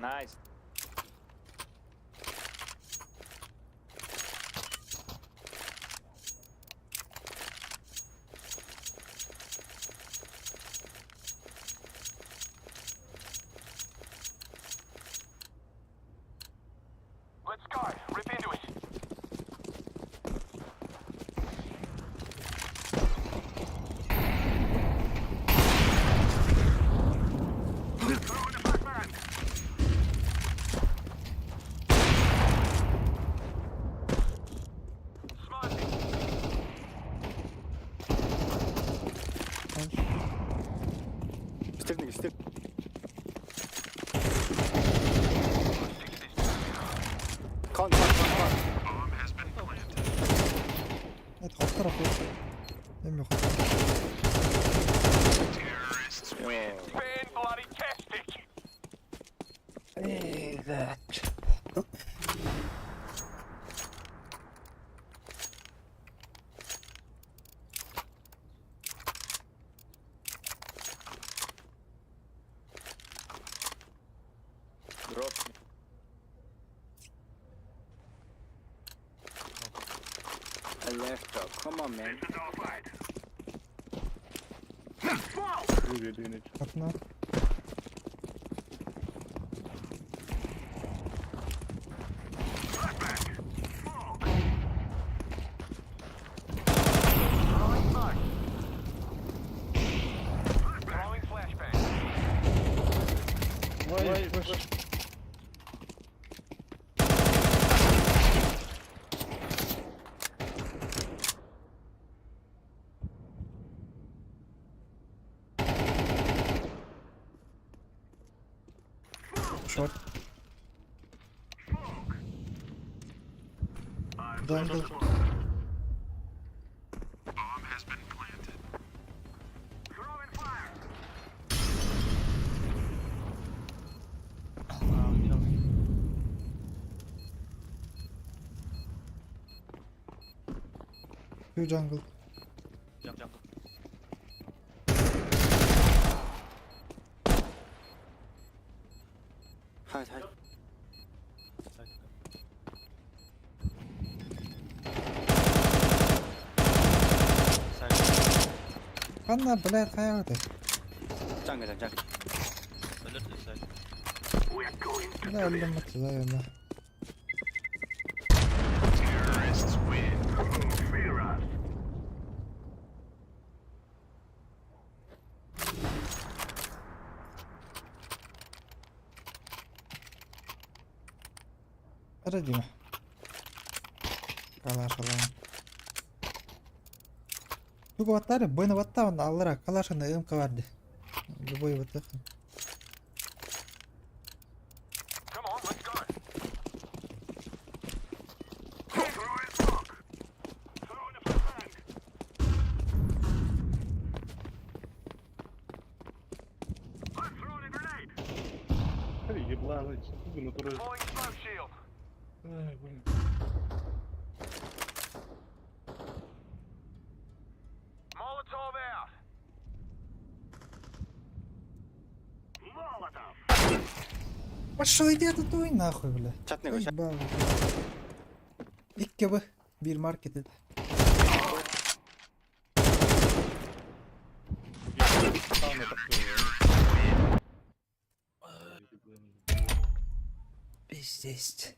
Nice. Let's go. Rip into it. Throwing a flashbang. Smoking. Степник, степ. Кон, кон, кон, кон. Bomb has been planted. Это хотторох. Эми хотторох. Terrorists win. Fan bloody tastic. Drop me. I left dog. Come on, man. This is our fight. Smoke! Вывели. Окно. Flashbang! Smoke! Throwing smoke. Throwing flashbang. Ой, флеш. Шорт. Jungle. Bomb has been planted. Throwing fire. Two jungle. Jump, jump. Hide, hide. Side. Side. Ханна, блядь, хайа ты. Jungle, jungle. Alert inside. We're going to Бля, өллөм бат Terrorists win. Fear us. Родима. Калаш алам. Тугу баттары, бойна батта, аллара, калашына МК барды. Любой баттах. Come on, let's go. Throwing smoke. Throwing a flashbang. I'm throwing a grenade. Ебланы, натурально. Deploying smoke shield. Ай, блин. Molotov out. Molotov. Пошел иди это той нахуй, бля. Чатный го, чат. Ебал. Икки бы. Бир маркет это. Пиздец.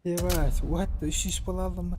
Ебать, what? 300 балл алдым.